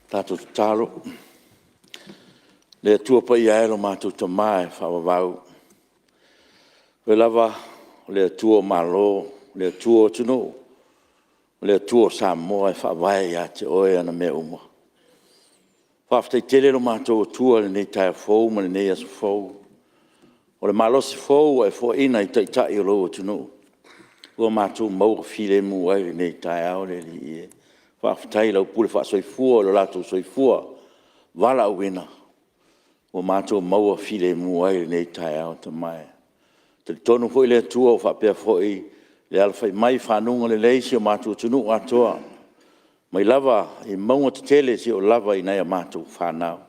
Tatou tatalo. Le Atua Paia e lo matou Tama e faavavau, O Oe lava o le Atua o Malo, o le Atua o atunuu, o le Atua o Samoa e faavae ia te Oe ana mea uma. Faafetai tele lo matou Atua i lenei taeao fou ma lenei aso fou. O le malosi fou ua e foaina i Taitai o lou atunuu ua matou maua filemu ai i lenei taeao le Alii e. Faafetai i lau pule faasoifua i lo latou soifua valaauina ua matou maua filemu ai i lenei taeao Tama e. E talitonu foi le Atua ua faapea foi le alafai mai i fanuga lelei si o matou atunuu atoa, mai lava i mauga tetele seia oo lava i nai a matou fanau.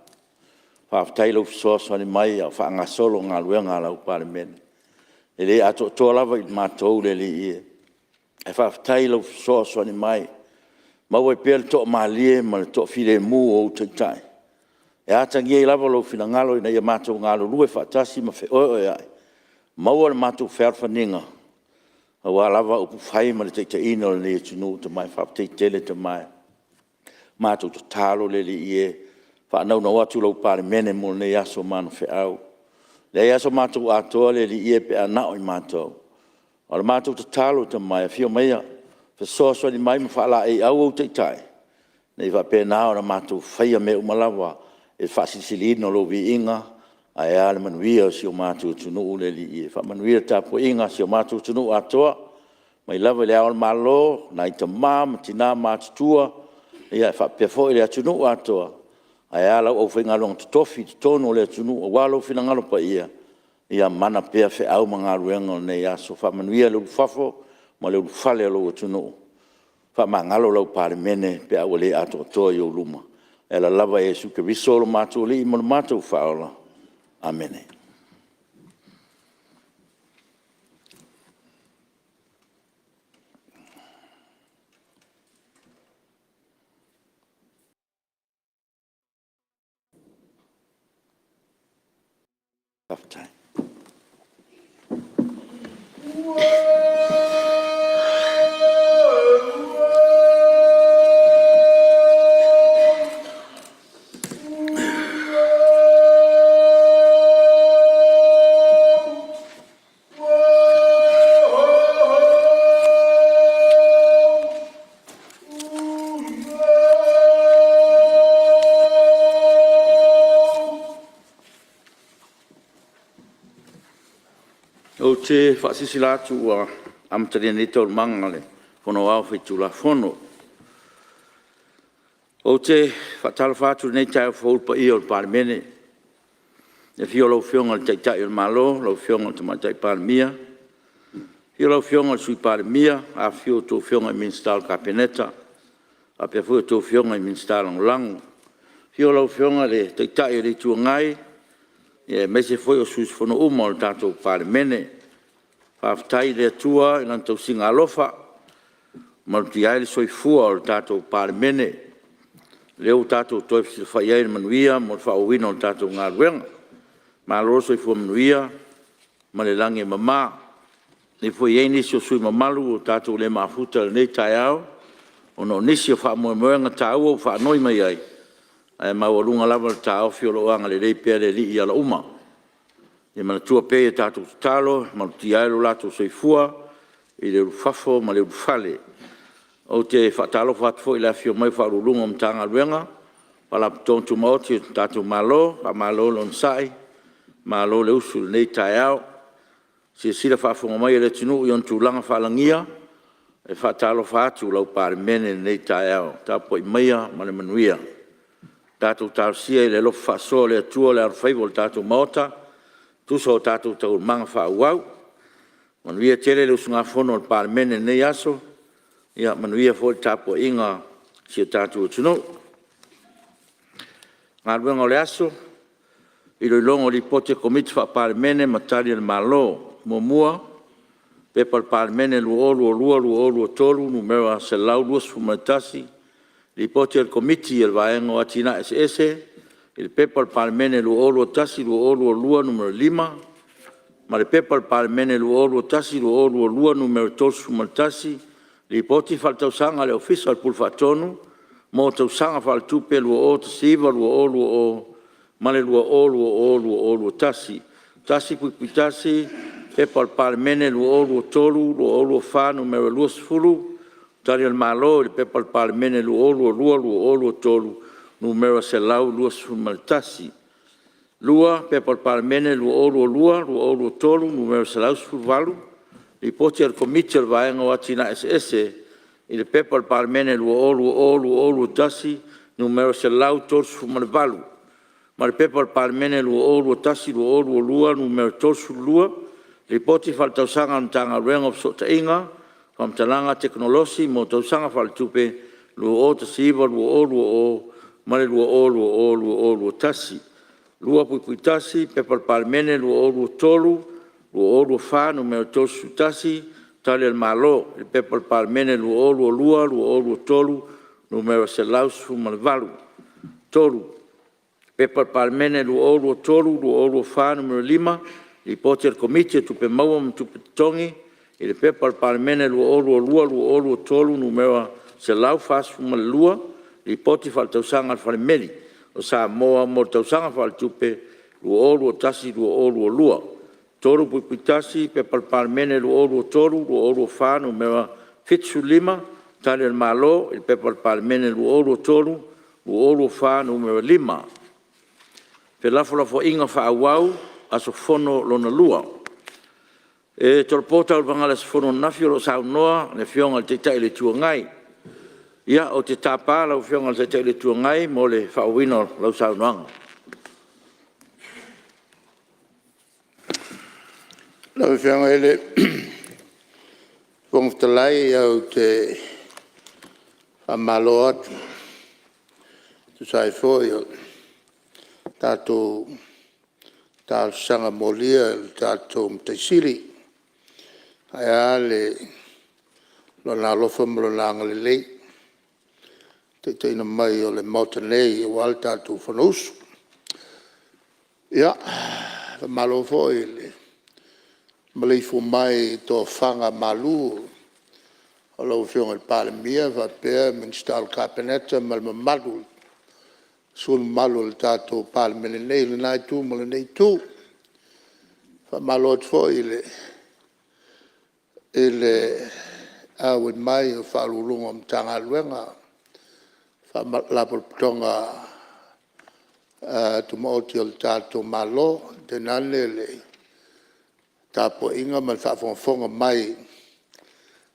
Faafetai i lou fesoasoani mai a o faagasolo galuega a lau Palemene. E le atoatoa lava i matou le Alii e, ae faafetai i lou fesoasoani mai, maua ai pea le toamalie ma le toafilemu o ou Taitai e atagia ai lava lou finagalo ina ia matou galulue faatasi ma feoeoeai, maua le matou fealofaniga aua lava upufai ma le taitaiga o lenei atunuu. Faafetai tele Tama e. Matou tatalo le Alii e, faanaunau atu lau Palemene mo lenei aso ma ana feau. E leai lava so matou atoa le Alii e pe a na o i matou. A o le matou tatalo Tama e, afio maia, fesoasoani mai ma faalaeiau ou Taitai ina ia faapena ona matou faia mea uma lava i le faasilisiliina o lou viiga ae a le manuia o si o matou atunuu le Alii e. Faamanuia le tapuaiga a si o matou atunuu atoa mai lava i Le Ao o le Malo, nai tama ma tina matutua, ia faapea foi le atunuu atoa, ae a lau aufaigaluega totofi i totonu o le atunuu aua lou finagalo paia, ia mana pea feau ma galuega o lenei aso. Faamanuia le ulufafo ma le ulufale o lou atunuu, faamagalo lau Palemene pe a ua le atoatoa i ou luma. E ala lava ia Iesu Keriso o lo matou Alii ma lo matou Faaola. Amene. Faafetai. Ou te faasilasila atu ua amatalia nei Taualumaga a le Fono Aoao Faitulafono. Ou te faatalofa atu i lenei taeao fou i le paia o le Palemene, i le afio o lau Afioga i le Taitai o le Malo lau Afioga i le Tamaitai Palemia, afio lau Afioga i le Sui Palemia, afifio a outou Afioga i Minisita o le Kapeneta faapea foi a outou Afioga i Minisita Lagolago. Afio lau Afioga i le Taitai o le Itu Agai aemaise foi o sui usufono uma o le tatou Palemene. Faafetai i le Atua i Lana tausiga alofa ua malutia ai le soifua o le tatou Palemene, lea ua tatou toe fesilafai ai i le manuia mo le faaauauina o le tatou galuega. Malo le soifua manuia ma le lagi e mama. E le i i ai nisi o sui usufono mamalu ua tatou le mafuta i lenei taeao ona o nisi o faamoemoega taua ua faanoi mai ai, ae maualuga lava le taofi o lo o agalelei pea le Alii i ala uma. Ia manatua pea i a tatou tatalo e malutia ai lo latou soifua i le ulufafo ma le ulufale. Ou te faatalofa atu foi i le afifio mai o Ofisa Sili o Pulega o Matagaluega ma Faalapotopotoga Tumaoti a le tatou Malo, faamalo le onosai malo le usu i lenei taeao. Silasila faafofoga mai a le atunuu i ona tulaga faalagia, e faatalofa atu lau Palemene i lenei taeao, tapuai maia ma le manuia. Tatou talosia i le alofa faasoa o le Atua le alofaiva o le tatou Maota e tusa o tatou taualumaga faaauau. Manuia tele le usugafono a le Palemene i lenei aso, manuia foi le tapuaiga a si o tatou atunuu. Galuega o le Aso. I. Lipoti a Komiti Faa-Palemene ma Tali a le Malo 1. P.P.2022/2023 Nu.121, Lipoti a le Komiti o le Vaega o Atinae Eseese i le P.P.2021/2022 Nu.5 ma le P.P.2021/2022 Nu.31, Lipoti Faaletausaga a le Ofisa o le Pule Faatonu mo Tausaga Faaletupe 2019/2020 ma le 2020/2021. 1.1. P.P.2023/2024 Nu.20, Tali a le Malo i le P.P.2022/2023 Nu.121. 2. P.P.2022/2023 Nu.118, Lipoti a le Komiti o le Vaega o Atinae Eseese i le P.P.2020/2021 Nu.138, ma le P.P.2021/2022 Nu.32, Lipoti Faaletausaga a le Matagaluega o Fesootaiga, Faamatalaga Tekonolosi mo Tausaga Faaletupe 2019/2020 ma le 2020/2021. 2.1. P.P.2023/2024 Nu.31, Tali a le Malo i le P.P.2022/2023 Nu.118. 3. P.P.2023/2024 Nu.5, Lipoti a le Komiti o Tupe Maua ma Tupe Totogi i le P.P.2022/2023 Nu.142, Lipoti Faaletausaga a le Falemeli o Samoa mo le Tausaga Faaletupe 2021/2022. 3.1. P.P.2023/2024 Nu.75, Tali a le Malo i le P.P.2023/2024 Nu.5. Felafolafoaiga Faaauau Aso Fono Lona Lua. E tolopo Taualumaga o le aso fono ananafi o lo o saunoa le Afioga i le Taitai o le Itu Agai. Ia, ou te tapa lau Afioga i le Taitai o le Itu Agai mo le faaauauina o lau saunoaga. Lau Afioga i le Fofoga Fetalai, ou te faamalo atu e tusa ai foi o le tatou talosaga molia i le tatou Matai Sili, ae a Lona alofa ma Lona agalelei i le taitaiina mai o le Maota nei aua le tatou Fonousu. Ia, faamalo foi i le maleifua mai i tofaga malu a lau Afioga i le Palemia faapea Minisita o le Kapeneta ma le mamalu i sui usufono mamalu o le tatou Palemene nei i lena itu ma lenei itu. Faamalo atu foi i le auai mai o Ofisa Sili o Pulega o Matagaluega ma Faalapotopotoga Tumaoti a le tatou Malo, tainane le tapuaiga ma le faafogafoga mai a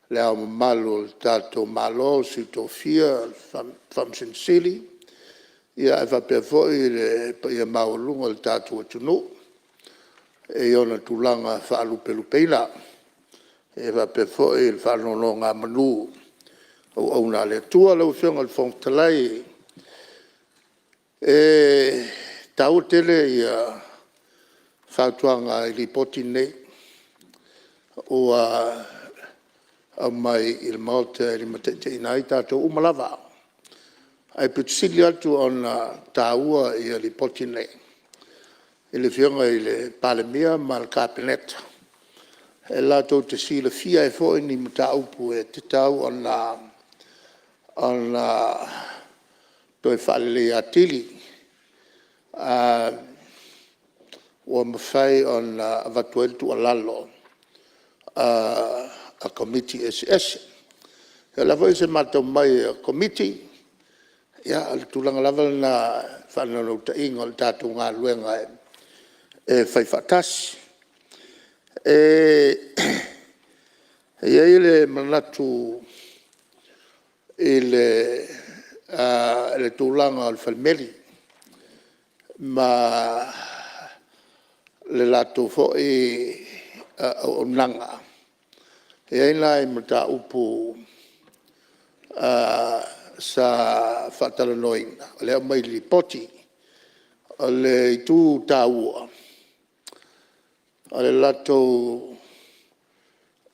Le Ao Mamalu o le tatou Malo, le Sui Tofia, le Faamasino Sili, ae faapea foi le paia maualuga o le tatou atunuu i ona tulaga faalupelupeina. E faapea foi le faanonogamanu a auauna a le Atua. Lau Afioga i le Fofoga Fetalai, e taua tele fautuaga i Lipoti nei ua aumai i le Maota e limataitaiina ai tatou uma lava. Ae pito sili atu ona taua Lipoti nei i le Afioga i le Palemia ma le Kapeneta e latou te silafia ai foi ni mataupu e tatau ona toe faaleleia atili ua mafai ona avatu ai le tuualalo a Komiti eseese. O le a foi se matau mai a Komiti, ia o le tulaga lava lena i le faanaunautaiga o le tatou galuega e faifaatasi. E i ai le manatu i le tulaga o le falemeli ma le latou foi auaunaga. E i ai nai mataupu sa faatalanoaina o lea e aumai i le Lipoti. O le itu taua o le latou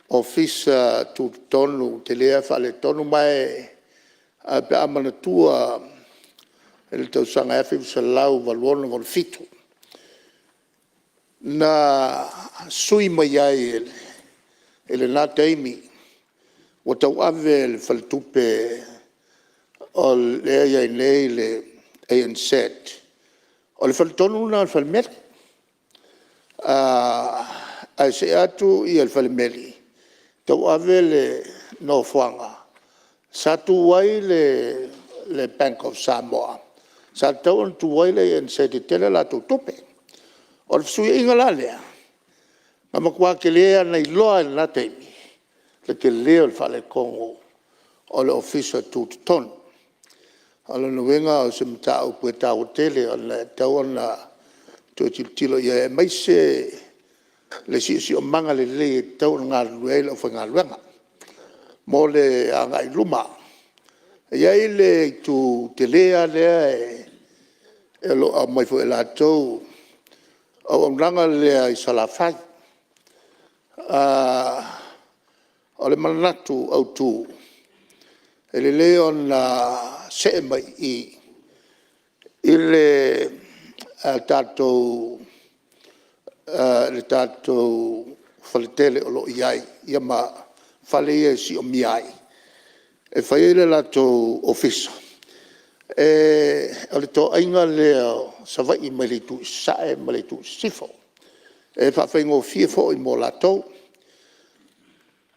Ofisa Tutotonu ua tele lava faaletonu. Ma pe a manatua i le tausaga e 1986, 1987 na sui mai ai i lena taimi ua tauave le Faletupe. o lea e i ai nei le ANZ, o le faletonu lena o le falemeli. Ae see atu le falemeli tauave le nofoaga sa tu ai le Bank of Samoa sa tatau ona tu ai le ANZ e tele a latou tupe. O le fesuiaiga la lea na matua tele lava na iloa lava i lena taimi le tele o le faaletonu o le Ofisa Tutotonu. O lona uiga o se mataupu e taua tele ona e tatau ona toe tilotilo i ai aemaise le siosiomaga lelei e tatau ona galulue ai le aufaigaluega mo le agai i luma. E i ai le itu tele lava lea o lo o aumai foi e latou, o le auaunaga lea i Salafai. O le manatu autu, e lelei ona see mai i i le tatou fale tele o lo o i ai ma fale ia e siomia ai e fai ai le latou ofisa. O le toaiga lea o Savaii mai le itu i Sasae ma le itu i Sisifo. E faafaigofie foi mo latou.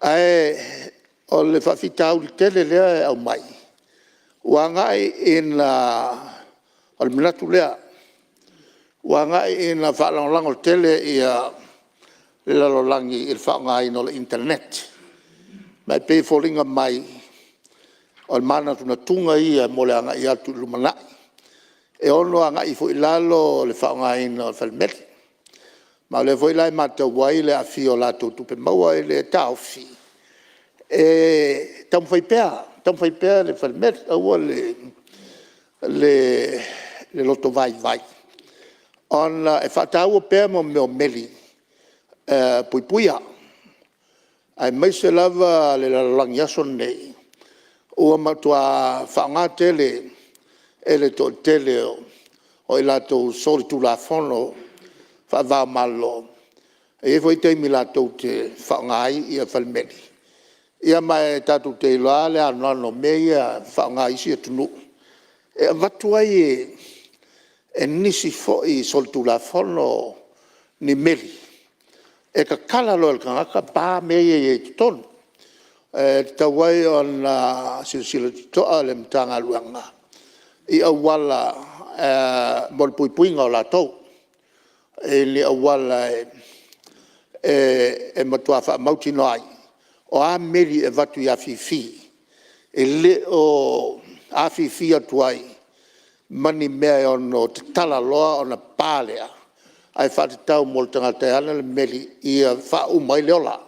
Ae o le faafitauli tele lea e aumai, ua agai ina, o le manatu lea, ua agai ina faalagolago tele le lalolagi i le faaaogaina o le internet. Ma e pei e foliga mai o le manatunatuga ia mo le agai atu i le lumanai e ono agai foi i lalo le faaaogaina o falemeli. Ma o lea foi la e matau ai le aafia o latou tupe maua. I le taofi, e taumafai pea, taumafai pea le falemeli, aua le lotovaivai ona e faataua pea mea o meli puipuia aemaise lava le lalolagi i aso nei ua matua faaaoga tele e le toatele o i latou solitulafono faava o Malo. E i ai foi taimi latou te faaaoga ai falemeli. Ia ma e tatou te iloa lava le anoano o mea ia e faaaoga e isi atunuu e avatu ai e nisi foi solitulafono ni meli e tatala loa e le tagata pa mea ia e i ai i totonu. E tatau ai ona silasila totoa le Matagaluega i auala mo le puipuiga o latou i ni auala e matua faamautinoa ai o a meli e avatu i afifi e le o afifi atu ai ma ni mea e ono tatala loa ona pa lea, ae faatatau mo le tagata e ana le meli ia faauma ai le ola.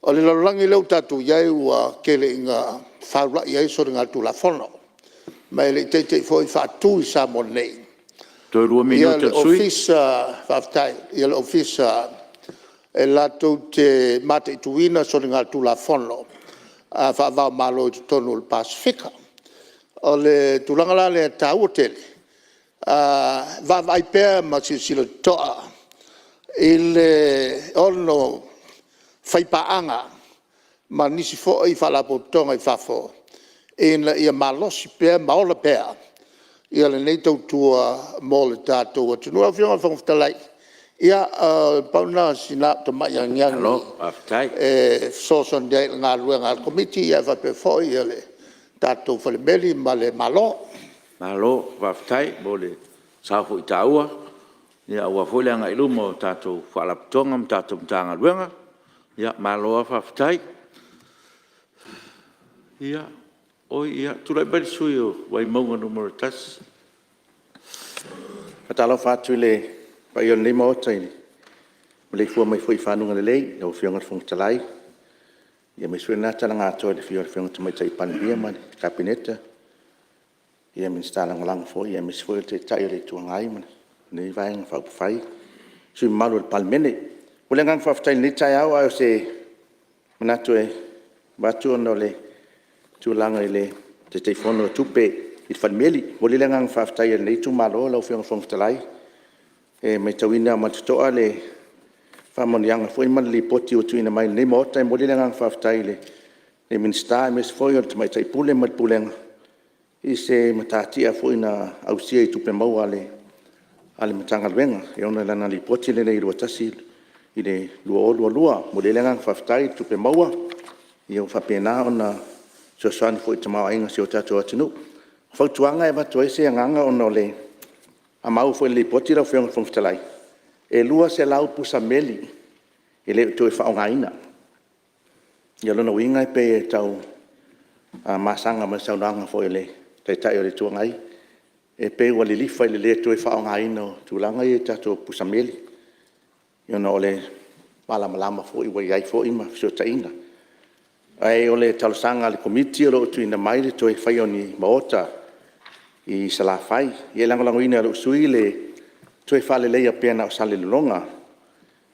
O le lalolagi lea ua tatou i ai ua tele ina faulai ai soligatulafono ma e le i te'i te'i foi faatu i Samoa nei Toe lua minute o le sui usufono. le Ofisa, faafetai, le Ofisa e latou te mataituina soligatulafono faava o Malo i totonu o le Pasefika. O le tulaga la lea e taua tele le vaavaai pea ma silasila totoa i le ono faipaaga ma nisi foi Faalapotopotoga i fafo ina ia malosi pea ma ola pea lenei tautua mo le tatou atunuu. Lau Afioga i le Fofoga Fetalai, ia pau lena o sina au tamai agiagi e fesoasoani ai i le galuega a le Komiti ae faapea foi le tatou Falemeli ma le Malo. Malo faafetai mo le sao foi taua aua foi le agai i luma o tatou Faalapotopotoga ma tatou Matagaluega. Malo lava faafetai. Oi, tulai mai le sui usufono mo Vaimauga 1. E faatalofa atu i le paia o lenei Maota i le maleifua mai foi i faguga lelei lau Afioga i le Fofoga Fetalai, aemaise foi lena tala na atoa i le afio o le Afioga i le Tamaitai Palemia ma le Kapeneta, Minisita Lagolago foi aemaise foi le Taitai o le Itu Agai ma lenei Vaega Faaupufai ma sui usufono mamalu o le Palemene. E momoli le agaga faafetai i lenei taeao, a o se manatu e avatu ona o le tulaga i le Taitaifono o Tupe i le Falemeli. E momoli le agaga faafetai o lenei itumalo lau Afioga i le Fofoga Fetalai. E maitauina lava ma le totoa le faamanuiaga foi ma le Lipoti ua tuuina mai i lenei Maota. E momoli le agaga faafetai i le Minisita aemaise foi o le Tamaitai Pule ma le Pulega. i se matatia foi na ausia i tupe maua a le Matagaluega e ona i lana Lipoti lenei 2021/2022. E momoli ai le agaga faafetai i tupe maua ua faapena ona fesoasoani foi i le tamaoaiga o si o tatou atunuu. O fautuaga e avatu ai se agaga ona o le maua foi i le Lipoti lau Afioga i le Fofoga Fetalai, e 200 pusa meli e le o toe faaaogaina. O lona uiga e pei e tau masaga mai i le saunoaga foi a le Taitai o le Itu Agai, e pei ua lilifa i le le toe faaaogaina o tulaga ia i tatou pusa meli, ona o le malamalama foi ua i ai foi ma fesootaiga. Ae o le talosaga a le Komiti o lo o tuuina mai le toe faia o ni maota i Salafai. Ia e lagolagoina e lou sui usufono le toe faaleleia pea na o Salelologa.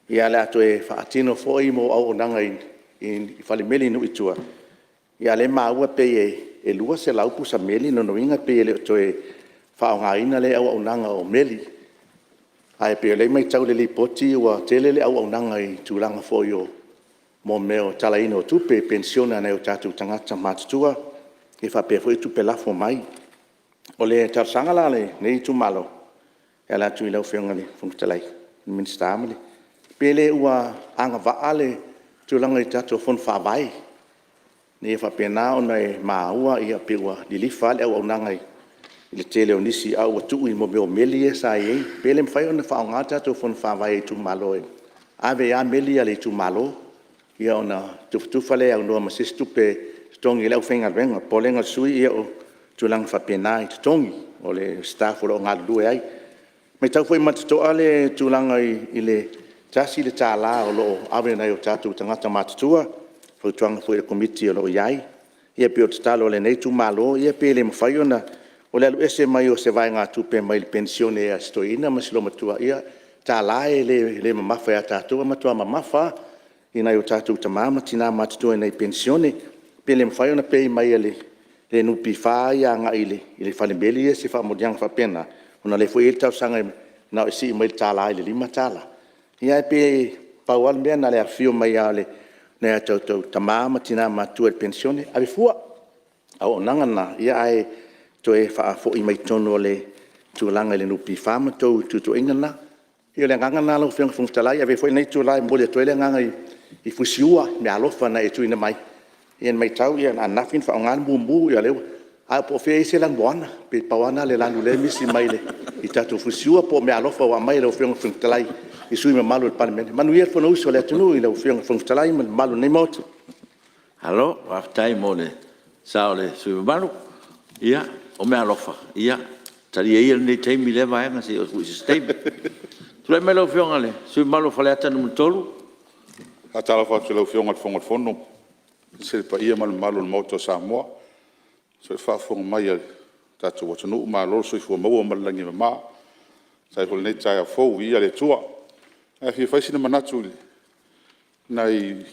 Ia ae o le a toe faatino foi mo auaunaga i falemeli i nuu i tua, a o lea e maua pei e 200 pusa meli, o lona uiga pei e le o toe faaaogaina lea auaunaga o meli. Ae pei o lea e matau i le Lipoti ua tele le auaunaga i tulaga foi o mea o le talaina o tupe, penisione a nai o tatou tagata matutua faapea foi tupe lafo mai. O le talosaga la a lenei itumalo e ala atu i lau Afioga i le Fofoga Fetalai, le Minisita ma le… Pe le ua agavaa le tulaga i tatou Fono Faavae ina ia faapena ona e maua pei ua lilifa lava le auaunaga i le tele o nisi ae ua tuu i mea o meli ia sa i ai. Pe le mafai ona faaaoga tatou Fono Faavae i itumalo e ave ai lava meli a le itumalo ona tufatufa lea e aunoa ma se isi tupe e totogi ai le aufaigaluega. O le popolega o le sui usufono o tulaga faapena i totogi o le staff o lo o galulue ai. E matau foi ma le totoa le tulaga i le $1 o lo o ave i nai o tatou tagata matutua, fautuaga foi a le Komiti o lo o i ai. Ia pei o le tatalo a lenei itumalo, pe le mafai ona… O le alu ese mai o se vaegatupe mai le penisione a si toeaina ma si olomatua, ia $1 e le mamafa ia tatou e matua mamafa lava i nai o tatou tama ma tina matutua i nai penisione. Pe le mafai ona pay mai e le NPF ia agai i fale meli ia se faamanuiaga faapena, ona o lea foi e i ai le talosaga na o le sii mai le $1 i le $5. Ia ae pei pau lava le mea na o le afifio mai lava o nai o tatou tama ma tina matutua i le penisione, ave fua, auaunaga lena, ae toe faafoi mai totonu o le tulaga i le NPF ma le tou tuatuaina lena. Ia o le agaga lena lau Afioga i le Fofoga Fetalai. E avea foi lenei itula e momoli atu ai le agaga i fusiua, meaalofa na e tuuina mai. Ia na matau ananafi na faaaoga le mumu, ae po o fea o i ai se lanumoana, pei na pau lava lena o le lanu o lea e misi mai i tatou fusiua po o meaalofa ua aumai e lau Afioga i le Fofoga Fetalai i sui usufono mamalu o le Palemene. Manuia le Fonousu a le atunuu i lau Afioga i le Fofoga Fetalai ma le mamalu o lenei Maota. Malo faafetai mo le sao o le sui usufono mamalu. Ia, o meaalofa, talia ia lenei taimi i lea vaega seia oo foi i se isi taimi. Tulai mai lau Afioga i le sui usufono mamalu mo Faleata 3. E faatalofa atu i lau Afioga i le Fofoga Fetalai aemaise le paia ma le mamalu o le Maota o Samoa, aemaise foi le faafofoga mai a le tatou atunuu. Malo le soifua maua ma le lagi e mama e tusa ai foi o lenei taeao fou, viia le Atua. Ae fia fai sina manatu i nai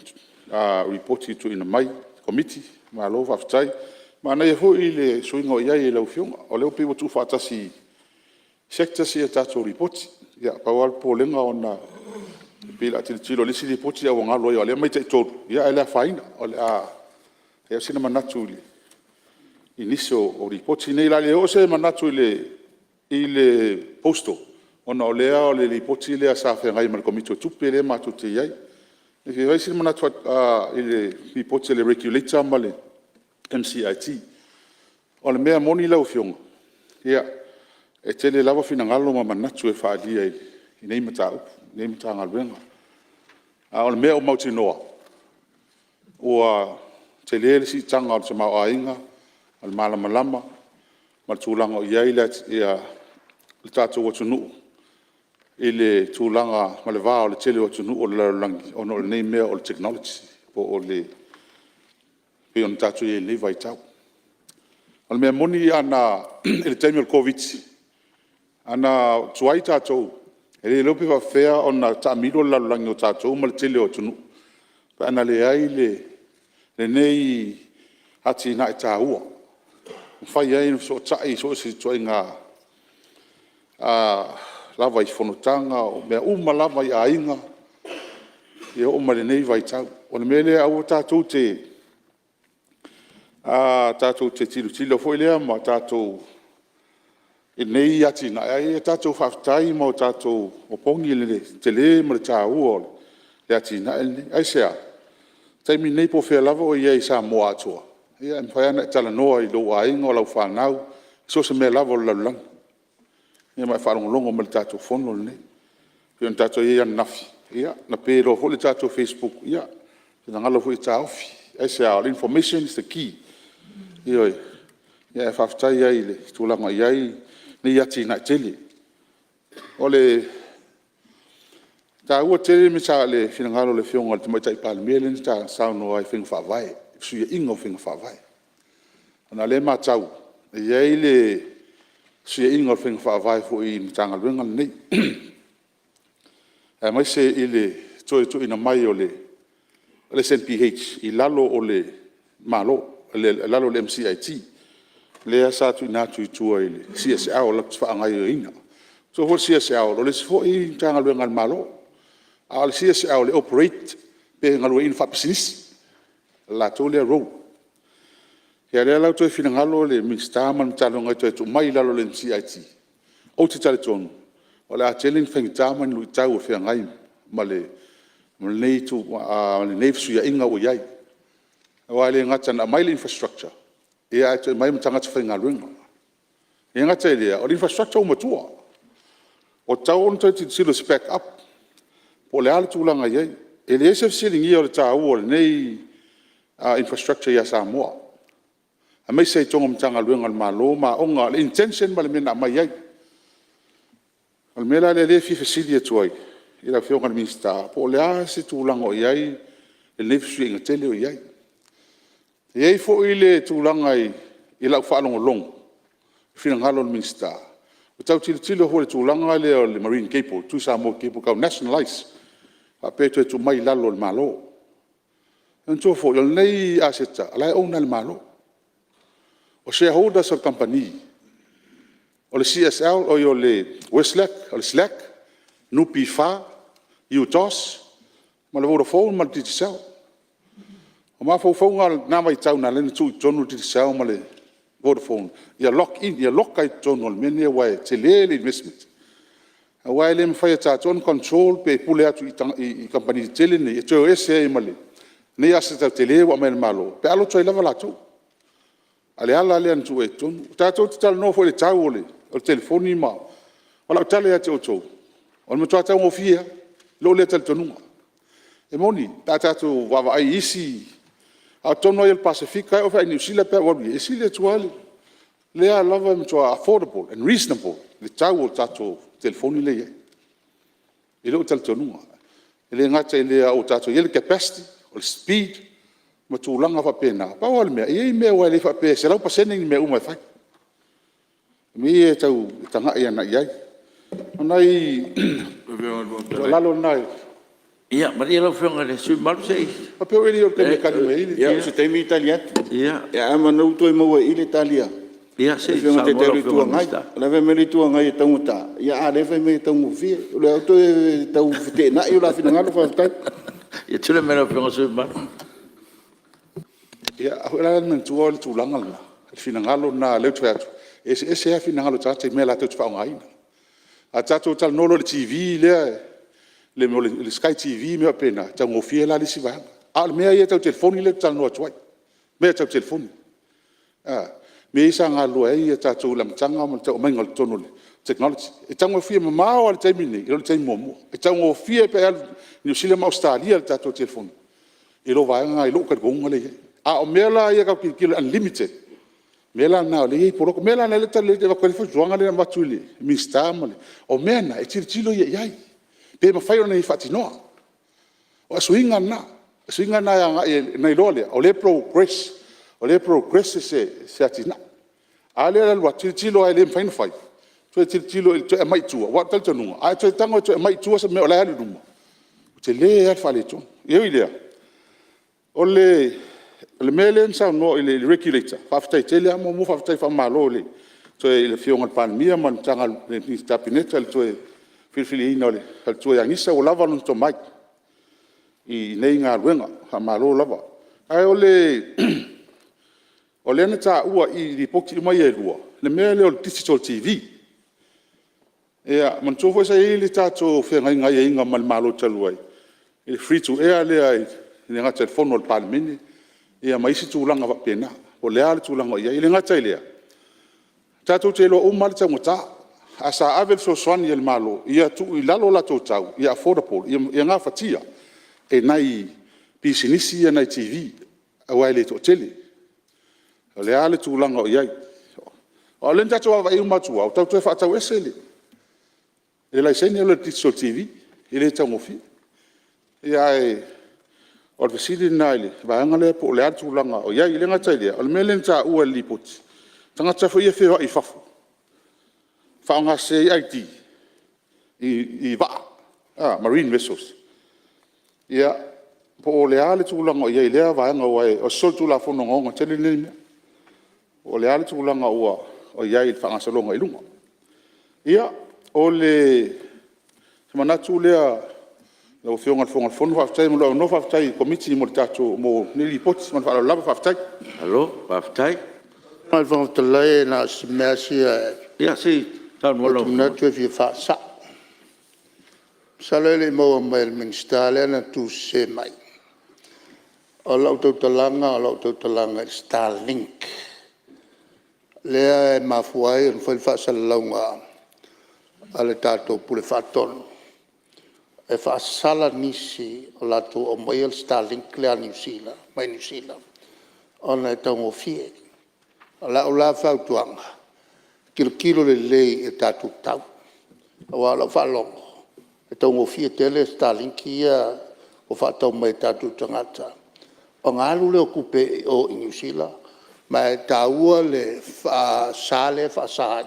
Lipoti tuuina mai e Komiti. Malo faafetai. Manaia foi le suiga o i ai i lau Afioga, o lea ua pei ua tuufaatasi i Sectors ia tatou Lipoti. Ia pau lava le popolega ona e pei o le a tilotilo i le isi Lipoti a ua galo ai o lea e aumai taitolu, ae le afaina o le a fai lava sina manatu i nisi o Lipoti nei. O le a le oo se manatu i le postal ona o le Lipoti lea sa feagai ma le Komiti o Tupe lea matou te i ai. E fia fai sina manatu i le Lipoti a le Regulator ma le MCIT. O le mea moni lau Afioga, e tele lava finagalo ma manatu e faaalia i lenei mataupu i lenei Matagaluega. A o le mea ua mautinoa, ua tele le siitaga o le tamaoaiga ma le malamalama ma le tulaga o i ai le tatou atunuu i le tulaga ma le va o le tele o atunuu o le lalolagi ona o lenei mea o le technology e pei ona tatou i ai i lenei vaitau. O le mea moni i le taimi o le Koviti-19, ana tuai tatou, e le iloa pe faapefea ona taamilo le lalolagi o tatou ma le tele o atunuu pe ana leai lenei atinae taua e mafai ai ona fesootai i so o se ituaiga lava i fonotaga, o mea uma lava i aiga e oo mai lenei vaitau. O le mea lea aua tatou te Tatou te tilotilo foi lea ma tatou i lenei atinae, ae ia tatou faafetai ma o tatou opogi le tele ma le taua o le atinae lenei. Aisea? O le taimi lenei po o fea lava oe e i ai i Samoa atoa, e mafai lava ona e talanoa i lou aiga, o lau fanau, so o se mea lava o le lalolagi ma e faalogologo mai i le tatou Fono lenei. E pei ona tatou i ai ananafi, na pe loa foi le tatou facebook, ia finagalo foi e taofi. Aisea? O le information is the key. Ioe. Ae faafetai ai i le tulaga o i ai nei atinae tele. O le taua tele le finagalo o le Afioga i le Tamaitai Palemia lea na saunoa ai i faiga faavae, le fesuiaiga o faiga faavae. Ona o lea e matau e i ai le fesuiaiga o faiga faavae foi i le Matagaluega lenei, aemaise i le toe tuuina mai o le SNBH i lalo o le Malo, i lalo o le MCIT lea sa tuuina atu i tua i le CSL latou te faagaoioiina. Manatua foi o le CSL o le isi foi Matagaluega a le Malo, a o le CSL e operate pe galueaiina faapisinisi, o le latou lea role. Ia o lea la ua toe finagalo le Minisita ma le Matagaluega e toe tuu mai i lalo o le MCIT. Ou te talitonu o le a tele ni faigata ma ni luitau o feagai ma lenei fesuiaiga ua i ai. Aua e le gata ina aumai le infrastructure, ae toe aumai ma tagata faigaluega. E le gata i lea o le infrastructure ua matua, ua tatau ona toe tilotilo i se backup po o le a le tulaga e i ai. E leai se fesiligia o le taua o lenei infrastructure ia Samoa, aemaise i totonu o Matagaluega a le Malo ma aoga. O le intention ma le mea na aumai ai. O le mea la lea e fia fesili atu ai i lau Afioga i le Minisita, po o le a se tulaga o i ai lenei fesuiaiga tele o i ai. E i ai foi le tulaga i lau faalogologo i finagalo o le Minisita, ua tau tilotilo foi i le tulaga lea o le marine cable, le Tuisamoa Cable e tau nationalize, faapea e toe tuu mai i lalo o le Malo. Manatua foi o lenei aseta o la e own lava e le Malo. O shareholders a le kamupani o le SLAC, NPF, UTOS ma le Vodafone ma le Digicel. O mafaufauga i lena vaitau na ala ai ona tuu i totonu le Digicel ma le Vodafone ia lock in, ia loka i totonu o le mea lenei aua e tele le investment. Aua e le mafai e tatou ona control pe pule atu i kamupani tetele nei e toe o ese ai ma lenei aseta tele ua aumai e le Malo pe a loto ai lava latou. A o le ala lea na tuu ai i totonu. Tatou te talanoa foi i le tau o le telefoni ma… O lau tala ia te outou, o le matua taugofie lava i lou lea talitonuga. E moni pe a tatou vaavaai i isi… A o totonu lava ia o le Pasefika e oo foi i Niu Sila pe a ou alu i ai, e sili atu lava le… O lea lava e matua affordable and reasonable le tau o tatou telefoni lea e i ai i lou talitonuga. E le gata i lea ua tatou i ai le capacity, o le speed ma tulaga faapena. Pau lava o le mea, e i ai mea aua e le faapea e 100% ni mea uma e fai. O mea ia e tau tagai agai i ai. O nai tuualalo na… Ia malie lau Afioga i le sui usufono mamalu se i… Faapea e le o le taimi e tali mai ai le… Ia o se taimi tali atu. Ae meamanu ua toe maua i i le tali a le Afioga i le Taitai o le Itu Agai. O la e fai mai le Itu Agai e taugata, a o lea e fai mai e taugofie. O lea ua toe tau feteenai o la finagalo. Faafetai. Ia tulai mai lau Afioga i le sui usufono mamalu. Ia, a tou manatua le tulaga lena, le finagalo lena lea ou te fai atu, e eseese lava finagalo o tagata i mea latou te faaaogaina. A tatou talanoa loa i le TV lea, le Sky TV ma mea faapena, e taugofie la le isi vaega. A o le mea ia tau telefoni lea ou te talanoa atu ai, mea tau telefoni, mea ia sa galulue ai tatou i le amataga ma le tau aumaiga i totonu o le technology. E taugofie mamao lava i le taimi lenei i lo le taimi muamua. E taugofie pe a e alu i Niu Sila ma Ausetalia i le tatou telefoni i lou vaega lena i lou talitonuga lea e i ai. A o mea la ia tatou te tilotilo i le unlimited, o mea la na o lea e i ai poloka. O mea la na lea e avatu ai le fautuaga lea e avatu i le Minisita ma le… O mea na e tilotilo ia i ai pe mafai ona ia faatinoa. O suiga na, o suiga na e agai ona iloa lea o lea e progress se atinae. A lea o le alu atu tilotilo lava e le mafai ona fai, toe tilotilo e toe aumai i tua. Aua o lou talitonuga a e toe tago e toe aumai i tua se mea o la e alu i luma, ua tele lava le faaletonu. Ae ui i lea, o le mea lea na saunoa i le Regulator, faafetai tele lava. Muamua faafetai faamalo i le Afioga i le Palemia ma le Kapeneta i le toe filifiliina o le faletua ia Gisa ua lava lona tomai i nei galuega. Faamalo lava. Ae o le O lea na taua i Lipoti uma ia e 2 le mea lea o le Digital TV. Ia manatua foi sa i ai le tatou feagaiga i aiaiga ma le Malo talu ai i le free to air lea e le gata i le fono a le Palemene ia ma isi tulaga faapena. Po o le a le tulaga o i ai. E le gata i lea, tatou te iloa uma lava le taugata, ae sa ave le fesoasoani a le Malo ia tuu i lalo latou tau ia affordable ia gafatia e nai pisinisi nai TV aua e le toatele. O le a le tulaga o i ai? Aua o lea na tatou vaavaai uma atu lava ua toe faatau ese le laisene lea o le Digital TV e le taugofie. Ae o le fesili lena i le vaega lea po o le a le tulaga o i ai. E le gata i lea, o le mea lea na taua i le Lipoti, o tagata foi ia e feoai i fafo faaaogasese ai ID i vaa, marine vessels. Ia po o le a le tulaga o i ai i lea vaega aua o se solitulafono ogaoga tele lenei mea. Po o le a le tulaga ua i ai i le faagasologa i luma. Ia, o se manatu lea lau Afioga i le Fofoga o le Fono, faafetai mo lou avanoa, faafetai i le Komiti mo lenei Lipoti. Ma le faaaloalo lava faafetai. Malo faafetai. Lau Afioga i le Fofoga Fetalai na o si mea lava sia Ia se i saunoa ou te lau manatu e fia faasa'o. Masalo e le i maua mai e le Minisita lea na tuusese mai. O lau tautalaga o lau tautalaga i le starlink lea e mafua ai ona fai le faasalalauga a le tatou Pule Faatonu e faasala nisi o latou aumaia le starlink lea mai Niu Sila ona e taugofie. O lau la fautuaga, tilotilo lelei i a tatou tau aua o lau faalogo e taugofie tele starlink ia ua faatau mai e tatou tagata ona alu lea o tupe i o i Niu Sila. Ma e taua le faasa lea e faasa ai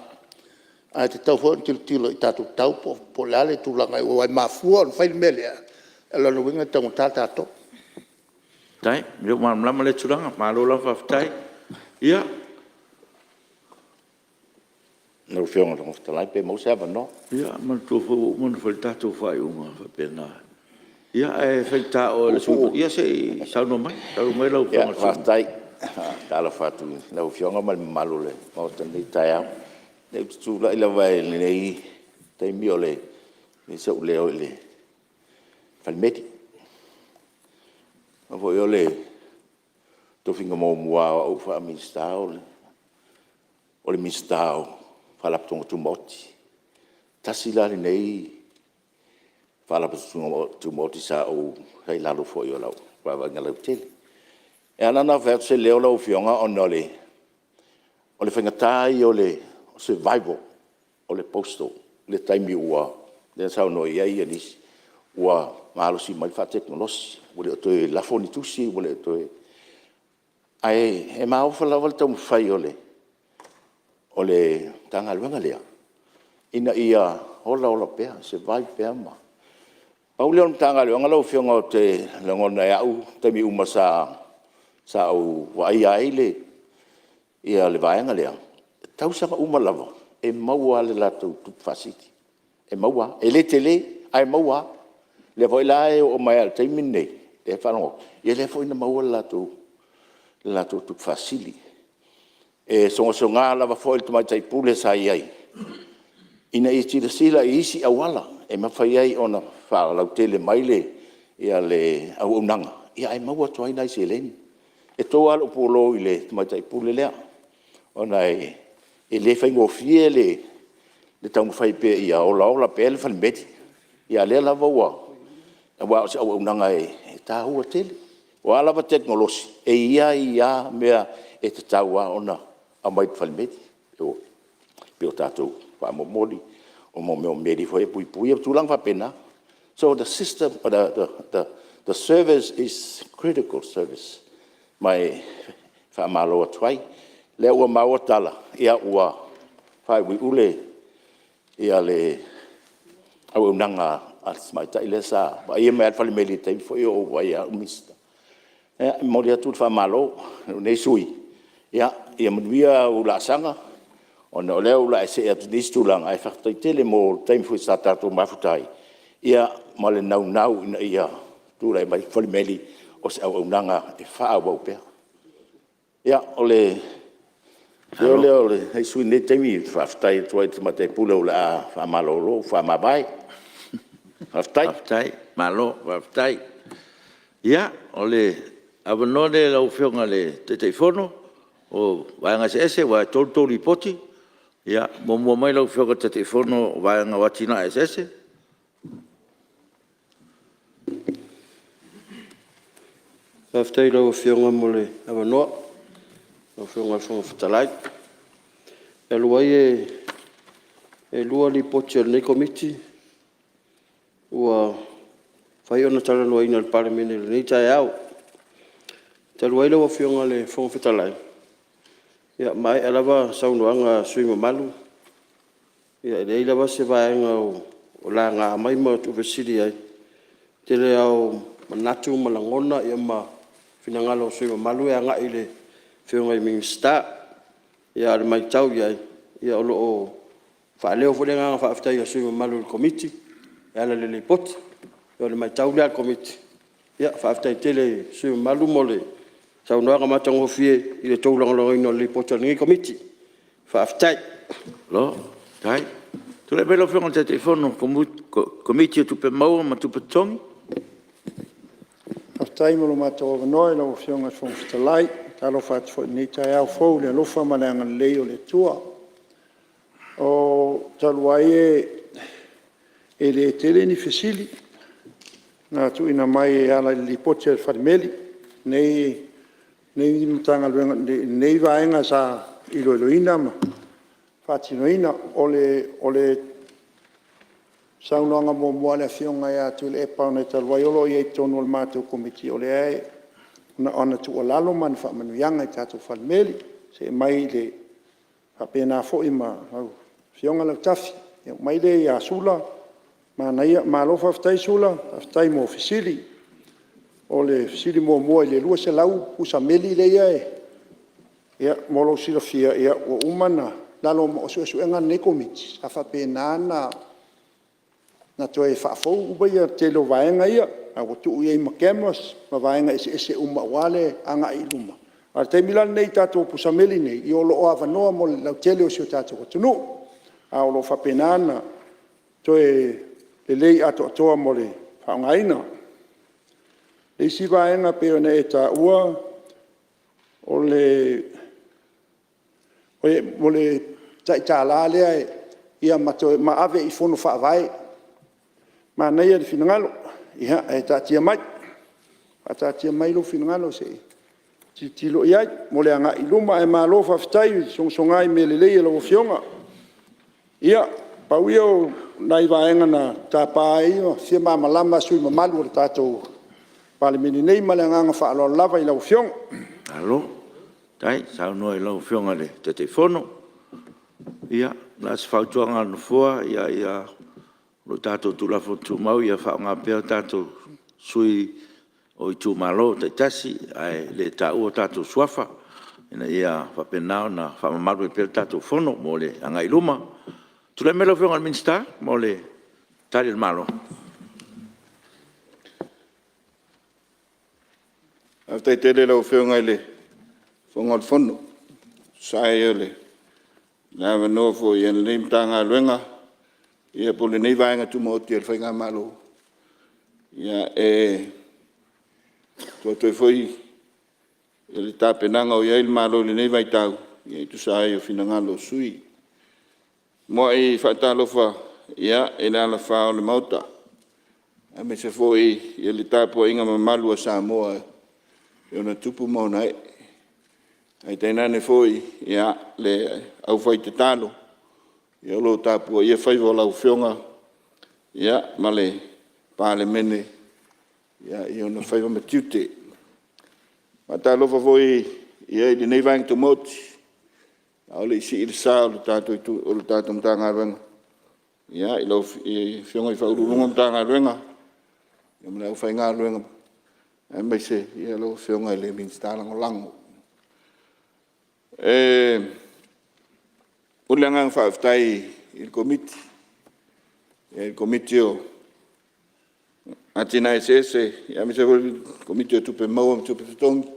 ae tatau foi ona tilotilo i tatou tau po o le a le tulaga aua e mafua ona fai le mea lea, o lona uiga e taugata tatou. Faafetai o lea ua malamalama lea tulaga, malo lava faafetai. Ia. Lau Afioga i le Fofoga Fetalai pe maua se avanoa. Ia manatua foi ua uma ona fai le tatou faaiuga e faapena, ae faigata o oe o le sui usufono matua. Ia se i saunoa mai lau Afioga i le sui usufono. Faafetai. E faatalofa atu i lau Afioga ma le mamalu o le Maota i lenei taeao. Ou te tulai lava i lenei taimi o fai sou leo i le falemeli. Aua foi o le tofiga muamua lava o au faa-Minisita o le Minisita o Faalapotopotoga Tumaoti. Tasi la lenei Faalapotopotoga Tumaoti sa i lalo foi o lau vaavaaiga lautele. E ala ona fai atu se leo lau Afioga ona o le faigata ia o le survival o le postal i le taimi ua… lea na saunoa i ai nisi ua malosi mai le faatekonolosi ua le o toe lafo ni tusi ua le o toe… Ae maofa lava le taumafai o le Matagaluega lea ina ia olaola pea, survive pea. Pau lea o le Matagaluega lau Afioga ou te lagona e au taimi uma sa ou vaaia ai le vaega lea, o tausaga uma lava e maua lava le latou tupe faasili, e maua lava. E le tele ae maua lava. O lea foi la e oo mai lava i le taimi lenei lea e faalogo atu, ia lea foi na maua le latou tupe faasili. E sogasoga lava foi le Tamaitai Pule sa i ai ina ia silasila i isi auala e mafai ai ona faalautele mai le auaunaga ae maua atu ai nai seleni. E to lava lou pulou i le Tamaitai Pule lea ona e le faigofie le taumafai pea ia olaola pea le falemeli, a o lea lava ua… Aua o se auaunaga e taua tele. O a lava tekonolosi, e i ai lava mea e tatau lava ona aumai i le falemeli, pei o tatou faamomoli, o mea o meli foi ia puipui ma tulaga faapena. So, the system, the service is critical service. Ma e faamalo atu ai. O lea ua maua tala ua faaiuiu le auaunaga a le tamaitai lea sa vaaia mai lava le falemeli i le taimi foi a o ou Minisita. Ia, e momoli atu le faamalo a lou nei sui usufono, ia manuia au laasaga ona o lea o le a e see atu i le isi tulaga, ae faafetai tele mo le taimi foi sa tatou mafuta ai ma le naunau ina ia tulai mai le falemeli o se auaunaga e faaauau pea. Ia, o le leo lea o lenei sui usufono i lenei taimi, e faafetai atu ai i le Tamaitai Pule o le a faamalolo ua faamavae. Faafetai. Faafetai, malo faafetai. Ia, o le avanoa lenei i lau Afioga i le Taitaifono o Vaega Eseese aua e 3 tou Lipoti. Ia, muamua mai lau Afioga i le Taitaifono o le Vaega o Atinae Eseese. Faafetai i lau Afioga mo le avanoa lau Afioga i le Fofoga Fetalai. Talu ai e lua Lipoti a lenei Komiti ua mafai ona talanoaina e le Palemene i lenei taeao. Talu ai lau Afioga i le Fofoga Fetalai, ua maea lava saunoaga a sui usufono mamalu, e leai lava se vaega o laga mai ma tuufesili ai. O le tele lava o manatu ma lagona ma finagalo o sui usufono mamalu e agai i Afioga i Minisita. A o le maitau i ai, o lo o faaleo foi le agaga faafetai a sui usufono mamalu i le Komiti e ala i le Lipoti. O le maitau lea a le Komiti, faafetai tele i sui usufono mamalu mo le saunoaga matagofie i le tou lagolagoina o le Lipoti a lenei Komiti. Faafetai. Malo faafetai. Tulai mai lau Afioga i le Taitaifono o le Komiti o Tupe Maua ma Tupe Totogi. Faafetai mo lo matou avanoa i lau Afioga i le Fofoga Fetalai. E faatalofa atu foi i lenei taeao fou i le alofa ma le agalelei o le Atua. Talu ai e le tele ni fesili na tuuina mai e ala i le Lipoti a le Falemeli i lenei vaega sa iloiloina ma faatinoina. O le saunoaga muamua a le Afioga ia Tuilaepa ona e talu ai o lo o i ai i totonu o le matou Komiti, o ana tuualalo ma ana faamanuiaga i le tatou Falemeli. See mai i le… faapena foi ma lau Afioga Lautafi. Ona oo mai lea ia Sula, manaia, malo faafetai Sula, faafetai mo fesili. O le fesili muamua i le 200 pusa meli lea e… Ia mo lou silafia ua uma ona… i lalo o suesuega a lenei Komiti sa faapena ona toe faafou uma le tele o vaega ia, a ua tuu i ai ma cameras ma vaega eseese uma aua le agai i luma. A o le taimi la lenei i tatou pusa meli nei, o lo o avanoa mo le lautele o si o tatou atunuu. Ae o lo o faapena ona toe lelei atoatoa mo le faaaogaina. O le isi vaega pei ona e taua o le tai $1 lea ma ave i Fono Faavae. Manaia le finagalo, ae taatia mai, faataatia mai lou finagalo se i tilotilo i ai mo le agai i luma. Ae malo faafetai le sogasoga i mea lelei a lau Afioga. Ia, pau ia o nai vaega na tapa ai ma fia malamalama sui usufono mamalu o le tatou Palemene nei. Ma le agaga faaaloalo lava i lau Afioga. Malo faafetai saunoa i lau Afioga i le Taitaifono. Ia, na o se fautuaga a le Nofoa, o le tatou Tulafono Tumau ia faaaoga pea tatou sui o itumalo taitasi ae le taua tatou suafa ina ia faapena ona faamamalu ai pea le tatou Fono mo le agai i luma. Tulai mai lau Afioga i le Minisita mo le Tali a le Malo. Faafetai tele i lau Afioga i le Fofoga o le Fono e tusa ai o le avanoa foi o lenei Matagaluega po o lenei Vaega Tumaoti a le Faigamalo e tuu atu ai foi le tapenaga o i ai le Malo i lenei vaitau e tusa ai o finagalo o sui usufono. E muai faatalofa i le alafa o le Maota aemaise foi le tapuaiga mamalu a Samoa i ona tupu ma ona ee, ae tainane foi le aufaitatalo o lo o tapuaia faiva o lau Afioga ma le Palemene i ona faiva ma tiute. E faatalofa foi i lenei Vaega Tumaoti a o le i sii le sa o le tatou Matagaluega i Afioga i Ofisa Sili o Pulega o Matagaluega ma le aufaigaluega aemaise lau Afioga i le Minisita Lagolago. E momoli le agaga faafetai i le Komiti o Atinae Eseese aemaise foi o le Komiti o Tupe Maua ma Tupe Totogi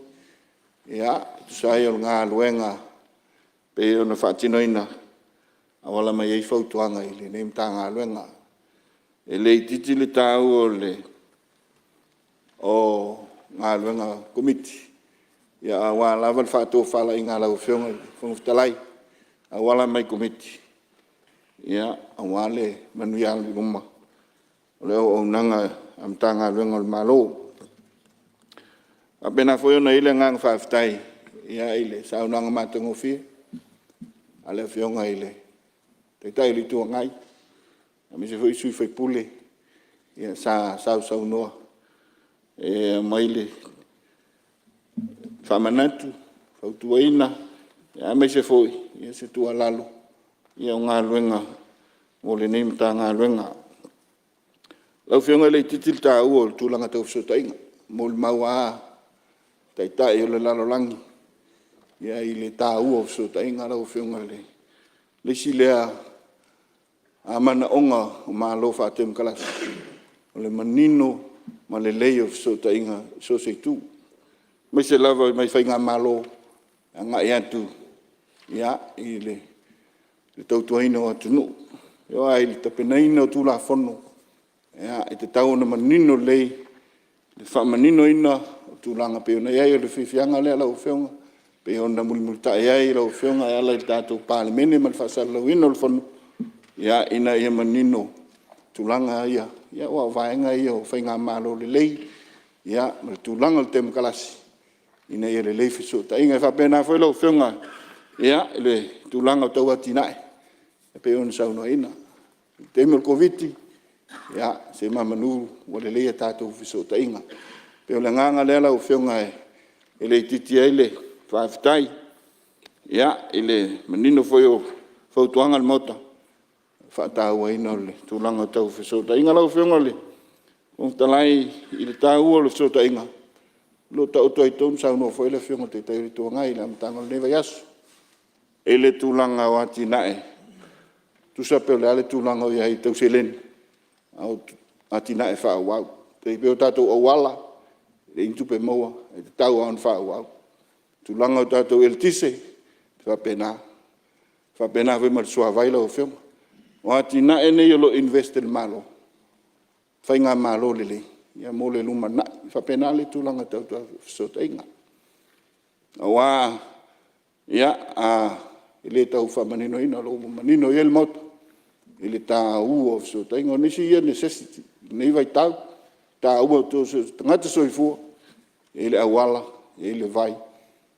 E tusa ai o le galuega e pei ona faatinoina e auala mai ai fautuaga i lenei Matagaluega. E le itiiti le taua o galuega a Komiti aua lava le faatofalaiga a lau Afioga i le Fofoga Fetalai e auala mai i Komiti aua le manuia auiluma o le auaunaga a Matagaluega a le Malo. E faapena foi ona i ai le agaga faafetai i le saunoaga matagofie a le Afioga i le Taitai o le Itu Agai aemaise foi sui usufono sa sausaunoa e aumai le faamanatu, fautuaina aemaise foi se tuualalo o galuega mo lenei Matagaluega. Lau Afioga e le itiiti le taua o le tulaga tau fesootaiga, e molimau lava Taitai o le lalolagi i le taua o fesootaiga lau Afioga. O le isi lea manaoga o Malo Faatemokarasi o le manino ma lelei o fesootaiga i so o se itu, aemaise lava mai Faigamalo agai atu i le tautuaina o atunuu. E oo lava i le tapenaina o Tulafono e tatau ona manino lelei le faamaninoina o tulaga e pei ona i ai. O le fiafiaga lea lau Afioga e pei ona mulimulitai ai lau Afioga e ala i le tatou Palemene ma le faasalalauina o le Fono ina ia manino tulaga ia aua o vaega ia o Faigamalo lelei ma le tulaga o le Temokarasi ina ia lelei fesootaiga. E faapena foi lau Afioga i le tulaga tau atinae e pei ona saunoaina. I le taimi o le Koviti semanu ua lelei a tatou fesootaiga. E pei o le agaga lea lau Afioga e le itiiti ai le faafetai i le manino foi o fautuaga a le Maota i le faatauaina o le tulaga tau fesootaiga. Lau Afioga i le Fofoga Fetalai i le taua o fesootaiga o lo o taoto ai i totonu, saunoa foi le Afioga i le Taitai o le Itu Agai i le amataga o lenei vaiaso i le tulaga o atinae, tusa pe o le a le tulaga o i ai tau seleni a o atinae faaauau. E tai pei o tatou auala, e leai ni tupe maua ae tatau lava ona faaauau. Tulaga o tatou eletise, e faapena, e faapena foi ma le suavai lau Afioga. O atinae nei o lo o invest e le Malo, Faigamalo lelei mo le lumanai. E faapena le tulaga tau fesootaiga. Aua e le tau faamaninoina o lo o ua manino i ai le Maota i le taua o fesootaiga. O nisi ia necessity i lenei vaitau, e taua i so o se tagata soifua e i ai le auala, e i ai le vai,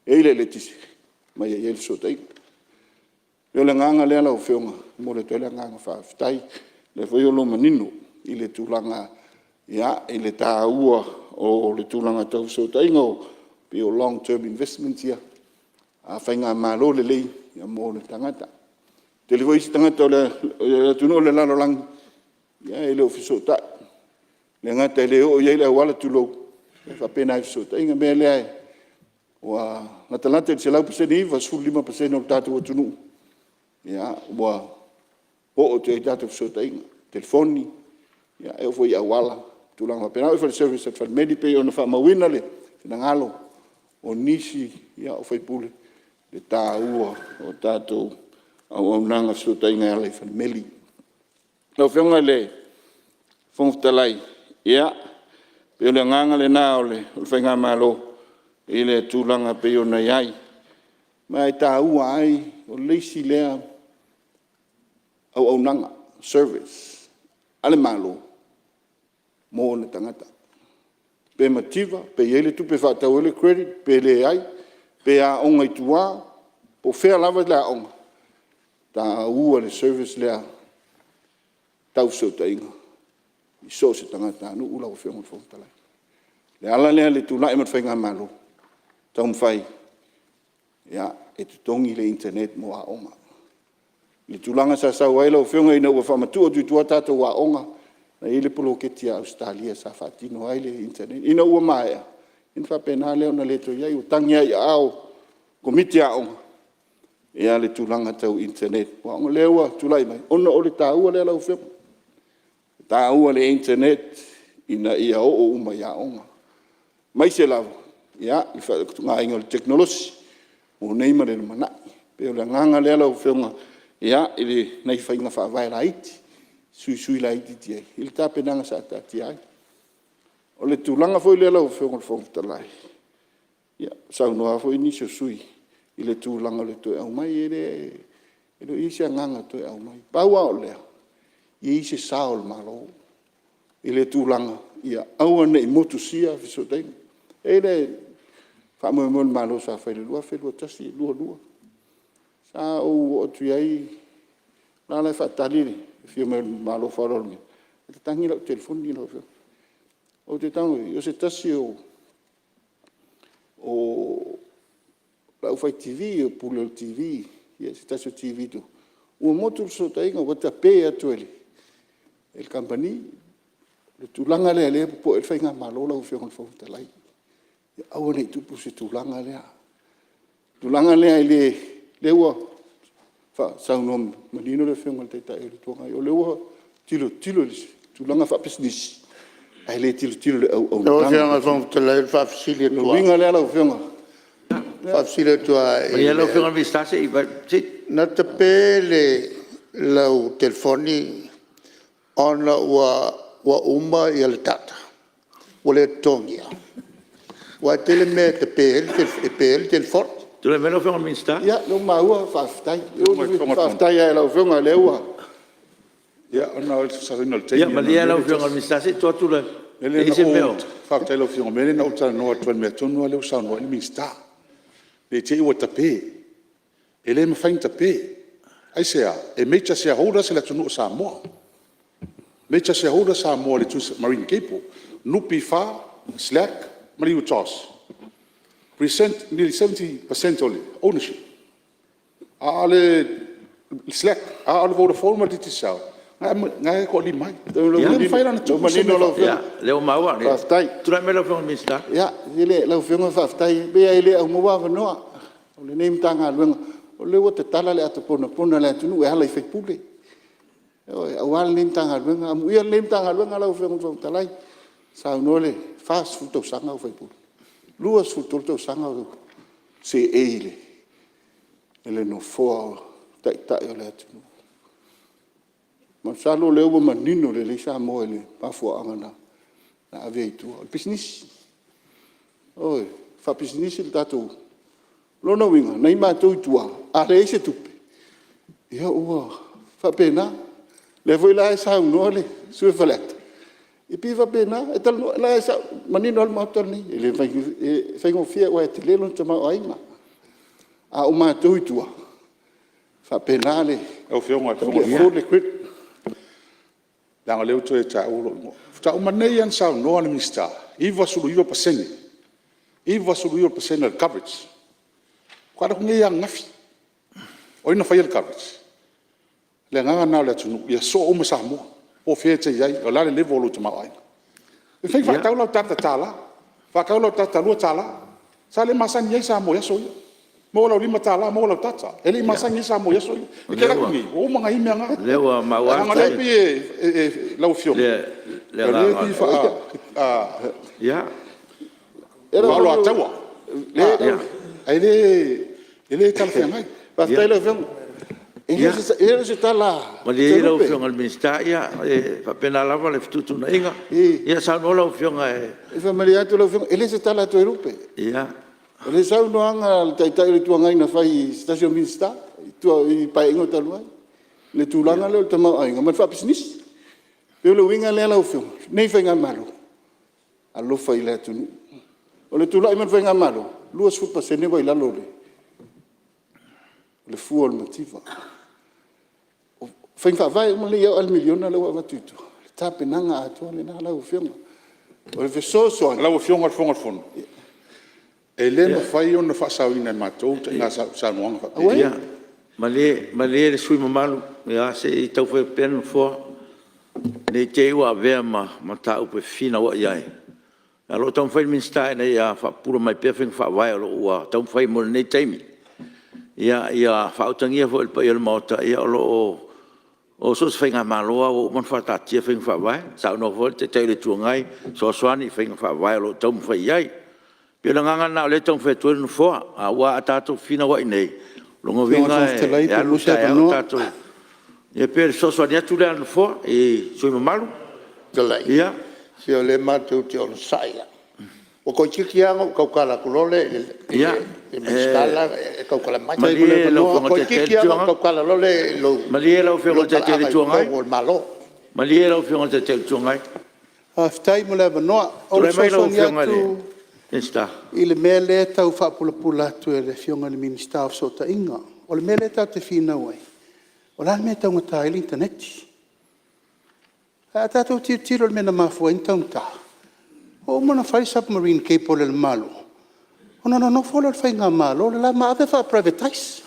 e i ai le eletise ma e i ai le fesootaiga. E pei o le agaga lea lau Afioga e momoli atu ai le agaga faafetai, o lea foi o lo o manino i le tulaga i le taua o le tulaga tau fesootaiga pei o long term investments ia a Faigamalo lelei mo tagata. E tele foi isi tagata o le atunuu o le lalolagi e le o fesootai, e le gata e le oo i ai le auala, tulou, ae faapena i fesootaiga. O le mea lea ua latalata i le 100%, 95% o le tatou atunuu ua oo atu i ai tatou fesootaiga, telefoni, e oo foi i auala ma tulaga faapena. E oo foi i le service a le falemeli e pei ona faamauina le finagalo o nisi o sui usufono i le taua o tatou auaunaga o fesootaiga e ala i falemeli. Lau Afioga i le Fofoga Fetalai, e pei o le agaga lena o le Faigamalo i le tulaga e pei ona i ai. Ma e taua ai, o le isi lea auaunaga, service a le Malo mo ona tagata. Pe mativa, pe i ai le tupe e faatau ai le credit pe leai, pe aoga i tua, po o fea lava le aoga, e taua le service lea tau fesootaiga i so o se tagatanuu lau Afioga i le Fofoga Fetalai. O le ala lea o le tulai mai o le Faigamalo e taumafai e totogi le internet mo aoga. I le tulaga sa sau ai lau Afioga ina ua faamatuu atu i tua tatou aoga, na i ai le poloketi a Ausetalia sa faatino ai le internet. Ina ua maea ona faapena lea ona le toe i ai, ua tagi lava i aao o Komiti a Aoga ia le tulaga tau internet mo aoga. O lea ua tulai mai ona o le taua lea lau Afioga, e taua le internet ina ia oo uma i aoga, aemaise lava le faaaogaina o le tekonolosi mo nei ma le lumanai. E pei o le agaga lea lau Afioga i nai faiga faavae laiti, suisui laitiiti ai i le tapenaga sa taatia ai. O le tulaga foi lea lau Afioga i le Fofoga Fetalai, ia saunoa foi nisi o sui usufono i le tulaga o le toe aumai. E le o i ai se agaga e toe aumai. Pau lava o lea, ia i ai se sao o le Malo i le tulaga ia aua ne i motusia fesootaiga. E i ai le faamoemoe o le Malo sa fai i le 2021, 2022, sa ou oo atu i ai, o la e faatali le afio mai o le Malo faaaloalo nei, ae tatagi lau telefoni lau Afioga. Ou te tago i ai o se tasi o le aufai TV o le Pule o le TV i se tasi o TV ua motu le fesootaiga ua tape atu e le kamupani. O le tulaga lea o lea e popoe ai le Faigamalo lau Afioga i le Fofoga Fetalai, ia aua ne i tupu se tulaga lea. O le tulaga lea, lea ua saunoa manino le Afioga i le Taitai o le Itu Agai, o lea ua tilotilo i le tulaga faapisinisi ae le tilotilo i le Lau auaunaga. Afioga i le Fofoga Fetalai o le faafesili O le uiga lea lau Afioga… atu lava i Malie lau le… Afioga i le Minisita se i… Na tape lau telefoni ona ua uma le data ua le totogia? Aua e tele mea e tape ai le telefoni. Tulai mai lau Afioga i le Minisita. Ia o lea ua maua faafetai. Faafetai lava i lau Afioga o lea ua… Ia malie lau Afioga i le Minisita se i tuu atu le… E i ai se mea o… Faafetai i lau Afioga, o le mea lea na ou talanoa atu ai i le mea tonu lava lea ua saunoa i ai le Minisita, ne i te i ua tape. E le mafai ona tape. Aisea? E major shareholders le atunuu o Samoa, major shareholder Samoa i le Tusi Marine Cable, NPF, SLAC ma le UTOS present nearly 70% o le ownership. A o le SLAC, a o le Vodafone ma le Digicel na e toalima ai. E le mafai la ona tupu se mea faapena. Ia lea ua maua. Tulai mai lau Afioga i le Minisita. Lau Afioga faafetai. E leai e le aumaua avanoa o lenei Matagaluega, o lea ua tatala le ata ponapona a le atunuu e ala i sui usufono, ioe, aua lenei Matagaluega. Amuia lenei Matagaluega lau Afioga i le Fofoga Fetalai, saunoa le 40 tausaga o ou faipule, 23 tausaga o ou seei i le Nofoa o Taitai o le atunuu. Masalo o lea ua manino lelei Samoa i le mafuaaga na ave ai i tua, o le pisinisi, ioe, faapisinisi le tatou… O lona uiga o nai matou i tua a leai se tupe ia ua faapena. O lea foi la e saunoa le sui usufono o Faleata, e pei e faapena, o la e manino lava le Maota lenei e le faigofie aua e tele lona tamaoaiga. A o matou i tua, e faapena le… Lau Afioga i le Fofoga Fetalai, leaga o lea ua toe taua lou igoa. Faatoa uma nei lava ona saunoa le Minisita, e 99%, 99% o le coverage. Faatoa alu atu nei lava ananafi. O ai na faia le coverage? O le agaga lena o le atunuu ia soo uma Samoa po o fea e te i ai a o le a le level o lou tamaoaiga. E mafai ona faatau lau data $1, faatau lau data $2. Sa le masani ai Samoa i aso ia, maua lau $5 maua lau data. E le i masani ai Samoa i aso ia. E te alu atu nei ua uma ona i ai mea na. Leaga o lea e pei lau Afioga o lea e pei e faaoloataua ae le talafeagai. Faafetai lau Afioga. E le o se tala Malie ia lau Afioga i le Minisita, e faapena lava le fetuutuunaiga. Ia saunoa lau Afioga. E faamalie atu lau Afioga, e le o se tala a Toelupe. O le saunoaga a le Taitai o le Itu Agai na fai i se tasi o Minisita i le Paeaiga talu ai i le tulaga lea o le tamaoaiga ma le faapisinisi. E pei o le uiga lea lau Afioga, o lenei Faigamalo, alofa i le atunuu. O le tulai mai o le Faigamalo, e 20% ua i lalo o le fua o le mativa. O faiga faavae uma nei e oo lava i le miliona lea ua avatu i tua, o le tapenaga atoa lena lau Afioga. O le fesoasoani… Lau Afioga i le Fofoga o le Fono, e le mafai ona faasaoina e matou ituaiga saunoaga faapea. Ia malie le sui usufono mamalu, se i tau fai atu pea le Nofoa, ne i te i ua avea ma mataupu e fefinauai ai. Ae o lo o taumafai le Minisita ina ia faapupula mai pea faiga faavae o lo o ua taumafai mo lenei taimi. Ia faautagia foi e le paia o le Maota, o so o se Faigamalo lava ua uma ona faataatia faiga faavae. Na saunoa foi le Taitai o le Itu Agai e fesoasoani i faiga faavae o lo o taumafai i ai. Pei o le agaga lena o lea e taumafai atu ai le Nofoa, aua a tatou fefinauai nei, o lona uiga e alu le taeao o tatou… Ia pei o le fesoasoani atu lea a le Nofoa i sui usufono mamalu. Se o lea matou te onosai lava. Ua toeitiiti lava ona ou tautala atu loa lea i le Minisita le la e tautala mai. Malie lau Afioga Toeitiiti lava ona ou tautala loa lea i lou i le talaaga i Itu Agai. totonu o le Malo. Malie lau Afioga i le Taitai o le Itu Agai. Faafetai mo le avanoa. O le Tulai mai lau fesoasoani Afioga i le atu Minisita. i le mea lea e tau faapulapula atu e le Afioga i le Minisita o Fesootaiga. O le mea lea tatou te finau ai, o le a le mea e taugata ai le initaneti? Ae a tatou tilotilo i le mea na mafua ai ona taugata, ua uma ona fai le submarine cable a le Malo ona nonofo lea o le faigamalo le la ma ave faa-privatize.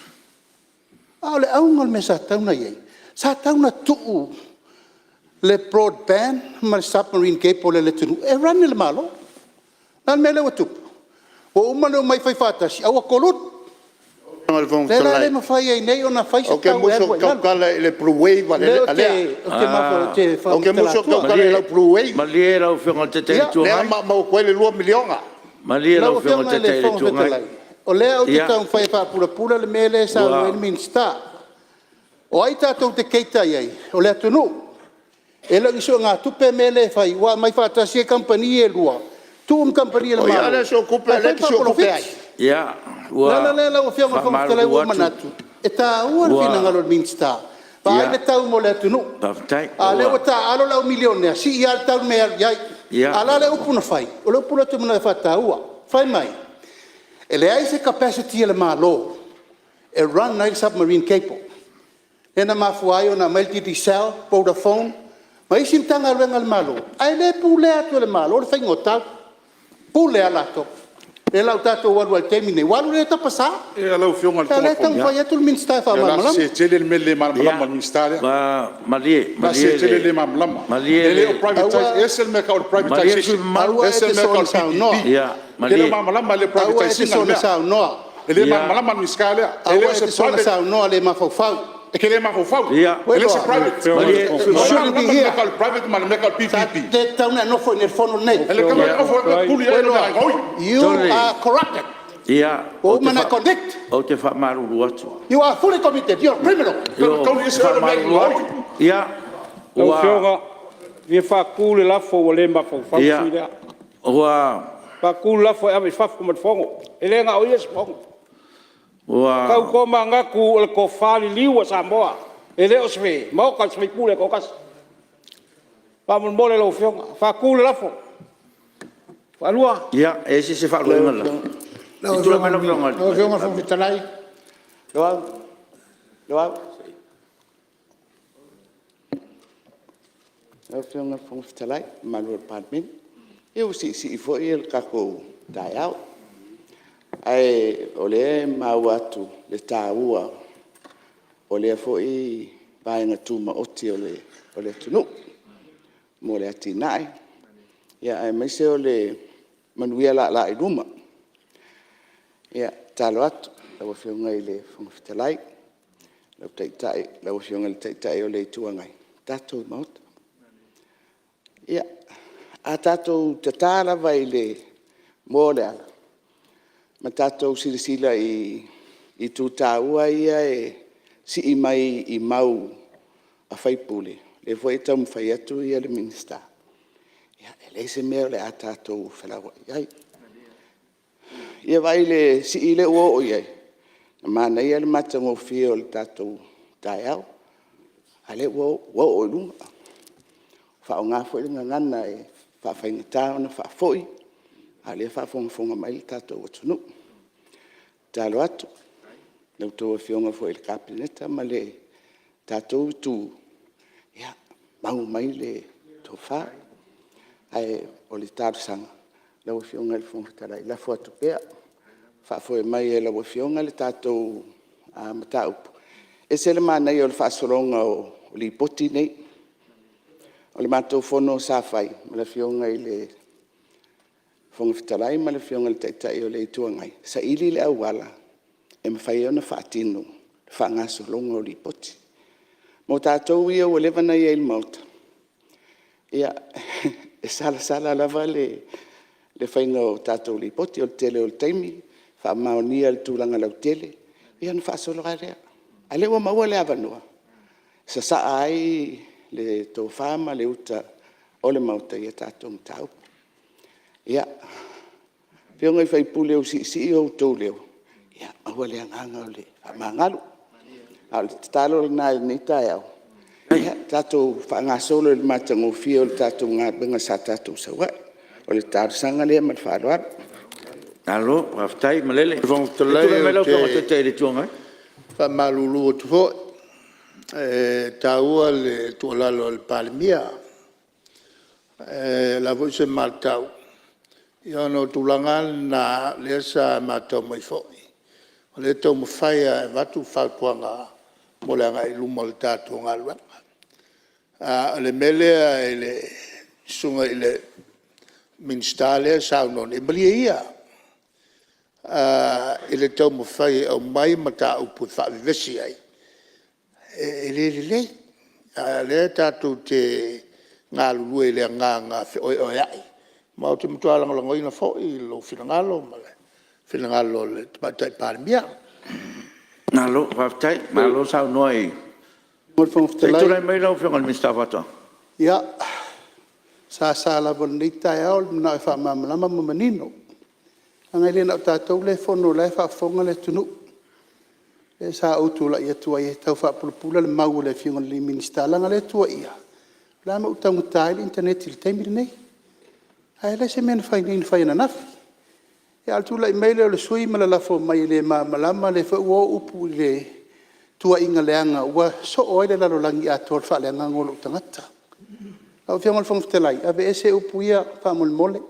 A o le auga o le mea sa tatau ona i ai, sa tatau ona tuu le broadband ma le submarine cable a le atunuu e run e le Malo. O le a le mea lea ua tupu? Ua uma ona omai fai faatasi ae ua kolulu. Lau Afioga i le Fofoga O lea la e Fetalai, le mafai ai nei ona fai se ou te tau e musu alu ou ai te i lalo. tautala i le blue wave O a lea Lea. ou te Ou te faamatala musu ou te atu. tautala i lau blue wave Malie lau Afioga i le Taitai o le Itu lea na Agai. maumau atu ai le $2 miliona. Malie lau Lau Afioga i Afioga le i le Taitai o le Fofoga Itu Agai. Fetalai, o lea ou te taumafai e faapulapula le mea lea e saunoa ai le Minisita. O ai tatou te cater i ai? O le atunuu. E le o ni suegatupe le mea lea e fai ua aumai faatasi ai kamupani ia e lua, tuu ni kamupani a le O ai Malo a lea sue tupe a ae lea fai e le te sue tupe ai? faapolofiti. O le Ua ala lea lau Afioga i le Fofoga Fetalai faamalulu ua ou atu... manatu, e taua le finagalo o le Minisita, vaai le tau mo le atunuu. Faafetai A o lea ua... ua taaalo le au milionea, sii lava le tau i le mea e alu i ai. A o le a le upu na fai? O le upu lea ou te manao e faataua. Fai mai, e leai se capacity a le Malo e run ai le submarine cable, lea na mafua ai ona aumai le Digicel, Vodafone ma isi Matagaluega a le Malo, ae le pulea atu e le Malo le faiga o tau, e pule lava latou. O lea la ua tatou alu ai i le taimi lenei, ua alu lea tapasa. Lau Afioga i le A o Fofoga lea e Fetalai, taumafai atu le Minisita e o le a faamalamalama. sese tele le mea le malamalama o le Minisita lea. Malie, O le a sese tele le le malamalama. malie E le le o privatize, e ese le mea e tau o le Malie le privatization, sui usufono mamalu. Aua e ese te le mea e tau o soona le saunoa. PPP. E te le o malamalama, e le o Aua e privatize te ina le soona mea. saunoa. E le malamalama le Minisita lea. E le Aua o e se te soona private, saunoa le mafaufau. e te le mafaufau. E le o se Toeloa, private. Malie O le sui e usufono you shouldn't malamalama be i le mea here. e tau o le private ma le mea e tau o le Sa PPP? le tatau ona e nofo i inei i le fono lenei. E le tatau ona e nofo e puli oe i lou gaoi. You are corrupted. Ua uma ona e convict. Ou te faamalulu atu. You are fully committed, you are criminal. Ou te faamalulu atu. Lau Afioga, e fia faatu le lafo, Ua le mafaufau le sui usufono lea. Faatu le lafo, E ave i fafo ma le Fono. E le na o ia se Fono. Tau tomanatu o le tofa liliu a Samoa, e le o se Maota o se sui usufono e toatasi. Faamolemole lau Afioga, faatu le lafo. Ia, e i ai se isi e faalavelave i le lafo? Se i tulai mai lau Afioga i le Lau Afioga i le Fofoga Fetalai… Loau Lau Afioga i le Fofoga Fetalai ma le mamalu o le Palemene, ia ua siisii foi le tatou taeao, ae o lea e maua atu le taua o lea foi vaega tumaoti o le atunuu mo le atinae, aemaise o le manuia laalaai i luma. E tatalo atu i lau Afioga i le Fofoga Fetalai, lau Afioga i le Taitai o le Itu Agai, le tatou Maota, ia, a tatou tata lava i le moa o le ala ma tatou silasila i itu taua ia e sii mai i mau a sui usufono, o lea foi e taumafai atu le Minisita, ia e leai se mea o le a tatou felauai ai. Ia vaai i le sii lea ua oo i ai? E manaia le matagofie o le tatou taeao, a o lea ua oo i luga, faaaoga foi le gagana e faafaigata ona faafoi a o lea e faafogafoga mai le tatou atunuu. E tatalo atu i a outou Afioga foi i le Kapeneta ma le tatou Itu, ia mau mai le tofa. Ae o le talosaga, lau Afioga i le Fofoga Fetalai, lafo atu pea, faafoe mai e lau Afioga le tatou mataupu. E ese le manaia o le faasologa o Lipoti nei. O le matou fono sa fai ma le Afioga i le Fofoga Fetalai ma le Afioga i le Taitai o le Itu Agai, saili le auala e mafai ai ona faatino le faagasologa o Lipoti. Mo tatou ia ua leva ona i ai i le Maota, ia, e salasala lava le le faiga o tatou Lipoti. O le tele o le taimi faamaonia le tulaga lautele ia ona faasolo lava lea. A o lea ua maua le avanoa e sasaa ai le tofa ma le uta a le Maota i a tatou mataupu. Ia, Afioga i sui usufono ua siisii outou leo, ia maua le agaga o le faamagalo. A o le tatalo lena i lenei taeao, ia tatou faagasolo i le matagofie o le tatou galuega sa tatou sau ai. O le talosaga lea ma le faaaloalo. Malo faafetai malele. Fofoga Se i tulai Fetalai mai ou lau te Afioga i le Taitai o le Itu Agai. faamalulu atu foi, e taua le tuualalo a le Palemia. Ae o le a foi se matau, ia ona o tulaga lava na lea sa matau mai foi, o lea e taumafai lava e avatu fautuaga mo le agai i luma o le tatou galuega. A o le mea lea i le Susuga i le Minisita lea e saunoa nei, malie ia i le taumafai e aumai mataupu e faavevesi ai, e le lelei. A o lea tatou te galulue i le agaga feoeoea'i ma ou te matua lagolagoina foi lou finagalo ma le finagalo o le Tamaitai Palemia. Malo faafetai, malo saunoa i… Lau Afioga i le Fofoga Se i Fetalai… tulai mai lau Afioga i le Minisita o Faatoaga. Ia, e sasa lava i lenei taeao le manao e faamalamalama ma manino, leaga e le na o tatou lea e fono o la e faafofoga le atunuu. Lea sa ou tulai atu ai e tau faapulapula le mau a le Afioga i le Minisita leaga o lea e tuuaia, o le a le mea ua taugata ai le initaneti i le taimi lenei. Ae leai se mea na fai nei na fai ananafi. Ia a o le tulai mai lea o le sui usufono ma lalafo mai e le malamalama, lea foi ua o upu i le tuuaiga leaga ua soo ai le lalolagi atoa i le faaleagaga o lou tagata. Lau Afioga i le Fofoga Fetalai, aveese upu ia faamolemole,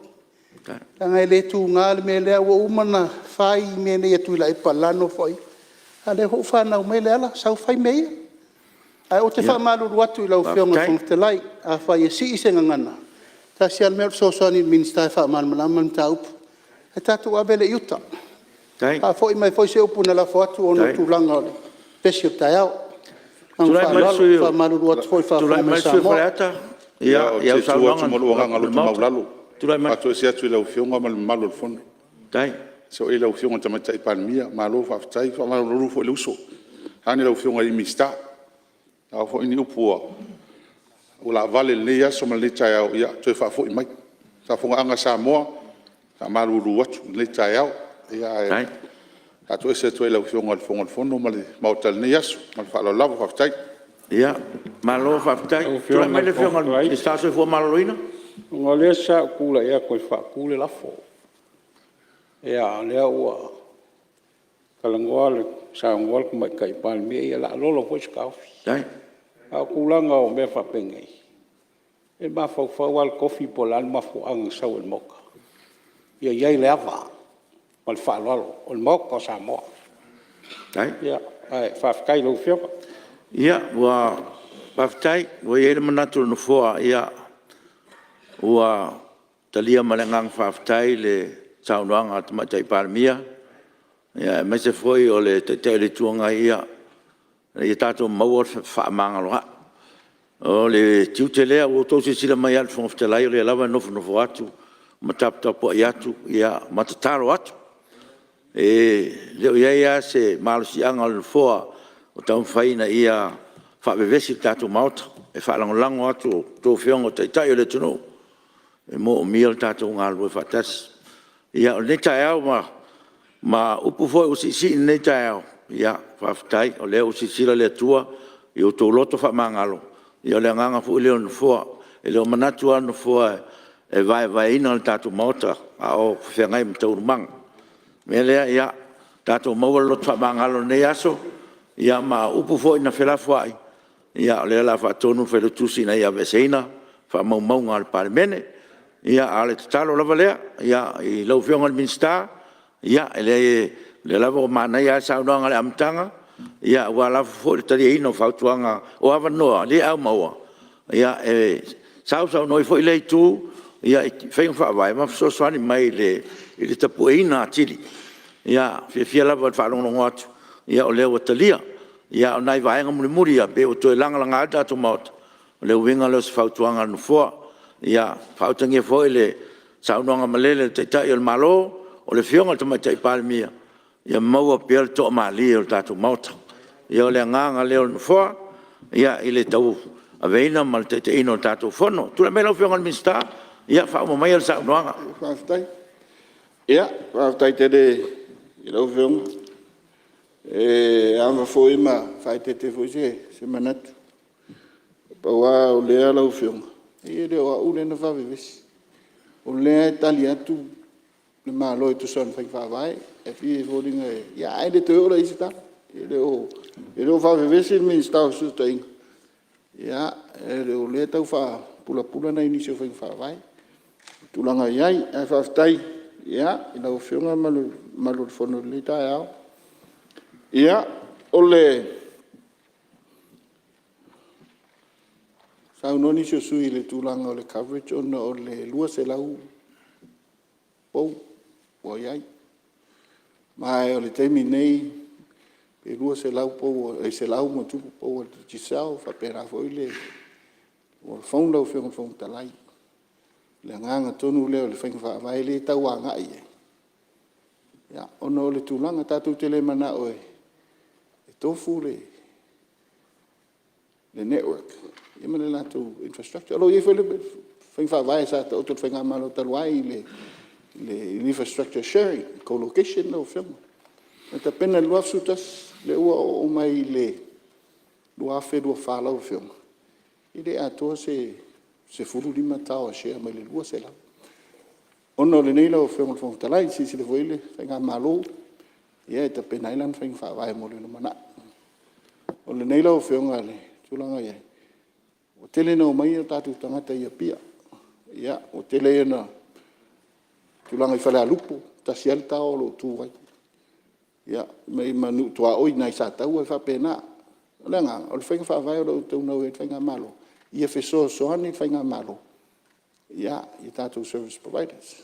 leaga e le tuga le mea lea, ua uma ona fai mea nei e Tuilaepa i le la Nofoaiga, a o lea foi ua fanau mai Leala, sau fai mea ia. Ae ou te faamalulu atu i lau Afioga i le Fofoga Fetalai, afai e sii se gagana, e tasi lava le mea o le fesoasoani i le Minisita e faamalamalama le mataupu, ae tatou ave lea i uta. Faafoi mai foi se upu na lafo atu ona o tulaga o le pesi o le taeao. Ma le agaga faaaloalo. E faamalulu atu foi i le faafofoga mai a Tulai mai le sui usufono mo Samoa. Faleata. Ia, ou I te au tu saunoaga atu ma lou agaga le loto Maota. maualalo Tulai e mai. faatoese atu i lau Afioga ma le mamalu o le Fono. Aemaise foi lau Afioga i le Tamaitai Palemia, malo faafetai. E faamalulu foi i le uso, vaeane lau Afioga i le Minisita. O a foi ni upu ua laavale i lenei aso ma lenei taeao, ia toe faafoi mai. Le faafofogaaga a Samoa, e faamalulu atu i lenei taeao, ae faatoese atu ai i lau Afioga i le Fofoga o le Fono ma le Maota i lenei aso. Ma le faaaloalo lava. Faafetai. Malo faafetai. Lau Tulai Afioga mai i le le Afioga Fofoga i le Fetalai, Minisita o le Soifua Maloloina. ona o lea sa ou tulai atu e faatu le lafo, a o lea ua saunoa le Tamaitai Palemia, ia o le a lolo foi se taofi. A o tulaga o mea faapenei, e mafaufau lava le tofi po o le a le mafuaaga na sau ai i le Maota. Ia i ai le ava ma le faaaloalo, o le Maota o Samoa. Ae faafetai i lau Afioga. Faafetai. Ua i ai le manatu o le Nofoa, ua talia ma le agaga faafetai le saunoaga a le Tamaitai Palemia aemaise foi o le Taitai o le Itu Agai, ina ia tatou maua le fefaamagaloa'i. O le tiute lea, ua outou silasila mai lava i le Fofoga Fetalai o lea lava e nofonofo atu ma taputapuai atu ma tatalo atu. E le o i ai lava se malosiaga o le Nofoa o taumafai ina ia faavevesi le tatou Maota. E faalagolago atu i a outou Afioga o Taitai o le atunuu, e moomia lo tatou galulue faatasi. Ia o lenei taeao ma upu foi ua siisii i lenei taeao, ia faafetai o lea ua silasila le Atua i o outou loto faamagalo. Ia o le agaga foi lea o le Nofoa. E le o manatu lava le Nofoa e vaevaeina le tatou Maota a o feagai ma taualumaga. O le mea lea, ia tatou maua le loto faamagalo i lenei aso ma o upu foi na felafoai, o lea o le a faatonu le Failautusi ina ia aveeseina faamaumauga a le Palemene. Ia, a o le tatalo lava lea i lau Afioga i le Minisita, e leai o lea lava ua manaia lava le saunoaga i le amataga aua lava foi le taliaina o fautuaga, o avanoa liau maua e sausaunoa ai foi lea itu i faiga faavae ma fesoasoani mai i le tapueina atili. E fiafia lava i le faalogologo atu o lea ua talia. A o nai vaega mulimuli ia pei ua toe lagalaga ai le tatou Maota, o le uiga lea o se fautuaga a le Nofoa. Ia faautagia foi le saunoaga malele a le Taitai o le Malo, o le Afioga i le Tamaitai Palemia, ia maua pea le toamalie o le tatou Maota. Ia o le agaga lea o le Nofoa i le tauaveina ma le taitaiina o le tatou Fono. Tulai mai lau Afioga i le Minisita, faauma maia le saunoaga. Ia, faafetai tele i lau Afioga. E ava foi ma faaeteete foi se manatu, pau lava o lea lau Afioga, e le o au lea na vavevesi, o lea e tali atu le Malo e tusa o ana faiga faavae. Ae pei e foliga e… ae le toe oo la i ai se tala. E le o vavevesi le Minisita o Fesootaiga, o lea e tau faapulapula nai nisi o faiga faavae i tulaga e i ai. Ae faafetai i lau Afioga ma le mamalu o le fono i lenei taeao. Ia, saunoa nisi o sui usufono i le tulaga o le coverage ona o le 200 pou ua i ai. Ma o le taimi nei e 200 pou, e 100+ pou a le Digicel, faapena foi le Vodafone lau Afioga i le Fofoga Fetalai. O le agaga tonu lea o le faiga faavae lea e tau agai i ai, ona o le tulaga, tatou te le mananao e tofu le network ma le latou infrastructure. O lo o i ai foi le faiga faavae sa taoto e le Faigamalo talu ai i le infrastructure sharing co-location lau Afioga. Na tapena i le 2011, lea ua oo mai i le 2024 lau Afioga, e le atoa se 15 tower share mai le 200. Ona o lenei lau Afioga i le Fofoga Fetalai, silasila foi i ai le Faigamalo e tapena ai lana faiga faavae mo le lumanai. O lenei lau Afioga i le tulaga e i ai, ua tele ina omai o tatou tagata i Apia, ua tele ina tulaga i Falealupo, e tasi lava le tower o lo o tu ai, ma nuu tuaoi i ina i Sataua, e faapena. O le agaga o le faiga faavae o lo o taunau ai le Faigamalo, ia fesoasoani le Faigamalo ia tatou service providers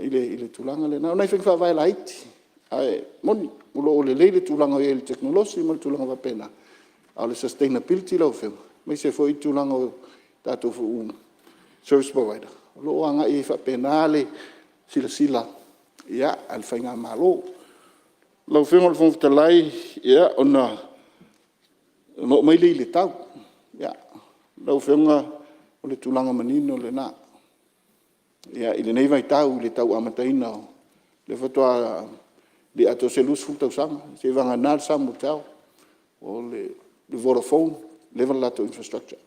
i le tulaga lena. O nai faiga faavae laiti, ae moni o lo o lelei le tulaga o i ai i le tekonolosi ma tulaga faapena, a o le sustainability lau Afioga, aemaise foi tulaga o tatou service provider o lo o agai ai faapena le silasila a le Faigamalo. Lau Afioga i le Fofoga Fetalai, ona oo mai lea i le tau. Lau Afioga o le tulaga manino lena i lenei vaitau i le tau amataina o… lea faatoa le atoa se 20 tausaga seiavagana le SamoaTel, o le Vodafone ua leva le latou infrastructure,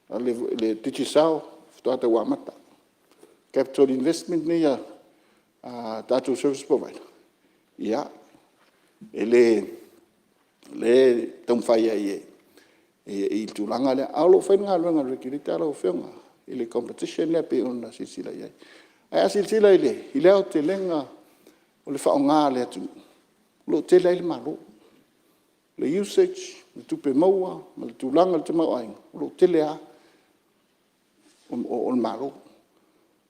a o le Digicel faatoa tau amata. Capital investment nei a tatou service provider, ia, o lea e taumafai ai i le tulaga lea. Ae o lo o fai le galuega a le Regulator lau Afioga i le competition lea pei ona silasila i ai. Ae a silasila i le aotelega o le faaaoga a le atunuu, o lo o tele ai le Malo. O le usage, o tupe maua ma le tulaga o le tamaoaiga, o lo o tele lava o le Malo.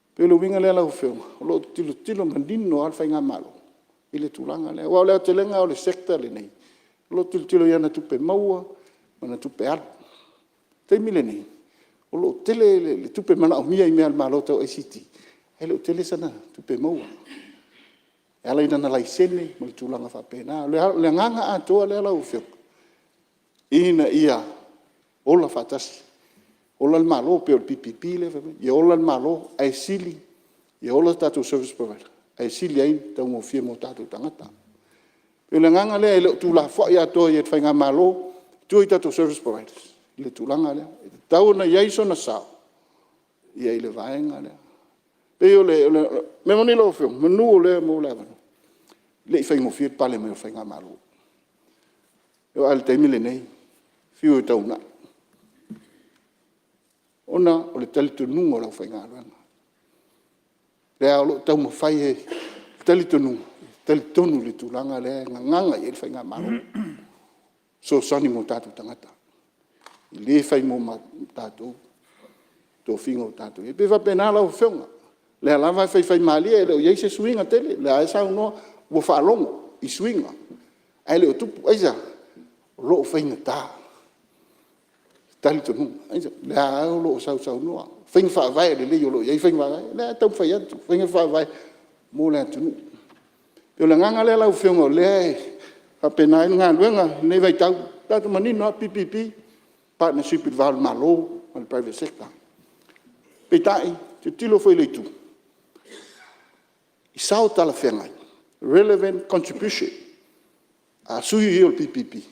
E pei o le uiga lea lau Afioga, o lo o tilotilo manino lava le Faigamalo i le tulaga lea. Aua o le aotelega o le Sector lenei, o lo o tilotilo i ana tupe maua ma ana tupe alu. O le taimi lenei, o lo o tele le tupe manaomia i mea a le Malo tau ICT ae le o tele sana tupe maua e ala i lana laisene ma tulaga faapena. O le agaga atoa lea lau Afioga, ina ia ola faatasi, ola le Malo pei o le PPP lea e fai mai, ia ola le Malo ae sili ia ola tatou service provider ae sili ai ona taugofie mo tatou tagata. E pei o le agaga lea e le o tuulafoai atoa i ai e le Faigamalo i tua i tatou service providers le tulaga lea. E tatau ona i ai sona sao i le vaega lea. O le mea moni lau Afioga, manu o lea e maua le avanoa, e le i faigofie le pale mai o le Faigamalo. E oo lava i le taimi lenei, e fiu e taunai, ona o le talitonuga o le aufaigaluega. O lea o lo o taumafai e talitonuga, e talitonu i le tulaga lea e gagaga i ai le Faigamalo, e fesoasoani mo tatou tagata. E le fai mo tatou tofiga ua tatou i ai. E pei e faapena lau Afioga, o lea lava e faifaimalie e le o i ai se suiga tele, o lea lava e saunoa ua faalogo i suiga ae le o tupu. Aisea? O lo o faigata le talitonuga. Aisea? O lea lava o lo o sausaunoa. Faiga Faavae lelei o lo o i ai faiga faavae. O lea e taumafai atu, faiga faavae mo le atunuu. E pei o le agaga lea lau Afioga o lea e faapena ai le galuega i lenei vaitau, o lea e manino lava PPP, Partnership i le va o le Malo ma le Private Sector. Peitai, tilotilo foi i le itu i sao talafeagai, relevant contribution a sui ia o le PPP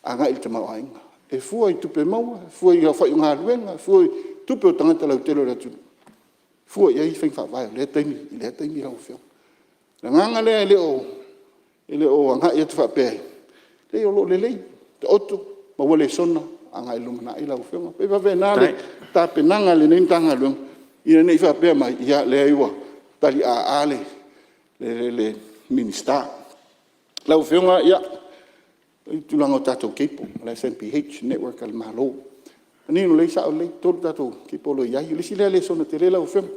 agai i le tamaoaiga. E fua i tupe maua, e fua i aofai o galuega, e fua i tupe o tagata lautele o le atunuu, e fua i ai faiga faavae o lea taimi i lea taimi lau Afioga. O le agaga lea e le o agai atu faapea, leai o lo o lelei, taoto maua lesona agai i le lumanai lau Afioga. E pei e faapena le tapenaga a lenei Matagaluega ina ne i faapea mai, ia leai ua tali aa le Minisita. Lau Afioga i le tulaga o tatou cable o le SNBH le network a le Malo, e manino lelei sao lelei, e 3 tatou cable o lo o i ai. O le isi lea lesona tele lau Afioga.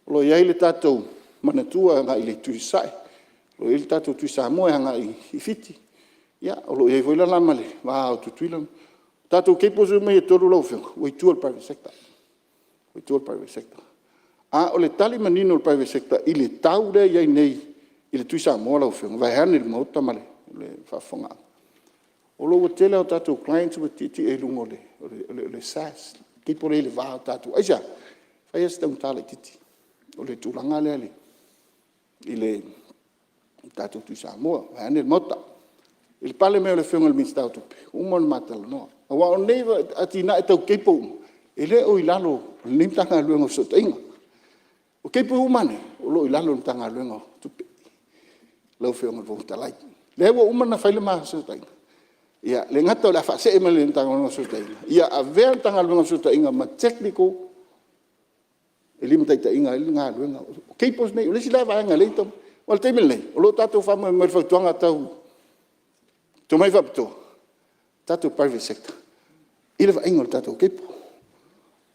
O lo o i ai le tatou Manatua agai i le itu i Sasae, o lo o i ai le tatou Tuisamoa e agai i Fiti, ia o lo o i ai foi la ma le va o Tutuila. O tatou cables uma ia e 3 lau Afioga ua i tua i le private sector, ua i tua i le private sector. A o le tali manino a le private sector i le tau lea e i ai nei i le Tuisamoa lau Afioga vaeane le Maota ma le faafofogaaga, o lo o ua tele a tatou clients ua tietie i luga o le SAS le cable lea e i le va o tatou. Aisea? E fai lava si taugata laitiiti o le tulaga lea i le tatou Tuisamoa vaeane le Maota. I le pale mai o le Afioga i le Minisita o Tupe ua uma ona ma talanoa aua o nei atinae tau cable uma e le o i lalo o lenei Matagaluega o Fesootaiga. O cable uma lava nei o lo o i lalo o le Matagaluega o Tupe lau Afioga i le Fofoga Fetalai. O lea ua uma ona fai le ma fesootaiga, e le gata o le a faasee mai le Matagaluega o Fesootaiga, ia avea le Matagaluega o Fesootaiga ma technical e limataitaiina ai le galuega. O cables nei, o le isi lea vaega lea e tatau… Aua o le taimi lenei o lo o tatou faamoemoe i le fautuaga tau tomai faapitoa, tatou private sector i le vaaiga o le tatou cable,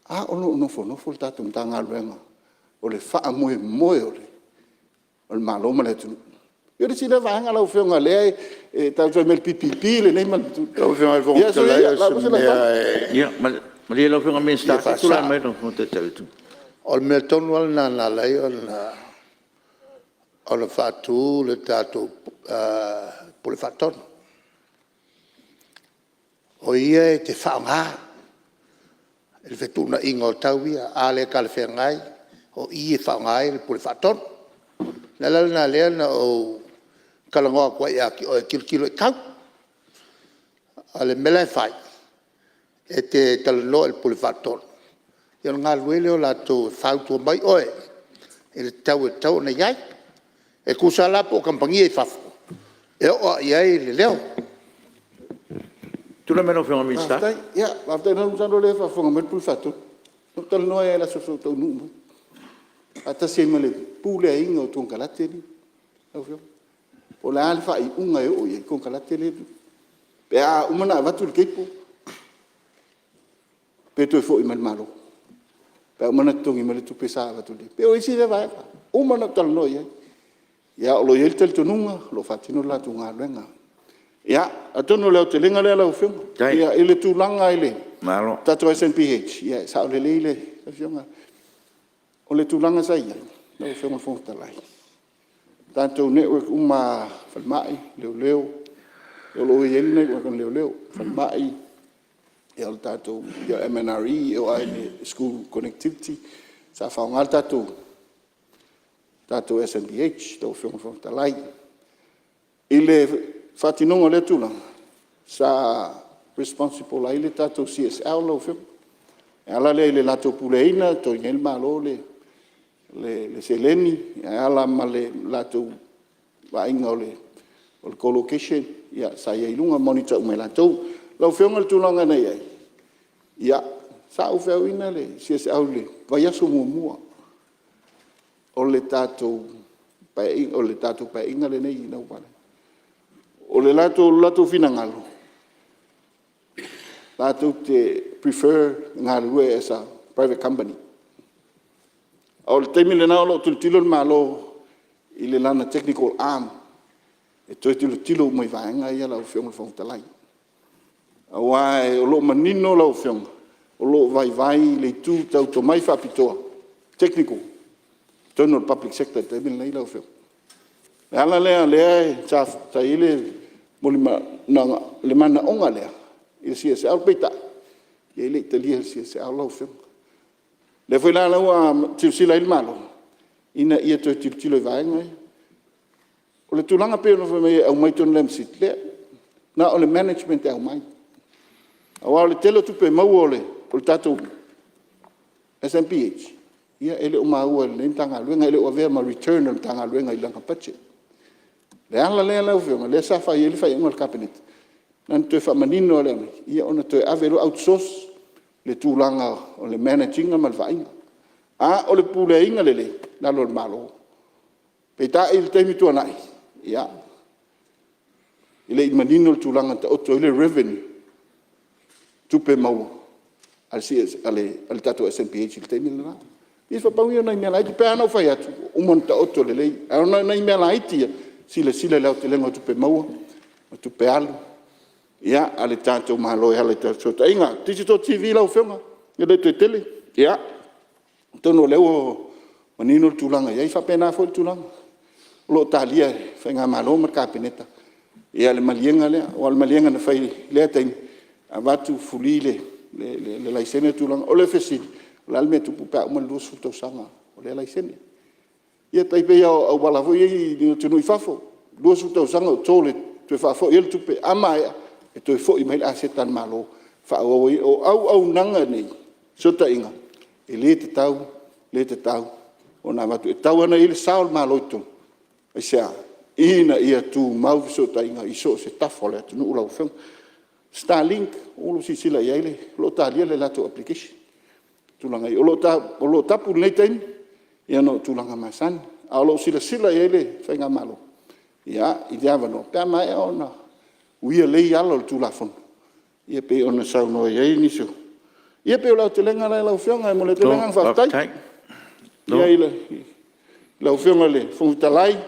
a o lo o nofonofo le tatou Matagaluega o le faamoemoe o le Malo ma le atunuu. Ia o le isi lea vaega lau Afioga o lea e tatou te fai mai i le PPP lenei ma le… Lau Afioga i le Fofoga Fetalai o se mea e Ia soia Malie lau Afioga i le Minisita fia se i tulai faasao. mai lau Afioga i le Taitai. O le mea tonu lava lena na ala ai ona faatu le tatou Pule Faatonu, o ia e te faaaoga i le fetuunaiga o tau ia. A le talafeagai o i e faaaoga ai le Pule Faatonu. O le ala lena lea na ou talanoa atu ai ia te oe e tilotilo i tau. A o le mea la e fai e te talanoa i le Pule Faatonu ia ona galulue lea o latou e fautua mai oe i le tau e tatau ona i ai. E tusa la po o kamupani ia i fafo e oo lava i ai le leo. Tulai mai lau Afioga i le Minisita. Faafetai. Ia faafetai masalo o lea e faafofoga mai le Pule Faatonu. Na ou talanoa ai lava i le aso sa ou taunuu mai ai faatasi ai ma le puleaina o konekarate ia lau Afioga. Po o le a le faaiuga e oo i ai konekarate ia pe a uma ona avatu le cable pe toe foi mai i le Malo pe a uma ona totogi mai le tupe sa avatu. E pei o isi ia vaega ua uma ona ou talanoa i ai. Ia o lo o i ai le talitonuga o lo o faatino le latou galuega. Ia atonu o le aotelega lea lau Afioga. I le tulaga i le tatou SNBH, ia e sao lelei lau Afioga. O le tulaga sa i ai lau Afioga i le Fofoga Fetalai, o tatou network uma lava falemai, leoleo, o lo o i ai le network a leoleo, falemai, o le tatou MNRE e oo lava i le school connectivity sa faaaoga le tatou SNBH lau Afioga i le Fofoga Fetalai. I le faatinoga o lea tulaga sa responsible ai le tatou CSL lau Afioga e ala lea i le latou puleaina, totogi ai e le Malo le seleni e ala ma le latou vaaiga o le colocation sa i ai i luga, monitor uma e latou. Lau Afioga i le tulaga na i ai, ia sa ou feauina le CSL i le vaiaso muamua o le tatou Paeaiga lenei ina ua… O le latou finagalo latou te prefer e galulue as a private company. A o le taimi lena o lo o tilotilo le Malo i lana technical arm e toe tilotilo uma i vaega ia lau Afioga i le Fofoga Fetalai, aua o lo o manino lau Afioga. o lo o vaivai le itu tau tomai faapitoa, technical i totonu o le public sector i le taimi lenei lau Afioga. O le ala lea o lea sa i ai le manaoga lea i le CSL peitai e le i talia e le CSL lau Afioga. O lea foi la ua silasila i ai le Malo ina ia toe tilotilo i vaega ia. O le tulaga e pei ona fai mai e aumai i totonu o le MCIL, leai na o le management e aumai aua o le tele o tupe maua a le tatou SNBH e le o maua e lenei Matagaluega, e le o avea ma return a le Matagaluega i lana budget. O le ala lea lau Afioga lea sa fai ai le faaiuga a le Kapeneta na ona toe faamanino lava o le aumai ona toe ave lea outsource le tulaga o le manage ina ma le vaaiga. A o le puleaina lelei, i lalo o le Malo. Peitai i le taimi tuanai e le i manino le tulaga na taoto ai le revenue, tupe maua a le tatou SNBH i le taimi lena. Ia pau ia o nai mea laiti. E pei lava ona ou fai atu ua uma ona taoto lelei ae ona o nai mea laiti ia, silasila i le aotelega o tupe maua ma tupe alu a le tatou Malo e ala i fesootaiga. Digital TV lau Afioga e le toe tele, atonu o lea ua manino le tulaga e i ai, e faapena foi le tulaga o lo o talia e le Faigamalo ma le Kapeneta le maliega lea. Aua o le maliega na fai i lea taimi, avatu free le laisene. O le fesili, o le a le mea e tupu pe a uma le 20 tausaga o lea laisene? Ia tai pei lava o auala foi ia i atunuu i fafo, 20 tausaga o toll e toe faafoi ai le tupe, a maea e toe foi mai le aseta a le Malo e faaauau ai. O auaunaga nei o fesootaiga e le tatau, le tatau ona avatu, e tatau lava ona i ai le sao o le Malo i totonu. Aisea? Ina ia tumau fesootaiga i so o se tafa o le atunuu lau Afioga. Starlink ua ou silasila i ai o lo o talia le latou application i tulaga ia. O lo o tapu i lenei taimi ona o tulaga masani a o lo o silasila i ai le Faigamalo i le avanoa pe a maea ona uia lelei ala o le Tulafono e pei ona saunoa i ai nisi o… Ia pei o le aotelega lea lau Afioga e momoli atu ai le agaga faafetai i lau Afioga i le Fofoga Fetalai, le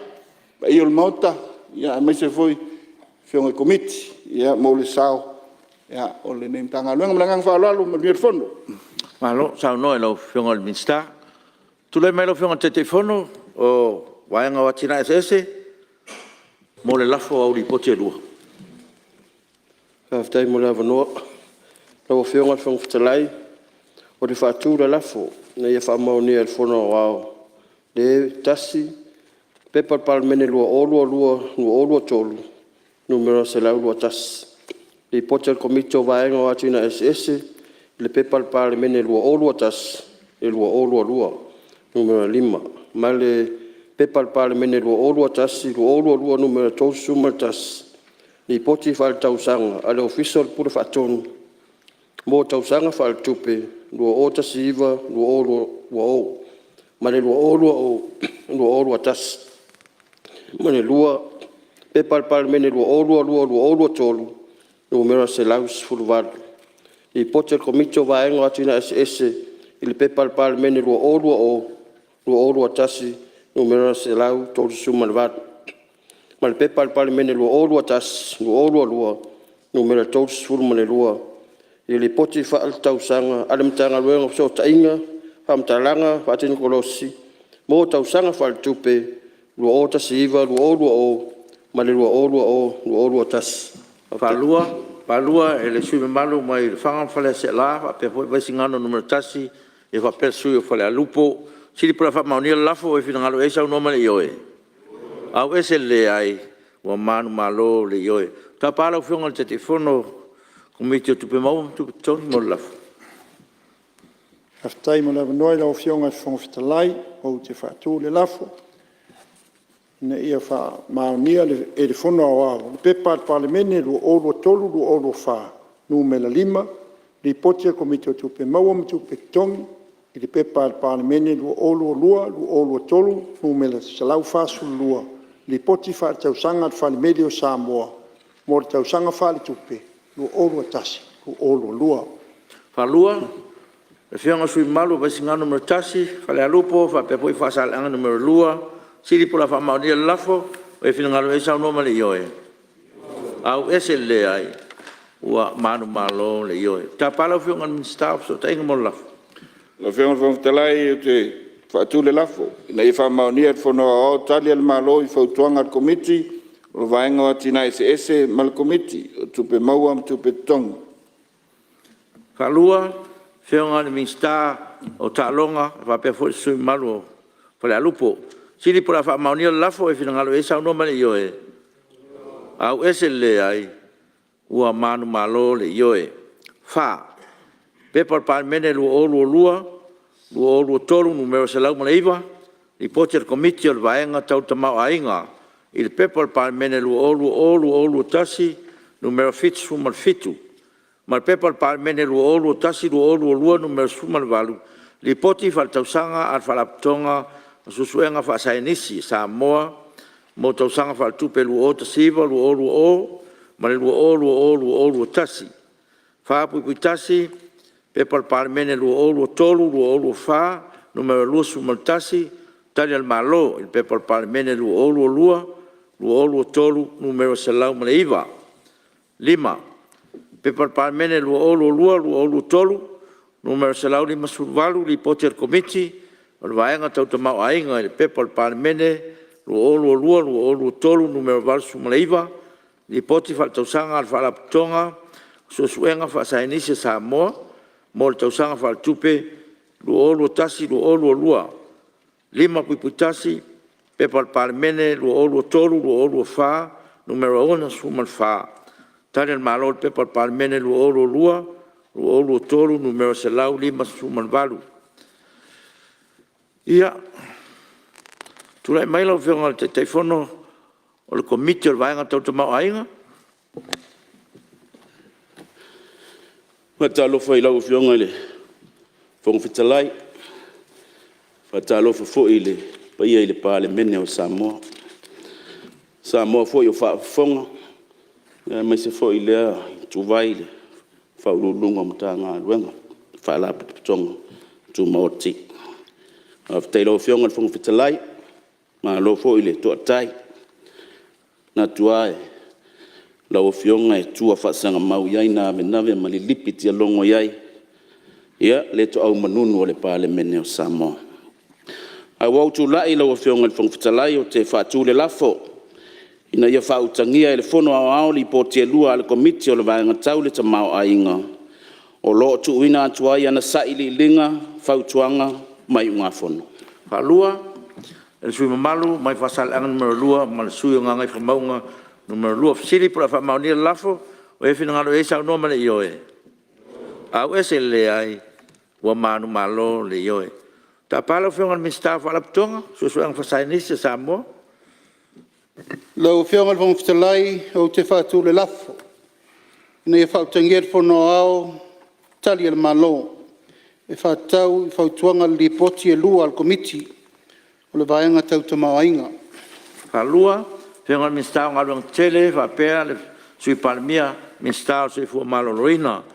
paia o le Maota aemaise foi Afioga i Komiti mo le sao o lenei Matagaluega. Ma le agaga faaaloalo, manuia le fono. Malo saunoa i lau Afioga i le Minisita. Tulai mai lau Afioga i le Taitaifono o le Vaega o Atinae Eseese mo le lafo o au Lipoti e 2. Faafetai mo le avanoa lau Afioga i le Fofoga Fetalai. Ou te faatu le lafo, Ina ia faamaonia e le Fono Aoao le 1. P.P.2022/2023 Nu.121, Lipoti a le Komiti o Vaega o Atinae Eseese i le P.P.2021/2022 Nu.5 ma le P.P.2021/2022 Nu.31, Lipoti Faaletausaga a le Ofisa o le Pule Faatonu mo Tausaga Faaletupe 2019/2020 ma le 2020/2021; ma le 2. P.P.2022/2023 Nu.118, Lipoti a le Komiti o Vaega o Atinae Eseese i le P.P.2020/2021 Nu.138, ma le P.P.2021/2022 Nu.32, Lipoti Faaletausaga a le Matagaluega o Fesootaiga, Faamatalaga Tekonolosi mo Tausaga Faaletupe 2019/2020 ma le 2020/2021. Faafetai. 2 e le sui usufono mamalu mai Lefaga ma Faleaseela faapea foi Vaisigano Nu.1 faapea le sui usufono o Falealupo. O le a fesili pe o le a faamaonia le lafo. Ua e finagalo i ai saunoa ma le ioe. Ioe. Ua manumalo le Ioe. Ou te tapa lau Afioga i le Taitaifono o le Komiti o Tupe Maua ma Tupe Totogi mo le lafo. Faafetai mo le avanoa i lau Afioga i le Fofoga Fetalai. Ou te faatu le lafo, Ina ia faamaonia e le Fono Aoao le P.P.2023/2024 Nu.5, Lipoti a le Komiti o Tupe Maua ma Tupe Totogi i le P.P.2022/2023 Nu.142, Lipoti Faaletausaga a le Falemeli o Samoa mo le Tausaga Faaletupe 2021/2022. 2. Afioga i le sui usufono mamalu o Vaisigano Nu.1, Falealupo faapea foi Faasaleleaga Nu.2. Fesili po o le a faamaonia le lafo. Ua e finagalo i ai saunoa ma le Ioe. Ua manumalo le Ioe. Ou te tapa lau Afioga i le Minisita o Fesootaiga mo le lafo. Lau Afioga i le Fofoga Fetalai ou te faatu le lafo, Ina ia faamaonia e le Fono Aoao Tali a le Malo i Fautuaga a le Komiti o le Vaega o Atinae Eseese ma le Komiti o Tupe Maua ma Tupe Totogi. Afioga i le Minisita o Taaloga faapea foi le sui usufono mamalu o Falealupo. O le fesili po o le a faamaonia le lafo, e finagalo i ai saunoa ma le ioe. Ioe. Ua manumalo le Ioe. 4. P.P.2022/2023 Nu.109, Lipoti a le Komiti o le Vaega Tau le Tamaoaiga i le P.P.2020/2021 Nu.77 ma le P.P.2021/2022 Nu.18, Lipoti Faaletausaga a le Faalapotopotoga o Suesuega Faasaienisi a Samoa mo le Tausaga Faaletupe 2019/2020 ma le 2020/2021. 4.1 P.P.2023/2024 Nu.21, Tali a le Malo i le P.P.2022/2023 Nu.109. 5. P.P.2022/2023 Nu.158, Lipoti a le Komiti o le Vaega Tau le Tamaoaiga i le P.P.2022/2023 Nu.89, Lipoti Faaletausaga a le Faalapotopotoga o Suesuega Faasaienisi a Samoa mo le Tausaga Faaletupe 2021/2022. 5.1 P.P.2023/2024 Nu.64, Tali a le Malo i le P.P.2022/2023 Nu.158. Ia, tulai mai lau Afioga i le Taitaifono o le Komiti o le Vaega Tau le Tamaoaiga. E faatalofa i lau Afioga i le Fofoga Fetalai, faatalofa foi i le paia i le Palemene o Samoa, Samoa foi o faafofoga aemaise foi lea ituvai i Ofisa Sili o Pulega o Matagaluega ma Faalapotopotoga Tumaoti. Faafetai i lau Afioga i le Fofoga Fetalai, malo foi le toatai. E manatu lava o lau Afioga e tua faasagamau i ai navenave ma lilipi tialogo i ai le toau manunu o le Palemene o Samoa. Ae ua ou tulai lau Afioga i le Fofoga Fetalai ou te faatu le lafo, Ina ia faautagia e le Fono Aoao Lipoti e lua a le Komiti o le Vaega Tau le Tamaoaiga o lo o tuuina atu ai ana Sailiiliga, Fautuaga ma Iugafono. Faafetai i le sui usufono mamalu mai Faasaleleaga 2 ma le sui usufono o Gagaifomauga 2. O le fesili po o le a faamaonia le lafo, ua i ai finagalo e saunoa ma le ioe. Ua manumalo le Ioe. Tapa lau Afioga i le Minisita o Faalapotopotoga Suesuega Faasaienisi a Samoa. Lau Afioga i le Fofoga Fetalai ou te faatu le lafo, Ina ia faautagia e le Fono Aoao Tali a le Malo e faatatau i Fautuaga o Lipoti e lua a le Komiti o le Vaega Tau le Tamaoaiga. Faalua, Afioga i le Minisita o Galuega Tetele faapea le Sui Palemia, Minisita o le Soifua Maloloina. O le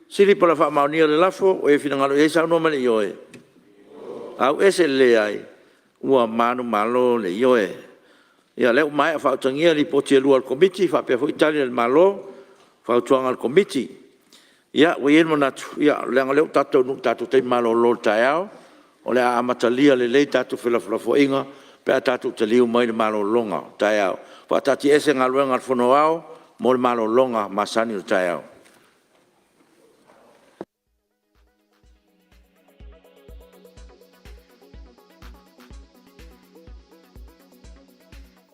fesili po o le a faamaonia le lafo, ua e finagalo i ai saunoa ma le ioe. Ua manumalo le Ioe. Ia lea ua maea faautagia Lipoti e lua a le Komiti faapea foi Tali a le Malo i Fautuaga a le Komiti. Ia ua i ai le manatu leaga o lea ua tatou taunuu i le tatou taimi malolo o le taeao, o le a amatalia lelei tatou felafolafoaiga pe a tatou taliu mai le malologa o le taeao. E faataatiaese Galuega a le Fono Aoao mo le malologa masani o le taeao.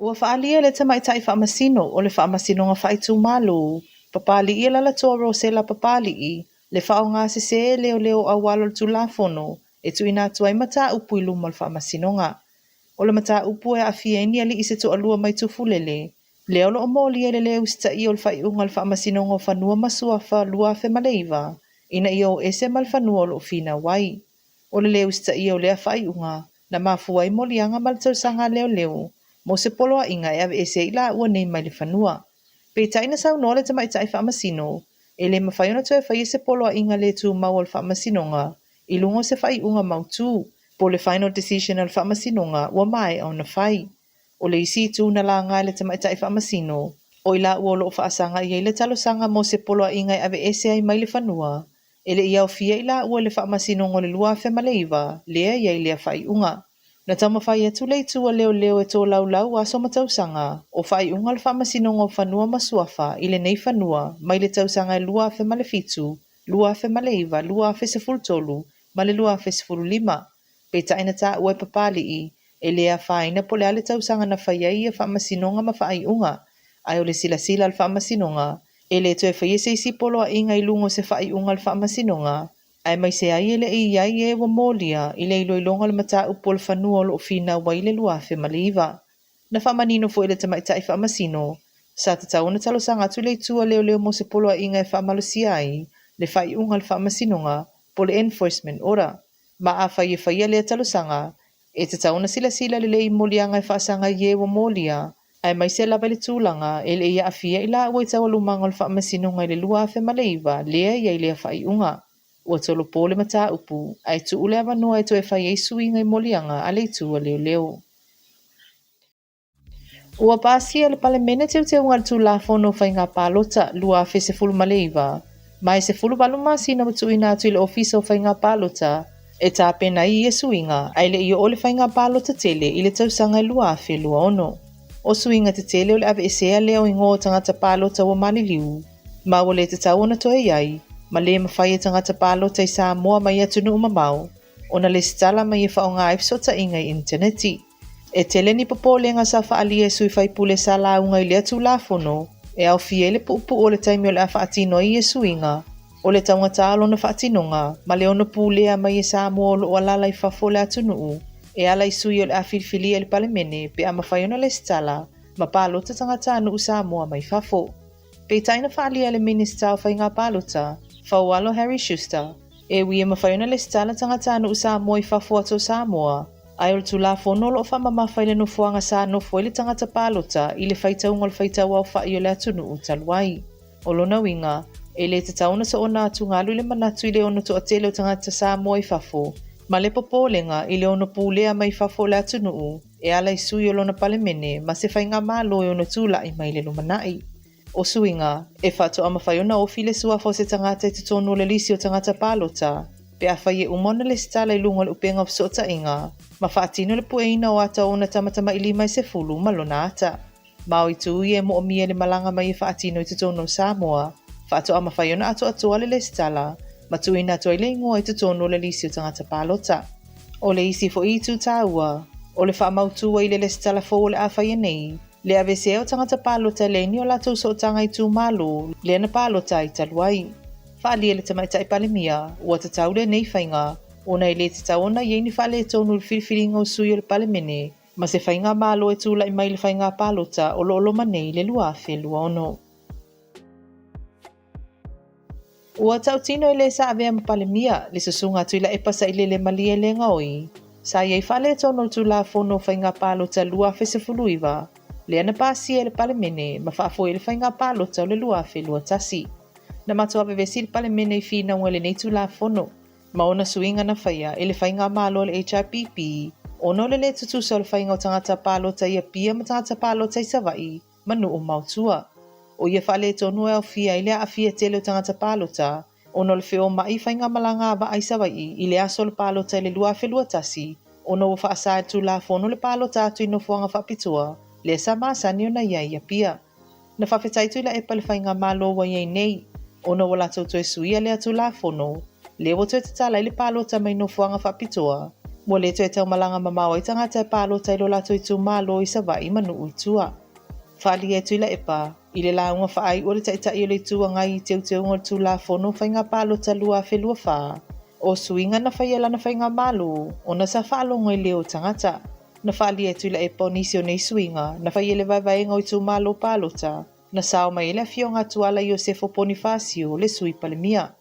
Ua faaalia e le Tamaitai Faamasino o le Faamasinoga Faaitumalo, Papali'i Alaalatoa Rosella Papali'i, le faaaoga sese e leoleo auala o le Tulafono e tuuina atu ai mataupu i luma o le Faamasinoga. O le mataupu e aafia ai ni alii se toalua mai Tufulele, lea o lo o molia i le lē usitaia o le faaiuga a le Faamasinoga o Fanua ma Suafa 2009 ina ia o ese ma le fanua o lo o finau ai. O le lē usitaia o lea faaiuga na mafua ai moliaga ma le tausaga a leoleo mo se poloaiga e aveese ai i laua nei mai le fanua. Peitai na saunoa le tamaitai faamasino, e le mafai ona toe faia se poloaiga le tumau a le faamasinoga i luga o se faaiuga mautu po o le final decision a le faamasinoga ua maea ona fai. O le isi itu na laga e le tamaitai faamasino, O i laua o lo o faasaga i ai le talosaga mo se poloaiga e aveese ai mai le fanua, e le i aofia i laua i le faamasinoga o le 2009 lea e i ai lea faaiuga. Na taumafai atu le itu a leoleo e tolaulau aso ma tausaga o faaiuga o le Faamasinoga o Fanua ma Suafa i lenei fanua mai le tausaga e 2007, 2009, 2013 ma le 2015. Peitai na taua e Papalii e le afaina po o le a le tausaga na fai ai ia faamasinoga ma faaiuga, ae o le silasila a le Faamasinoga, e le toe faia se isi poloaiga i luga o se faaiuga a le Faamasinoga, aemaise ai e le i i ai e ua molia i le iloiloga o le mataupu o le fanua o lo o finau ai i le 2009. Na faamanino foi e le Tamaitai Faamasino, sa tatau ona talosaga atu le itu a leoleo mo se poloaiga e faamalosia ai le faaiuga a le Faamasinoga po o le Enforcement Order. Ma afai e faia lea talosaga, e tatau ona silasila lelei i moliaga e faasaga i e ua molia, aemaise lava i le tulaga e le i aafia i laua i taualumaga o le Faamasinoga i le 2009 lea e i ai lea faaiuga. Ua tolopo le mataupu, ae tuu le avanoa e toe fai ai suiga i moliaga a le itu a leoleo. Ua pasia e le Palemene teuteuga o le Tulafono o Faiga Palota 2019, ma e 18 masina ua tuuina atu i le Ofisa o Faiga Palota e tapena ai ia suiga ae le i oo le faiga palota tele i le tausaga e 2026. O suiga tetele o le aveesea lea o igoa o tagata palota ua maliliu, ma ua le tatau ona toe i ai, ma le mafai e tagata palota i Samoa mai atunuu mamao ona lesitala mai e faaaoga ai fesootaiga i initaneti. E tele ni popolega sa faaalia e sui faipule sa lauga i lea Tulafono e aofia ai le puupuu o le taimi o le a faatino ai ia suiga, o le taugata o lona faatinoga ma le ono pulea mai e Samoa o lo o alaala i fafo o le atunuu e ala i sui o le a filifilia i le Palemene pe a mafai ona lesitala ma palota tagatanuu Samoa mai fafo. Peitai na faaalia e le Minisita o Faiga Palota, Faualo Harry Schuster, e ui e mafai ona lesitala tagatanuu Samoa i fafo atu o Samoa, ae o le Tulafono o lo o faamamafa i le nofoaga sa nofo ai le tagata palota i le faitauga o le faitauaofai o le atunuu talu ai. O lona uiga, e le tatau ona soona atugalu i le manatu i le ono toatele o tagata Samoa i fafo, ma le popolega i le ono pulea mai fafo o le atunuu e ala i sui o lona Palemene ma se faigamalo e ono tulai mai i le lumanai. O suiga, e faatoa mafai ona ofi le suafa o se tagata i totonu o le lisi o tagata palota, pe afai e uma ona lesitala i luga o le upega o fesootaiga, ma faatino le pueina o ata o ona tamatamailima e 10 ma lona ata. Ma o itu ia e moomia i le malaga mai e faatino i totonu o Samoa, faatoa mafai ona atoatoa le lesitala, ma tuuina atu ai le igoa i totonu o le lisi o tagata palota. O le isi foi itu taua, o le faamautu ai i le lesitala fou o le a faia nei, le aveesea o tagata palota e leai ni o latou sootaga itumalo lea na palota ai talu ai. Faaalia e le Tamaitai Palemia, ua tatau lenei faiga, ona e le tatau ona i ai ni faaletonu i le filifiliga o sui o le Palemene ma se faigamalo e tulai mai i le faiga palota o lo o loma nei i le 2026. Ua tautino e le sa avea ma Palemia le susuga a Tuilaepa Sailele Malielegaoi, sa i ai faaletonu o le Tulafono o Faiga Palota 2019, lea na pasia e le Palemene ma faafoe ai le Faiga Palota o le 2021. Na matua vevesi le Palemene i finauga i lenei Tulafono, ma ona suiga na faia e le Faigamalo a le HRPP ona o le le tutusa o le faiga o tagata palota i Apia ma tagata palota i Savaii ma nuu maotua. O ia faaletonu e aofia ai le aafia tele o tagata palota ona o le feomai i faigamalaga a vaa i Savaii i le aso o le palota i le 2021 ona ua faasa e le Tulafono le palota atu i nofoaga faapitoa lea sa masani ona i ai i Apia. Na faafetai Tuilaepa i le faigamalo ua i ai nei ona ua latou toe suia lea Tulafono lea ua toe tatala ai le palota mai nofoaga faapitoa ua le toe taumalaga mamao ai tagata e palota i lo latou itumalo i Savaii ma nuu i tua. Faaalia e Tuilaepa i le lauga faaiu a le Taitai o le Itu Agai i teuteuga o le Tulafono o Faiga Palota 2024, o suiga na faia e lana faigamalo ona sa faalogo i leo o tagata. Na faaalia e Tuilaepa o nisi o nei suiga na faia i le vaevaega o itumalo palota na sao mai ai le afioga a Tuala Iosefo Ponifasio, le Sui Palemia.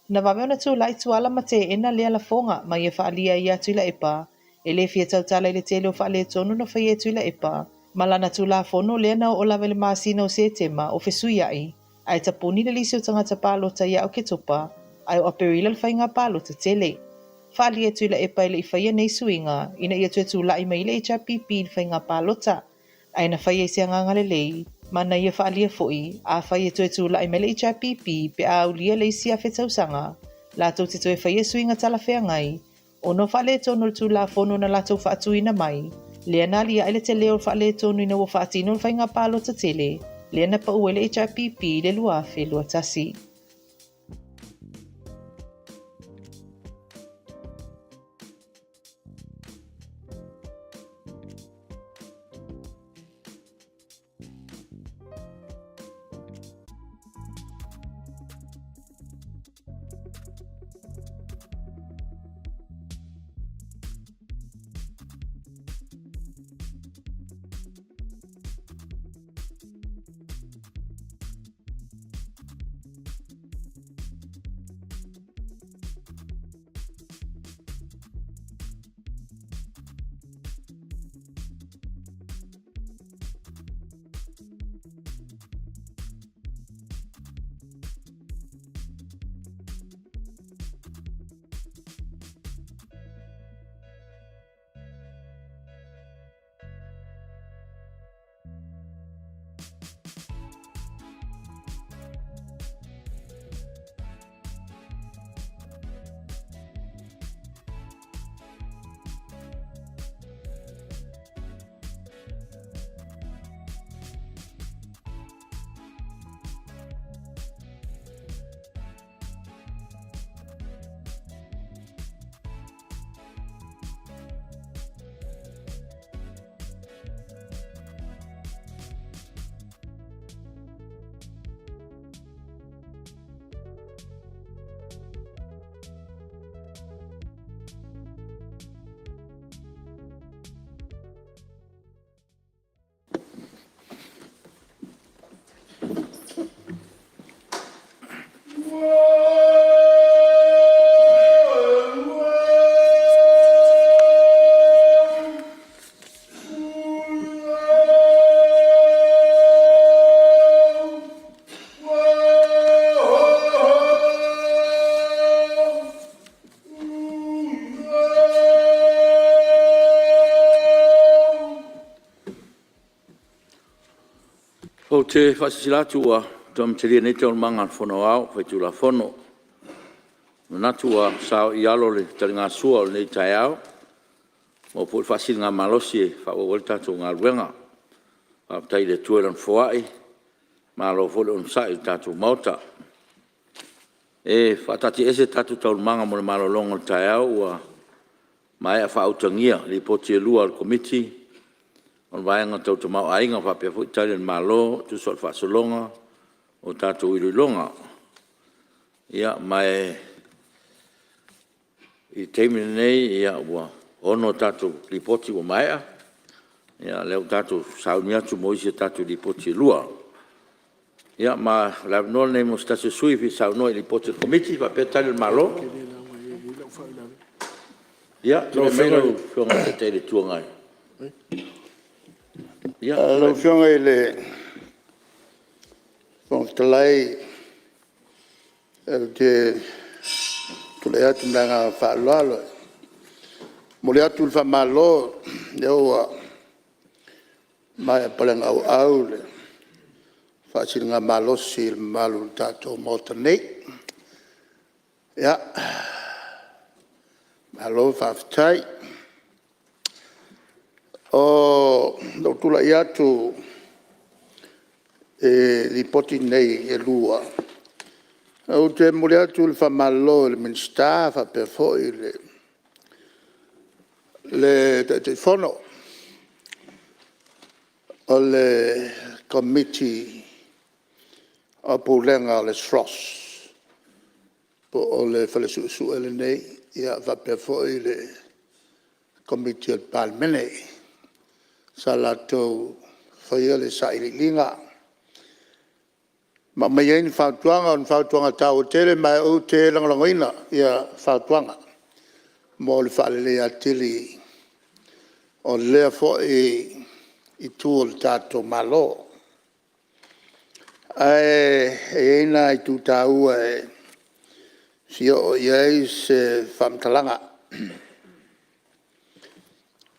Na vave ona tulai Tuala ma teena lea lafoga ma ia faaalia ai ia Tuilaepa e le fia tautala i le tele o faaletonu na faia e Tuilaepa ma lana Tulafono lea na oo lava i le masina o Setema o fesuiai ae tapuni le lisi o tagata palota ia Oketopa ae o Aperila le faiga palota tele. Faaalia e Tuilaepa e le i faia nei suiga ina ia toe tulai mai le HRPP i le faiga palota ae na faia i se agaga lelei Ma na ia faaalia foi, afai e toe tulai mai le HRPP pe a aulia le isi 1000 tausaga, latou te toe faia suiga talafeagai, ona o faaletonu o le Tulafono na latou faatuina mai, lea na aliae le tele o le faaletonu ina ua faatino le faiga palota tele, lea na pau ai le HRPP i le 2021. Ou te faasilasila atu ua toe amatalia nei Taualumaga a le Fono Aoao Faitulafono. E manatu ua saoialo le taligasua o lenei taeao, ua maua foi le faasiligamalosi e faaauau ai le tatou galuega. Faafetai i le Atua i Lana foai, malo foi le onosai i le tatou Maota. E faataatiaese tatou Taualumaga mo le malologa o le taeao ua maea faautagia Lipoti e lua a le Komiti o le Vaega Tau le Tamaoaiga faapea foi Tali a le Malo e tusa o le faasologa o tatou iloiloga. Ma i le taimi lenei ua 6 a tatou Lipoti ua maea, o lea ua tatou sauni atu mo isi a tatou Lipoti e lua. Ma o le avanoa lenei mo se tasi o sui usufono e fia saunoa i Lipoti a le Komiti faapea Tali a le Malo. Ia, tulai mai lau Afioga i le Taitai o le Itu Agai. Lau Afioga i le Fofoga Fetalai ou te tulai atu ma le agaga faaaloalo e momoli atu le faamalo lea ua maea palegaauau le faasiligamalosi i le mamalu o le tatou Maota nei. Ia, malo faafetai. O lou tulai atu i Lipoti nei e lua, ou te momoli atu le faamalo i le Minisita faapea foi le Taitaifono o le Komiti o Pulega o le SROS po o le Fale Suesue lenei faapea foi le Komiti a le Palemene sa latou faia le sailiiliga ma aumai ai ni fautuaga. O ni fautuaga taua tele ma ou te lagolagoina fautuaga mo le faaleleia atili o lea foi itu o le tatou Malo. Ae i ai nai itu taua e fia oo i ai se faamatalaga.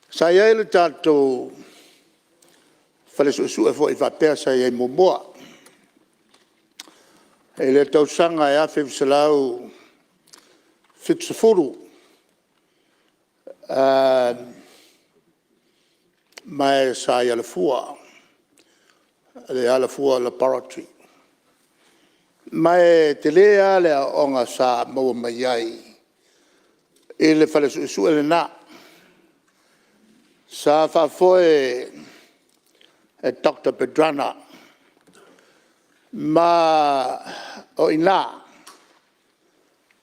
Sa i ai le tatou Fale Suesue foi faapea sa i ai muamua. I le tausaga e 1970, ma sa i Alafua, le Alafua Laboratory. Ma e tele lava le aoaoga sa maua mai ai i le Fale Suesue lena. Sa faafoe e Doctor Pedrana ma o i ina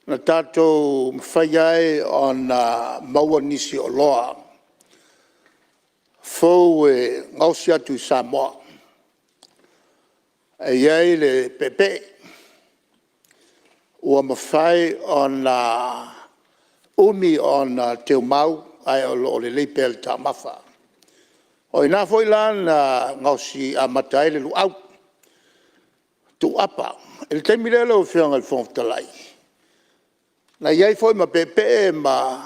na tatou mafai ai ona maua nisi o oloa fou e gaosi atu i Samoa. E i ai le peepee ua mafai ona umi ona teumau ae o lo o lelei pea i le taumafa. O i ina foi la na gaosi amata ai le luau tuuapa. I le taimi lea lau Afioga i le Fofoga Fetalai, na i ai foi ma peepee ma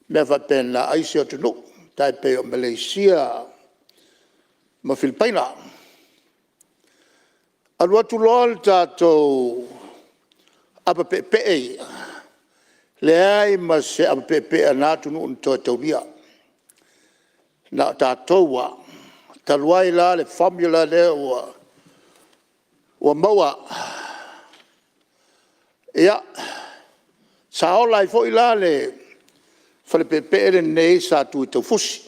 mea faapena a isi atunuu e tai pei o Maleisia ma Filipaina. Alu atu loa le tatou apa peepee ia, leai ma se apa peepee a na atunuu na toe taulia, na o tatou lava. Talu ai la le formula lea ua maua, ia, sa ola ai foi la le fale peepee lenei sa tu i Taufusi,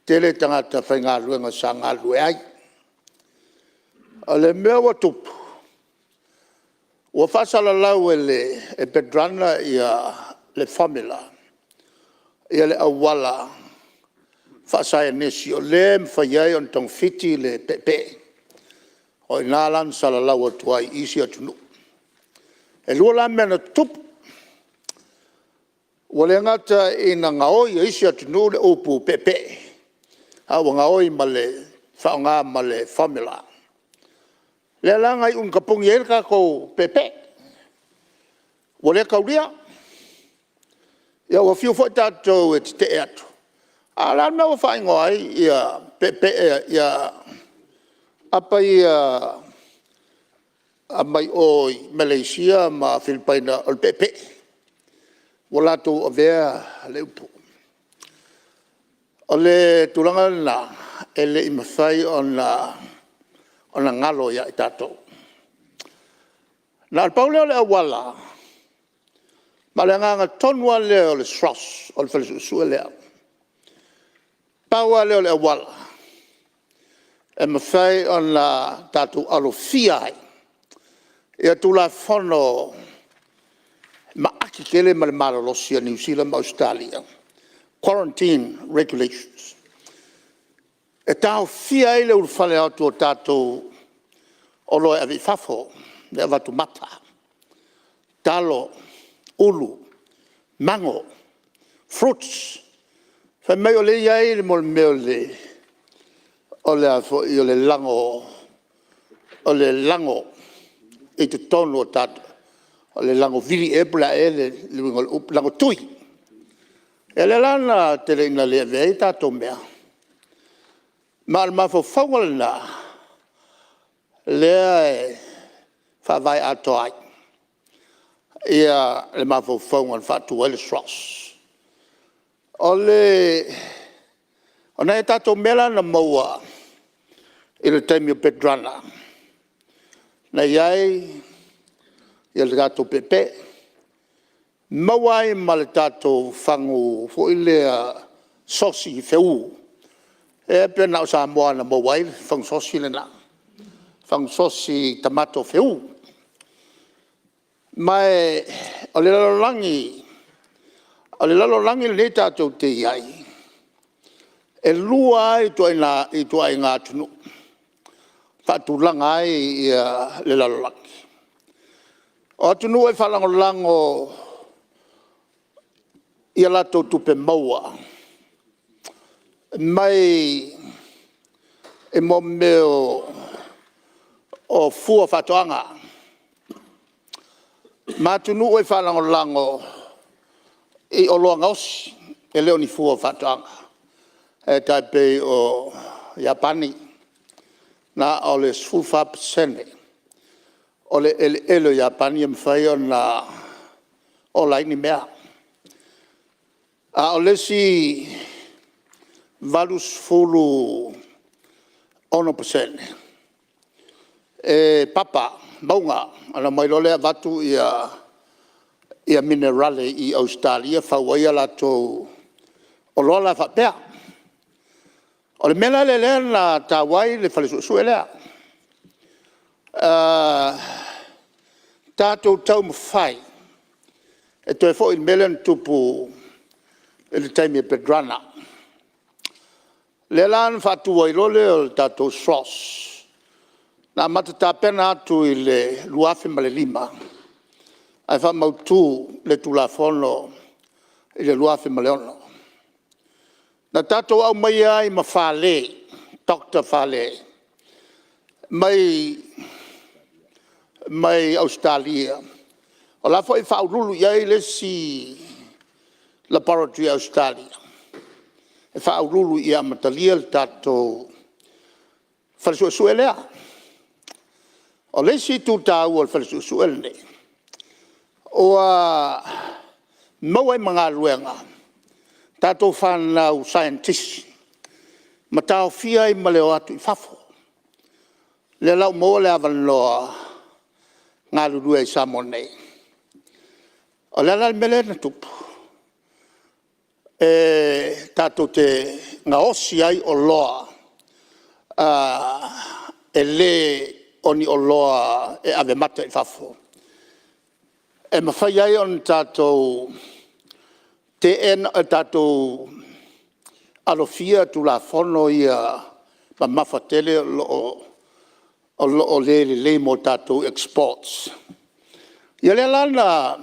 tele tagata faigaluega sa galulue ai. O le mea ua tupu, ua faasalalau e Pedrana le formula, le auala faasaienisi o lea e mafai ai ona togafiti le peepee. O i ina la na salalau atu ai i isi atunuu. E lua la mea na tutupu, ua le gata ina gaoi e isi atunuu le upu peepee, a ua gaoi ma le faaaoga ma le formula. Lea la na iu ina tapuni ai le tatou peepee ua le taulia. Ia ua fiu foi tatou e tetee atu, a o le a le mea ua faaigoa ai peepee apa ia mai o i Maleisia ma Filipaina o le peepee, ua latou avea le upu. O le tulaga lena e le i mafai ona galo ia i tatou. Na o le pau lea o le auala ma o le agaga tonu lava lea o le SROS o le Fale Suesue lea, pau lava lea o le auala e mafai ona tatou alofia ai ia Tulafono maati tele ma le malolosi a Niu Sila ma Ausetalia, Quarantine Regulations. E taofia ai le ulufale atu o tatou oloa e ave i fafo e avatu mata, talo, ulu, mago, fruits. Fai mai o lea e i ai le mea o le lago i totonu o tatou, o le lago vili ea po o le a ea le uiga o le upu, lago tui. Ia lea la na tele ina le avea ai tatou mea, ma o le mafaufauga lena lea e faavae atoa ai le mafaufauga na faatu ai le SROS. O nai a tatou mea la na maua i le taimi o Pedrana, na i ai le tatou peepee, maua ai ma le tatou fagu foi lea sosi feu, lea pe na o Samoa na maua ai le fagu sosi lena, fagu sosi tamato feu. Ma o le lalolagi lenei tatou te i ai, e lua lava ituaiga atunuu e faatulaga ai le lalolagi. O atunuu e faalagolago i a latou tupe maua mai i mea o fua o faatoaga, ma atunuu e faalagolago i oloa gaosi, e le o ni fua o faatoaga. E tai pei o Iapani, na o le 14% o le eleele o Iapani e mafai ona ola ai ni mea. A o le isi 86% e papa, mauga. Ona aumai loa lea avatu minerale i Ausetalia fau ai a latou oloa la faapea. O le mea la lea na taua ai le fale suesue lea, tatou taumafai e toe foi i le mea lea na tupu i le taimi o Pedrana. Lea la na faatu ai loa lea o le tatou SROS, na amata tapena atu i le 2005 ae faamautu le Tulafono i le 2006. Na tatou aumaia ai ma Farley, Dr. Farley mai Ausetalia, o la e foi e faauluulu i ai le isi Laboratory a Ausetalia e faauluulu ia amatalia le tatou fale suesue lea. O le isi itu taua o le fale suesue lenei, ua maua ai ma galuega tatou fanau saienitisi ma taofia ai ma le o atu i fafo. O lea la ua maua le avanoa e galulue ai i Samoa nei. O le a la le mea lea na tupu? E tatou te gaosi ai oloa e le o ni oloa e ave mata i fafo, e mafai ai ona tatou alofia Tulafono ia mamafa tele o lo o le lelei mo tatou exports. Ia lea la na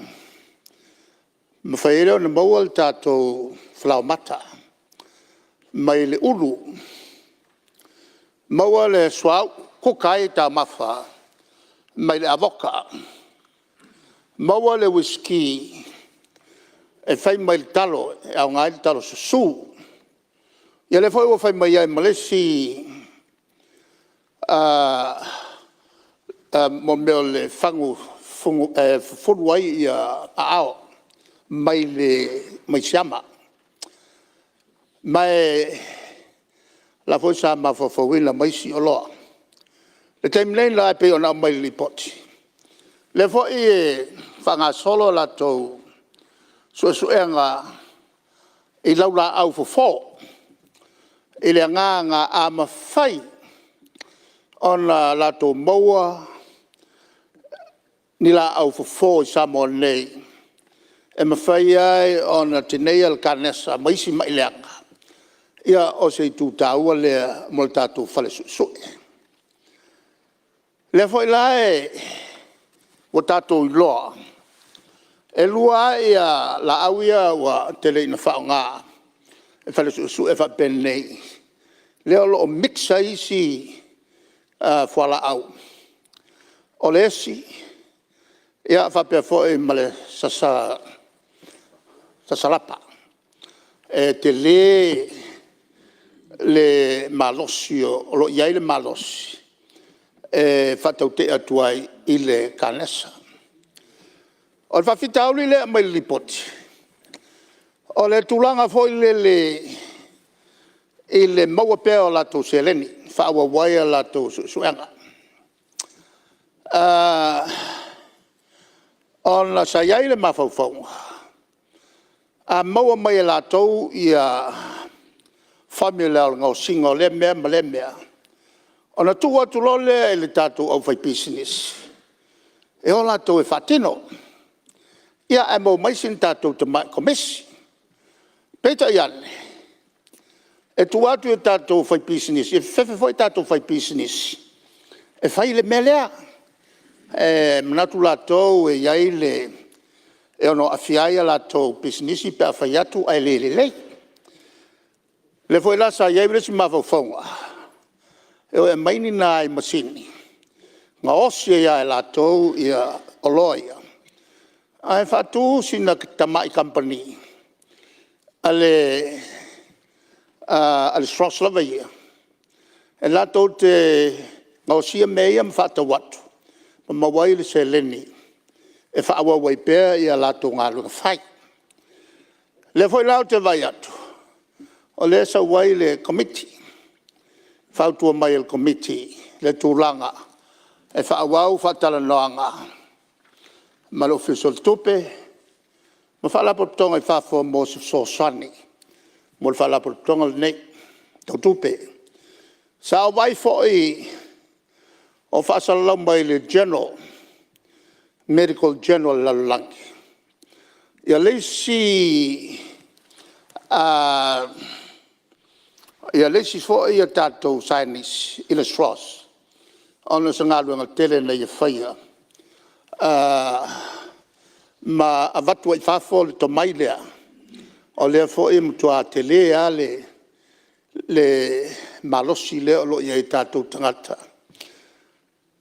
mafai ai lea ona maua le tatou falaoamata mai le ulu, maua le suauu kuka ai taumafa mai le avoka, maua le uisiki e fai mai le talo e aoga ai le talo susu. Ia lea foi ua fai mai ai ma le isi mea o le fagu e fufulu ai aao mai siama. Ma o la foi sa mafaufauina ma isi oloa. O le taimi nei la e pei ona aumai i le Lipoti, o lea foi e faagasolo a latou suesuega i laulaau fofo i le agaga a mafai ona latou maua ni laau fofo i Samoa nei e mafai ai ona tineia le kanesa ma isi mai leaga, ia o se itu taua lea mo le tatou fale suesue. O lea foi la ua tatou iloa e lua lava laau ia ua tele ina faaaoga e fale suesue faapenei, lea o lo o mix ai isi fualaau, o le esi faapea foi ma le sasa lapa. E tele le malosi o lo o i ai le malosi e faatautee atu ai i le kanesa. O le faafitauli lea e aumai i le Lipoti, o le tulaga foi lele i le maua pea o latou seleni e faaauau ai a latou suesuega. Ona sa i ai le mafaufauga, a maua mai e latou ia formula o le gaosiga o lea mea ma lea mea, ona tuu atu loa lea i le tatou aufaipisinisi e o latou e faatino, ae maua mai sina tatou tamai komisi. Peitai ane, e tuu atu i tatou faipisinisi, e fefefe foi tatou faipisinisi e fai le mea lea, e manatu latou e ono aafia ai a latou pisinisi pe a fai atu ae le lelei. O lea foi la sa i ai le isi mafaufauga, e o e aumai ni nai masini gaosi ai lava e latou oloa ia, ae faatu sina tamai kamupani a le SROS lava ia. E latou te gaosia mea ia ma faatau atu ma maua ai le seleni e faaauau ai pea a latou galuega fai. O lea foi la ou te vaai atu o lea e sau ai le Komiti, fautua mai e le Komiti le tulaga e faaauau faatalanoaga ma le Ofisa o le Tupe ma Faalapotopotoga i fafo mo se fesoasoani mo le Faalapotopotoga lenei Tau Tupe. Sa ou vaai foi o faasalalau mai i le General, Medical General a le lalolagi le isi foi a tatou Saienisi i le SROS ona o se galuega tele na ia faia ma avatu ai i fafo le tomai lea, o lea foi e matua tele lava le malosi lea o lo o i ai i tatou tagata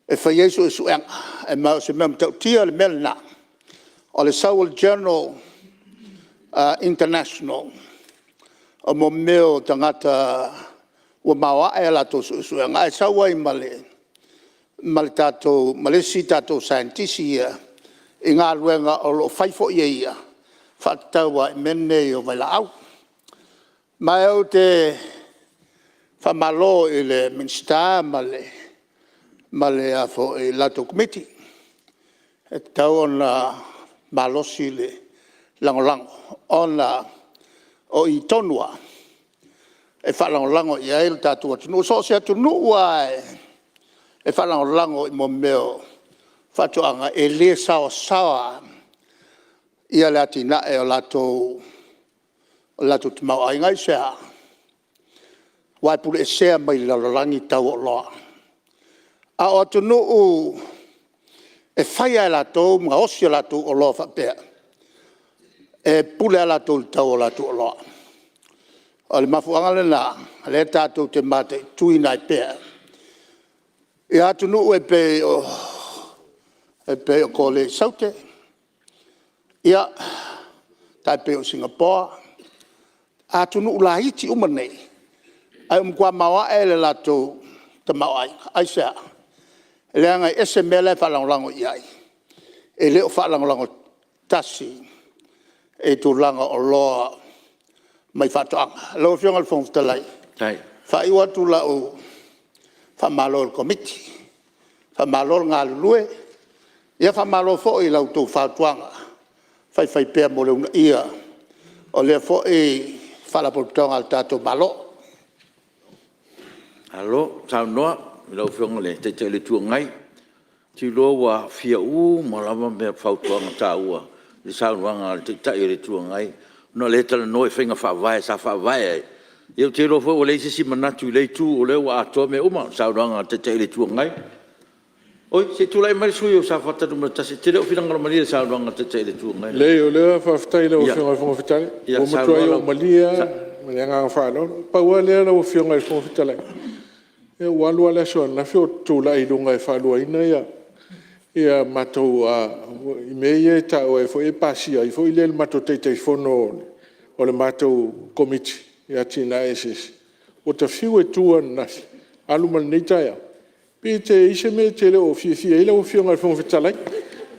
e fai ai suesuega. Ma o se mea matautia le mea lena, o le sau o le Journal International o mea o tagata ua maoae a latou suesuega, ae sau ai ma le isi tatou saienitisi ia i galuega o lo o fai foi e ia faatatau lava i mea nei o vailaau. Ma ou te faamalo i le Minisita ma le latou Komiti, e tatau ona malosi le lagolago ona o i tonu lava e faalagolago i ai le tatou atunuu. So o se atunuu lava e faalagolago i mea o faatoaga, e le saoasaoa lava le atinae o le latou tamaoaiga. Aisea? Aua e puleesea mai i le lalolagi tau o oloa. A o atunuu e fai lava e latou ma gaosi a latou oloa faapea, e pule lava latou i le tau o latou oloa. O le mafuaaga lena o lea tatou te mataituina ai pea atunuu e pei o Kole i Saute, ia, tai pei o Sigapoa, atunuu laiti uma nei ae ua matua maoae le latou tamaoaiga. Aisea? Leaga e ese mea la e faalagolago i ai, e le o faalagolago tasi i tulaga o oloa mai faatoaga. Lau Afioga i le Fofoga Fetalai, e faaiu atu lau faamalo i le Komiti, faamalo le galulue, ia faamalo foi i la outou fautuaga faifaipea mo le uunaia o lea foi Faalapotopotoga a le tatou Malo. Malo saunoa i lau Afioga i le Taitai o le Itu Agai. Ou te iloa ua aofia uma lava fautuaga taua i le saunoaga a le Taitai o le Itu Agai, ona o lea e talanoa i faiga faavae sa faavae ai. Ia ou te iloa foi ua leai se isi manatu i lea itu o lea ua atoa mea uma i le saunoaga a le Taitai o le Itu Agai. Oi, se i tulai mai le sui usufono mo Safata 1 e te le o finagalo malie i le saunoaga a le Taitai o le Itu Agai? Leai o lea faafetai i lau Afioga i le Fofoga Fetalai, ua matuai ou malie lava ma le agaga faaaloalo. Pau lava lea lau Afioga i le Fofoga Fetalai, ia ua alu lava le aso ananafi o ou tutulai i luga e faaluaina matou mea ia e taua e pasia ai foi lea e le matou Taitaifono o le matou Komiti i atinae eseese. Ua ta fiu e tu ananafi alu ma lenei taeao, pe i ai se mea e te le o fiafia ai lau Afioga i le Fofoga Fetalai.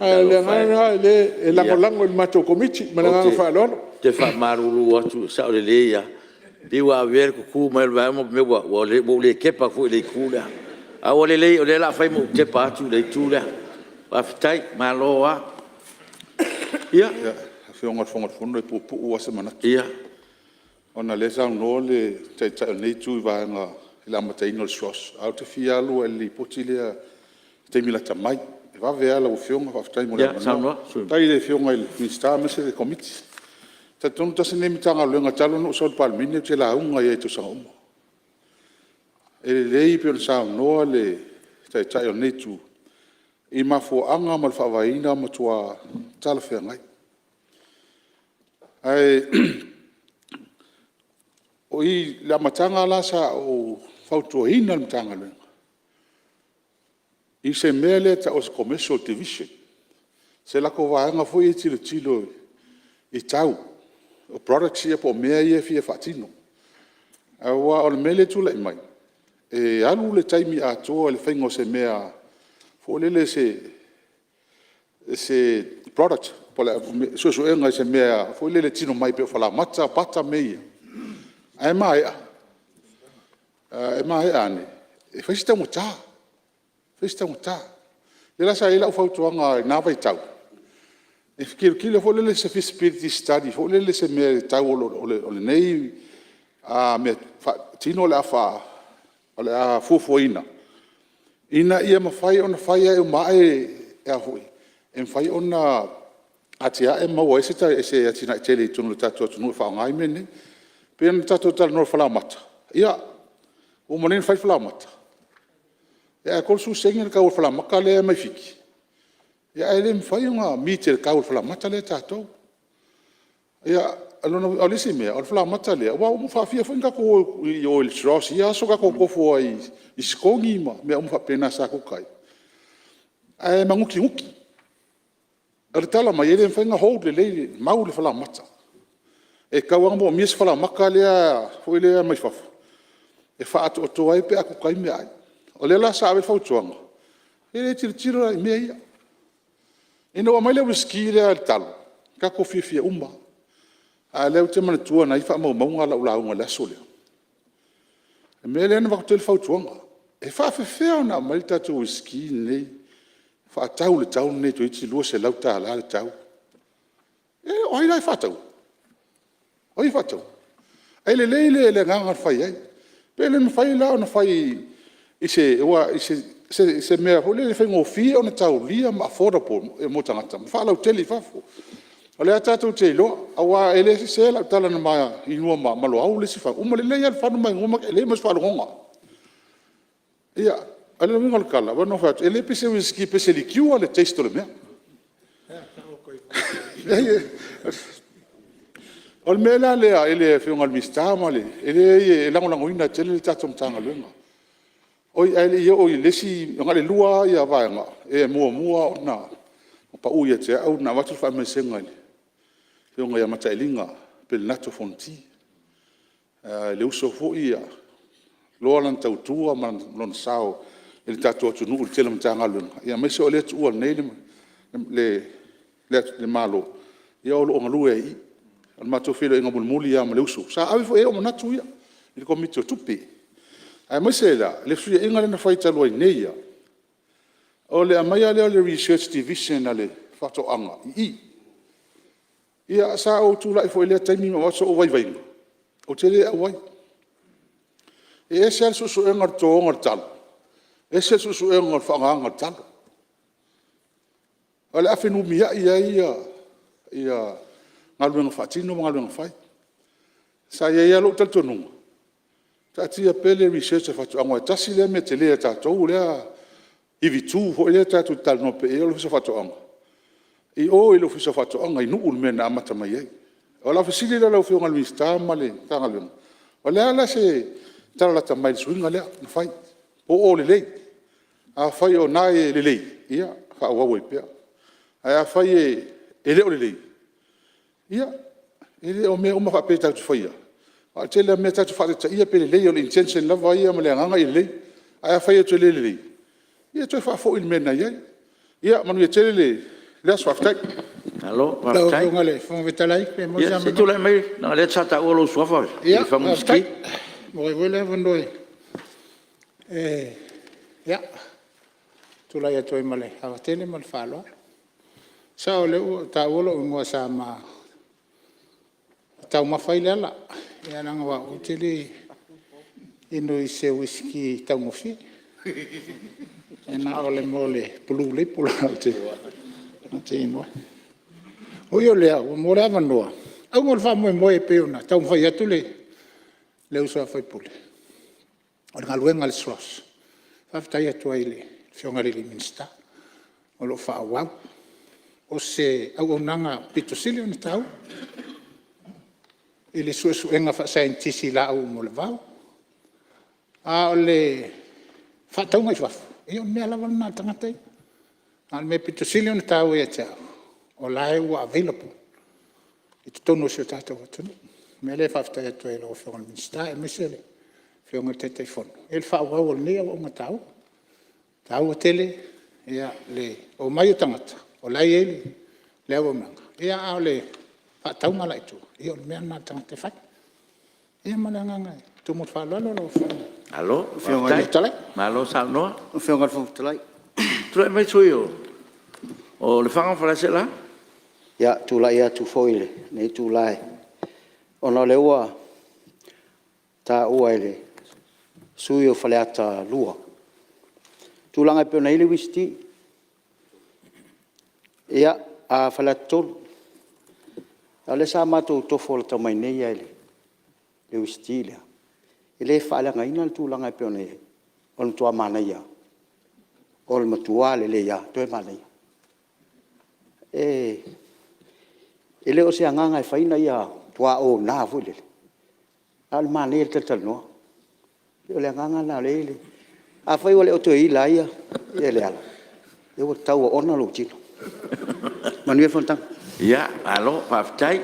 Ae o le agaga lena o lea e lagolago i le matou Komiti. Ma le agaga faaaloalo. Ou te faamalulu atu, e sao lelei lava, pei ua avea le tutu mai o le vaega ua ou le tepa atu foi i le itu lea. Ae ua lelei o lea o le a fai ma ou tepa atu i le itu lea. Faafetai, malo lava. Ia. Lau Afioga i le Fofoga Fetalai e puupuu lava se manatu. Ona o lea e saunoa le Taitai o lenei Itu i vaega i le amataina o le SROS, ae ou te fia alu lava i le Lipoti lea i le taimi lata mai. E vave lava lau Afioga faafetai mo le avanoa. Faafetai i le Afioga i le Minisita aemaise le Komiti. E talitonu tasi lenei Matagaluega talu ona ou sau i le Palemene ou te lauga ai lava i tausaga uma. E lelei pei ona saunoa le Taitai o lenei Itu i mafuaaga ma le faavaeina matua talafeagai. Ae o i i le amataga la sa ou fautuaina le Matagaluega i se mea lea e tau o se Commercial Division, se latou vaega foi ia e tilotilo i tau o products ia po o mea ia e fia faatino. Aua o le mea lea e tulai mai, E alu le taimi atoa i le faiga o se mea foi lele se product suesuega i se mea foi lele e tino mai pei o falaoamata, pata mea ia, ae maea ane e fai si taugata, e fai si taugata. O lea la sa i ai lau fautuaga i lena vaitau, e tilotilo foi lele i se feasibility study foi lele i se mea i le tau o lenei meatino o le a fuafuaina ina ia mafai ona fai ae uma ane e mafai ona atia'e ma maua ai se atinae tele i totonu o le tatou atunuu e faaaoga ai mea nei. E pei ona tatou talanoa i le falaoamata, ia ua uma nei ona fai le falaoamata, ae 30sene le tau o le falaoamata lea e aumai Fiti, ae le mafai ona meet e le tau o le falaoamata lea a tatou. O le isi mea, o le falaoamata lea, aua ua faafia foi ona tatou o i o i le SROS i ia aso, tatou nonofo ai i sikogi ma mea uma faapena sa kuka ai, ae manutinuti. O le tala mai e le mafai ona hold lelei, mau le falaoamata, e tatau lava ona moomia se falaoamata lea mai fafo e faaatoatoa ai pe a kuka ai meaai. O lea la sa ave ai le fautuaga, pe le tilotilo la i mea ia. Ina ua aumai le uisiki lea i le talo, tatou fiafia uma lava. A o lea ou te manatua o lena e i ai faamaumauga o lau lauga i le aso lea. O le mea lea na avatu ai le fautuaga, e faapefea ona aumai le tatou uisiki lenei faatau i le tau lenei toeitiiti $200 le tau? O ai la e faataua? O ai e faataua? Ae lelei le agaga na fai ai. Pe le mafai la ona fai i se mea foi lele e faigofie ona taulia ma affordable mo tagata ma faalautele i fafo. O lea tatou te iloa aua e le sese lau tala na ma inu ma Loau le isi fagu, uma lelei lava le fagu ma inu e leai ma se faalogoga. Ia, o le uiga o le tala, pei ona ou fai atu, e le pei se uisiki e pei se likiua le taste o le mea. O le mea la lea i le Afioga i le Minisita ma le… E leai e lagolagoina tele le tatou Matagaluega. Oi ae le i oo i le isi… na o le lua lava vaega e muamua ona pau ia te au ona avatu le faamaisega i le Afioga ia Mataelima Pelenatto Fonoti. Le uso foi e iloa lana tautua ma lona sao i le tatou atunuu i le tele o Matagaluega aemaise o lea e tuua nei le Malo, ia o lo o galue ai i i. O le matou feiloaiga mulimuli lava ma le uso, sa ave foi i ai o'u manatu ia i le Komiti o Tupe, aemaise la le fesuiaiga lea na fai talu ai nei lava, o le aumaia lea o le Research Division a le Faatoaga i i. Ia sa ou tulai foi i lea taimi ma avatu sou vaivaiga, ou te le auai. E ese lava le suesuega o le totoina o le talo, ese le suesuega o le faaaogaina o le talo. O le a fenumiai ai galuega faatino ma galuega fai. Sa i ai lava lou talitonuga, taatia pea le research a Faatoaga aua e tasi lea mea tele a tatou lea ivitu foi lea tatou te talanoa pea i ai o le Ofisa o Faatoaga, i o i le Ofisa o Faatoaga i Nuu le mea na amata mai ai. O lau fesili la i lau Afioga i le Minisita ma le Matagaluega, o le a la se tala lata mai i le suiga lea na fai? Po o lelei? Afai o lena e lelei, ia faaauau ai pea. Ae afai e le o lelei, ia e le o mea uma faapea tatou te faia, aua o le tele lava o mea tatou te faataitaia pe lelei, o le intention lava ia ma le agaga ia lelei. Ae afai e le lelei, ia toe faafoi i le mea na i ai. Ia manuia tele le aso. Faafetai. Malo Lau faafetai. Afioga i le Fofoga Fetalai pe maua se Ia se i avanoa? tulai mai leaga o lea sa taua lou suafa Ia Silisfago faafetai, ua maua ai foi le avanoa e tulai atu ai ma le ava tele ma le faaaloalo. E sao o lea ua taua lo'u igoa sa ma taumafa ai Leala, ae leaga o au ou te le inu i se uisiki taugofie, e na o le mea o le Blue Label ou te inu ai. Ui o lea ua maua le avanoa, auga o le faamoemoe e pei ona taumafai atu le uso a sui usufono, o le galuega a le SROS, e faafetai atu ai i le Afioga i le Minisita o lo o faaauau. O se auaunaga aupito sili ona taua i le suesuega faasaienitisi i laau mo le vao. A o le faatauga i fafo, ia o le mea lava lena a le tagata ia. A o le mea aupito sili ona taua ia te au, o la ua available i totonu o si o tatou atunuu. O le mea lea e faafetai atu ai i lau Afioga i le Minisita aemaise le Afioga i le Taitaifono le faaauau o lenei auaunaga taua. E taua tele le omai o tagata o la e i ai le auaunaga, a o le faatauga la i tua, o le mea lena a le tagata e fai. Ia ma le agaga e tumu i le faaaloalo lau Afioga i le Fofoga Fetalai. Malo saunoa. Lau Afioga i le Fofoga Fetalai. Tulai mai le sui usufono mo Lefaga ma Faleaseela. Ia, e tulai atu foi i lenei itula ona o lea ua taua e le sui usufono mo Faleata 2 tulaga e pei ona i ai le uisiki. Ia, Faleata 3, a o lea sa matou tofo lata mai nei lava i le uisiki lea, e le faaleagaina le tulaga e pei ona i ai, o le matua manaia lava. O le matua lelei lava, toe manaia. E le o se agaga e fai ina ia matua ona foi lele, a o le manaia o le talatalanoa. E pei o le agaga lena o lea e i ai le… Afai ua le o toe ila ai Leala, ia ua tau oona lou tino. Manuia le fonotaga. Ia, malo faafetai.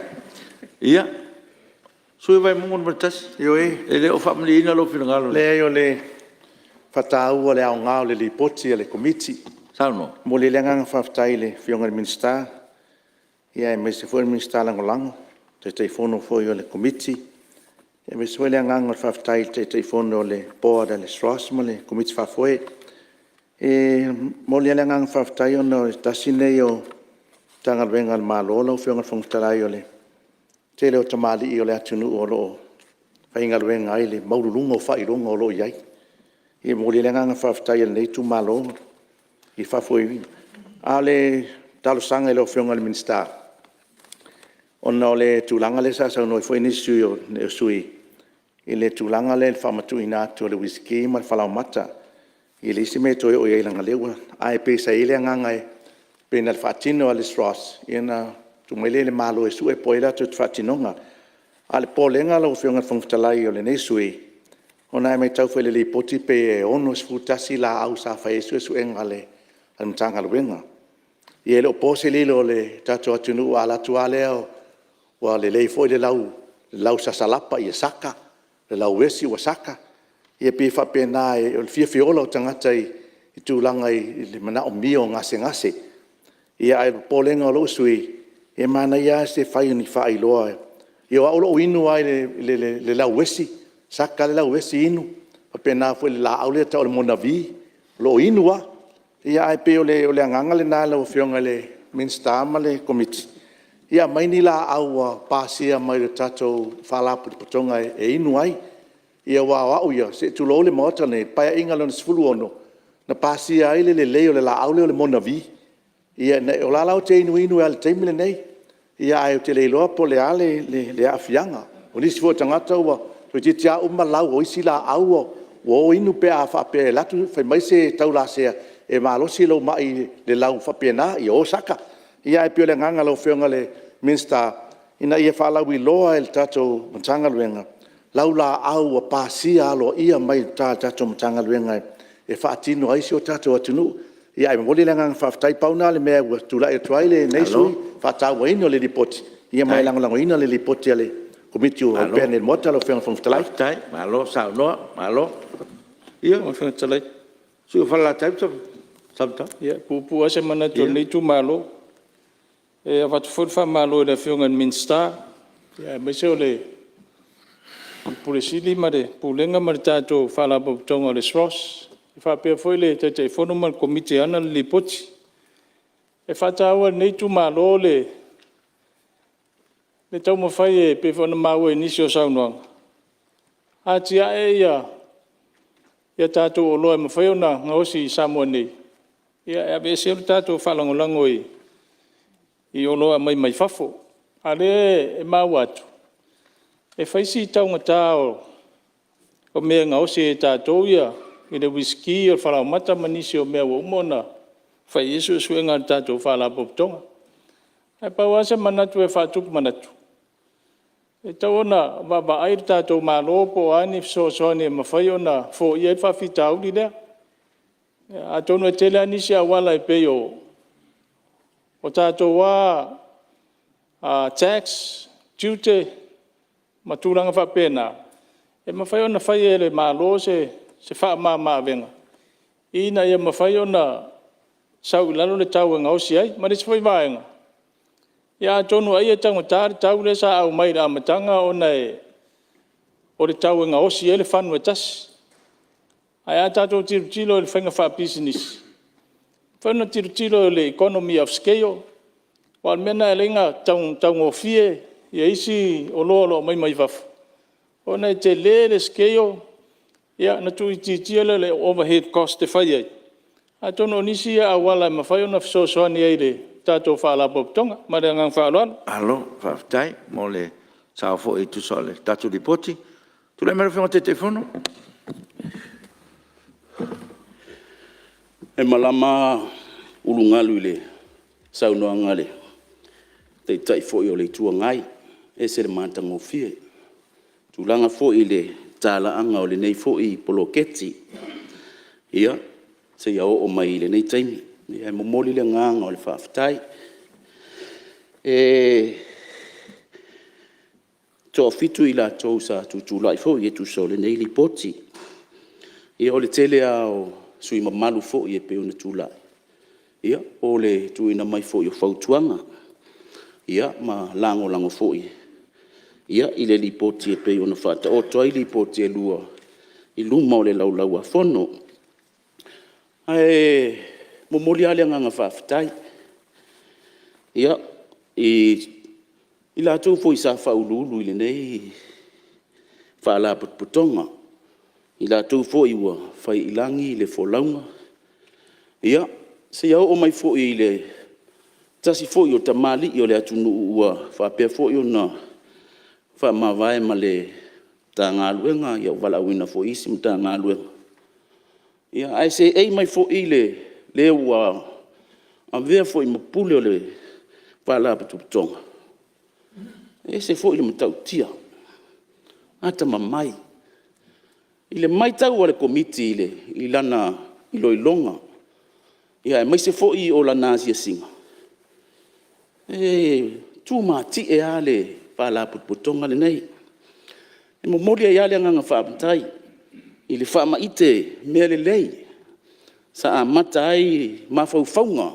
Ia, le sui usufono mo Vaimauga 1, e le o faamalieina lou finagalo? Leai o le faataua o le aoga o le Lipoti a le Komiti. E momoli ai le agaga faafetai i le Afioga i le Minisita aemaise foi le Minisita Lagolago, Taitaifono foi o le Komiti, aemaise foi le agaga o le faafetai i le Taitaifono o le Board a le SROS ma le Komiti Faafoe. E momoli lava le agaga faafetai ona o se tasi lenei o Matagaluega a le Malo lau Afioga i le Fofoga Fetalai, o le tele o tamalii o le atunuu o lo o faigaluega ai i le maualuluga o faailoga o lo o i ai. E momoli ai le agaga faafetai o lenei itumalo i le faafoeina. A o le talosaga i lau Afioga i le Minisita, ona o le tulaga lea sa saunoa ai foi nisi o sui usufono i le tulaga lea i le faamatuuina atu o le uisiki ma le falaoamata. E leai se mea e toe oo i ai leaga o lea ua… Ae pei sa i ai le agaga pei na ona faatino lava e le SROS ona tuu mai lea i le Malo e sue po o ai latou te faatinoina. A o le popolega lau Afioga i le Fofoga Fetalai o lenei sui usufono, ona a matau foi i le Lipoti pei e 61 laau sa fai ai suesuega a le Matagaluega. Ia e le o po se lilo i le tatou atunuu a alu atu lava lea ua lelei foi le lau sasalapa ia saka, o le lauesi ua saka. Ia pei e faapena o le fiafia ola o tagata i le tulaga i le manaomia o gasegase. Ae o le popolega o lou sui usufono, e manaia lava le fai o ni faailoa. Ia o au o lou inu lava i le lauesi, saka lava le lauesi inu, e faapena foi i le laau lea e tau o le MonaVie, o lo o inu lava. Ae pei o le agaga lena lau Afioga i le Minisita ma le Komiti, ia aumai ni laau ua pasia mai e le tatou Faalapotopotoga e inu ai. Aua o au ia, se i tulou le Maota lenei, o le Paeaiga Lona XVI na pasia ai le lelei o le laau lea o le MonaVie. O la e la ou te inuinu ai lava i le taimi lenei, ae ou te le iloa po o le a le aafiaga. O nisi foi o tagata toeitiiti lava uma lau o isi laau ua o inu pe a faapea e alu atu fai mai se taulasea e malosi lou mai i le lau faapena, ia o saka. Ae pei o le agaga i lau Afioga i le Minisita, ina ia faalauiloa e le tatou Matagaluega laulaau ua pasia aloaia mai uta i le tatou Matagaluega e faatino ai si o tatou atunuu. Ae momoli le agaga faafetai. Pau lena o le mea ua tulai atu ai lenei sui usufono i le faatauaina o le Lipoti, ma e lagolagoina le Lipoti a le Komiti ua opea nei i le Maota lau Afioga i le Fofoga Fetalai. Faafetai, malo saunoa, malo. Ia, le sui usufono mo Falelatai ma Samatau. Ia, e puupuu lava se manatu o lenei itumalo. E avatu foi le faamalo i le Afioga i le Minisita aemaise o le Ofisa Sili o le Pulega ma le tatou Faalapotopotoga o le SROS, faapea foi le Taitaifono ma le Komiti e ana le Lipoti. E faataua e lenei itumalo le taumafai e pei foi ona maua i nisi o saunoaga, atiae ia tatou oloa e mafai ona gaosi i Samoa nei e aveese ai le tatou faalagolago i oloa e aumai mai fafo. A o lea e maua atu, e fai si taugata o mea e gaosi ai e tatou le uisiki, o le falaoamata ma nisi o mea ua uma ona fai i ai suesuega a le tatou Faalapotopotoga. Ae pau lava se manatu e faatupu manatu, e tatau ona vaavaai le tatou Malo po o a ni fesoasoani e mafai ona foia ai le faafitauli lea. Atonu e tele lava nisi auala e pei o tatou lava tax, tiute ma tulaga faapena, E mafai ona fai e le Malo se faamamaavega ina ia mafai ona sau i lalo le tau e gaosi ai. Ma le isi foi vaega, ia atonu ai e taugata le tau lea sa aumai i le amataga ona o le tau e gaosi ai le fagu e tasi. Ae a tatou tilotilo i le faiga faapisinisi, e mafai ona tilotilo i le economy of scale aua o le mea lena e ala ai ona taugofie isi oloa o lo o aumai mai fafo ona e tele le scale ona tuuitiitia lea o le overhead cost e fai ai. Atonu o nisi ia auala e mafai ona fesoasoani ai i le tatou Faalapotopotoga. Ma le agaga faaaloalo. Malo faafetai mo le sao foi e tusa o le tatou Lipoti. Tulai mai lau Afioga i le Taitaifono. E malama lava ulugalu i le saunoaga a le Taitai foi o le Itu Agai, e ese le matagofie. I tulaga foi i le talaaga o lenei foi poloketi seia oo mai i lenei taimi. E momoli le agaga o le faafetai. E toafitu i latou sa tutulai foi e tusa o lenei Lipoti. Ia o le tele lava o sui usufono mamalu foi e pei ona tulai, o le tuuina mai foi o fautuaga ma lagolago foi i le Lipoti e pei ona faataoto ai Lipoti e lua i luma o le Laulau a Fono. Ae momoli lava le agaga faafetai i latou foi sa faauluulu i lenei Faalapotopotoga, i latou foi ua fai i lagi le folauga, ia, seia oo mai foi i le tasi foi o tamalii o le atunuu ua faapea foi ona faamavae ma le Matagaluega, ua valaauina foi i isi Matagaluega, ae seei mai foi le ua avea foi ma pule o le Faalapotopotoga, e ese foi le matautia, atamamai. I le matau a le Komiti i lana iloiloga aemaise foi o lana asiasiga, e tumatie lava le Faalapotopotoga lenei. E momoli ai lava le agaga faafetai i le faamaite mea lelei sa amata ai mafaufauga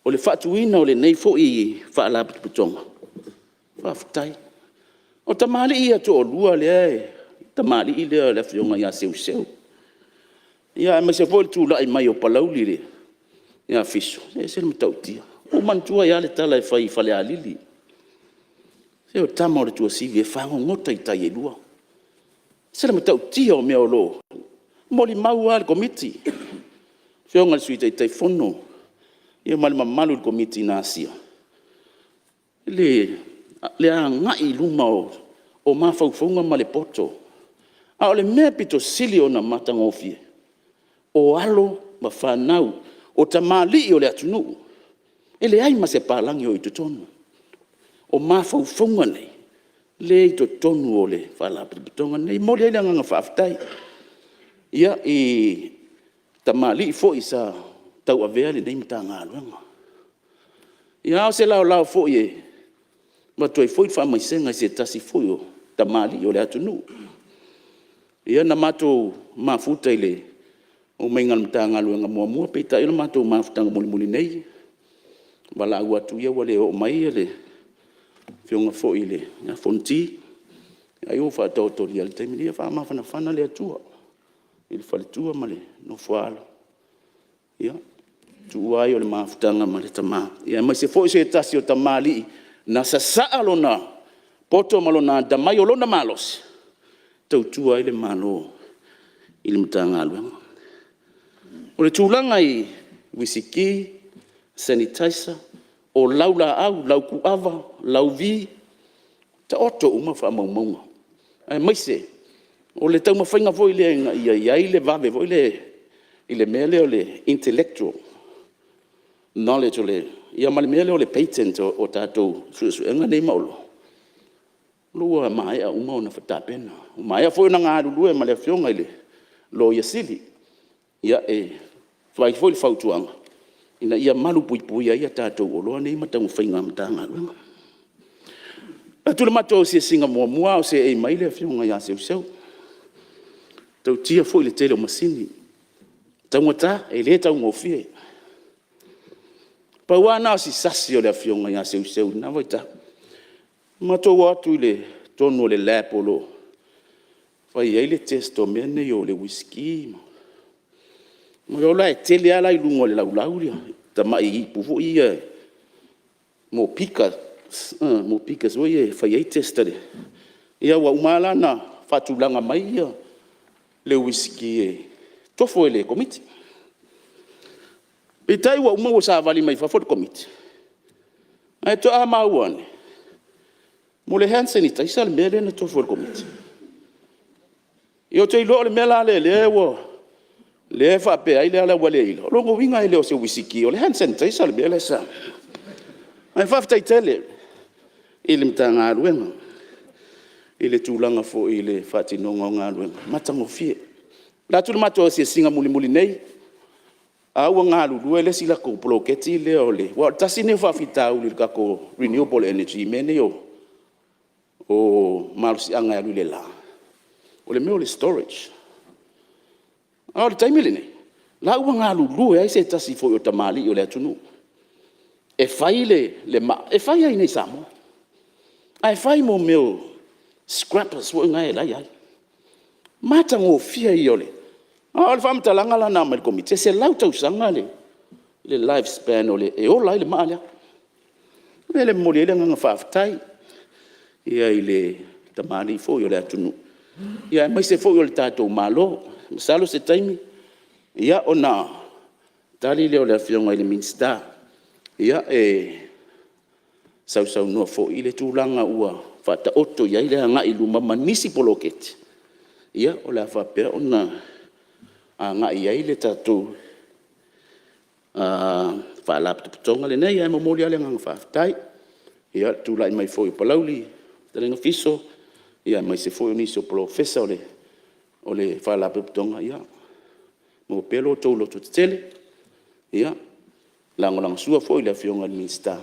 o le faatuina o lenei foi Faalapotopotoga, faafetai. O tamalii ia e toalua lea, le tamalii lea le Afioga ia Seuseu, aemaise foi le tulai mai o Palauli ia Fiso, e ese le matautia. Ua ou manatua ai lava le tala e fai i Falealili, se o tama o le Tuasivi e fagogota i tai e lua. E ese le matautia o mea o lo o… E molimau lava le Komiti, le Afioga i le Sui Taitaifono ma le mamalu o le Komiti na asia le agai i luma o mafaufauga ma le poto. A o le mea aupito sili ona matagofie, o alo ma fanau, o tamalii o le atunuu, e leai ma se palagi o i totonu. O mafaufauga nei lea e i totonu o le Faalapotopotoga lenei. E momoli ai le agaga faafetai i tamalii foi sa tauavea lenei Matagaluega. Ia, a o se laolao foi e avatu ai foi le faamaisega i se tasi foi o tamalii o le atunuu. Ia na matou mafuta i le omaiga a le Matagaluega muamua, peitai o le matou mafutaga mulimuli nei. Valaau atu ia ua le oo mai le afioga foi ia Fonoti, ai ua faataotolia i le taimi nei. Ia faamafanafana le Atua i le faletua ma le nofo-a-alo, i le tuua ai o le mafutaga ma le tama, aemaise foi o se tasi o tamalii na sasaa lona poto ma lona atamai, o lona malosi e tautua ai le Malo i le Matagaluega. O le tulaga i uisiki, sanitizer, o laulaau, laukuava, lauvi, taoto uma faamaumauga aemaise o le taumafaiga foi lea ina ia i ai le vave foi lea i le mea lea o le intellectual knowledge ma le mea lea o le patent o tatou suesuega nei ma oloa, o lea ua maea uma ona tapena. Ua maea foi ona galulue ma le afioga i le Loia Sili e fai foi le fautuaga ina ia malupuipuia ai a tatou oloa nei ma taumafaiga a Matagaluega. atu le matou asiasiga muamua a o seei mai le Afioga ia Seuseu. E matautia foi le tele o masini, e taugata e le taugofie. Pau lava lena o si sasi o le Afioga ia Seuseu i lena vaitau. Na matou o atu i totonu o le lab o lo o fai ai le test o mea nei o le uisiki ma… E tele lava la i luga o le laulau tamai ipu foi ia mo beakers foi ia e fai ai test a le… Ia ua uma lava la ona faatulaga mai le uisiki e tofo e le Komiti. Peitai ua uma ua savali mai fafo le Komiti ae faatoa maua ane, mo le hand sanitizer le mea lea na tofu e le Komiti. Ia ou te iloa o le mea la lea e faapea ai Lealaiualiaila, o lona uiga e le o se uisiki o le hand sanitizer le mea lea sa… Ae faafetai tele i le Matagaluega i le tulaga foi i le faatinoga o galuega matagofie. O le a atu le matou asiasiga mulimuli nei, a ua galulue le isi latou poloketi lea o le… Aua o le tasi lenei o faafitauli i le tatou renewable energy i mea nei o malosiaga e alu i le la, o le mea o le storage. A o le taimi lenei, o la ua galulue ai se tasi foi o tamalii o le atunuu e fai le maa, e fai lava i inei i Samoa, ae fai mo mea o scrappers foi na e i ai. Matagofie ia o le… A o le faamatalaga la na aumai e le Komiti, e 100 tausaga le life span e ola ai le maa lea. O le mea lea e momoli ai le agaga faafetai i le tamalii foi o le atunuu aemaise foi o le tatou Malo. Masalo o se taimi ona tali lea o le Afioga i le Minisita e sausaunoa foi i le tulaga ua faataoto i ai le agai i luma ma nisi poloketi o le a faapea ona agai i ai le tatou Faalapotopotoga lenei. Ae momoli lava le agaga faafetai i le tulai mai foi o Palauli le Fetalaiga Fiso aemaise foi o nisi o Polofesa o le Faalapotopotoga, ia maua pea lo outou lototetele, e lagolagosua foi i le Afioga i le Minisita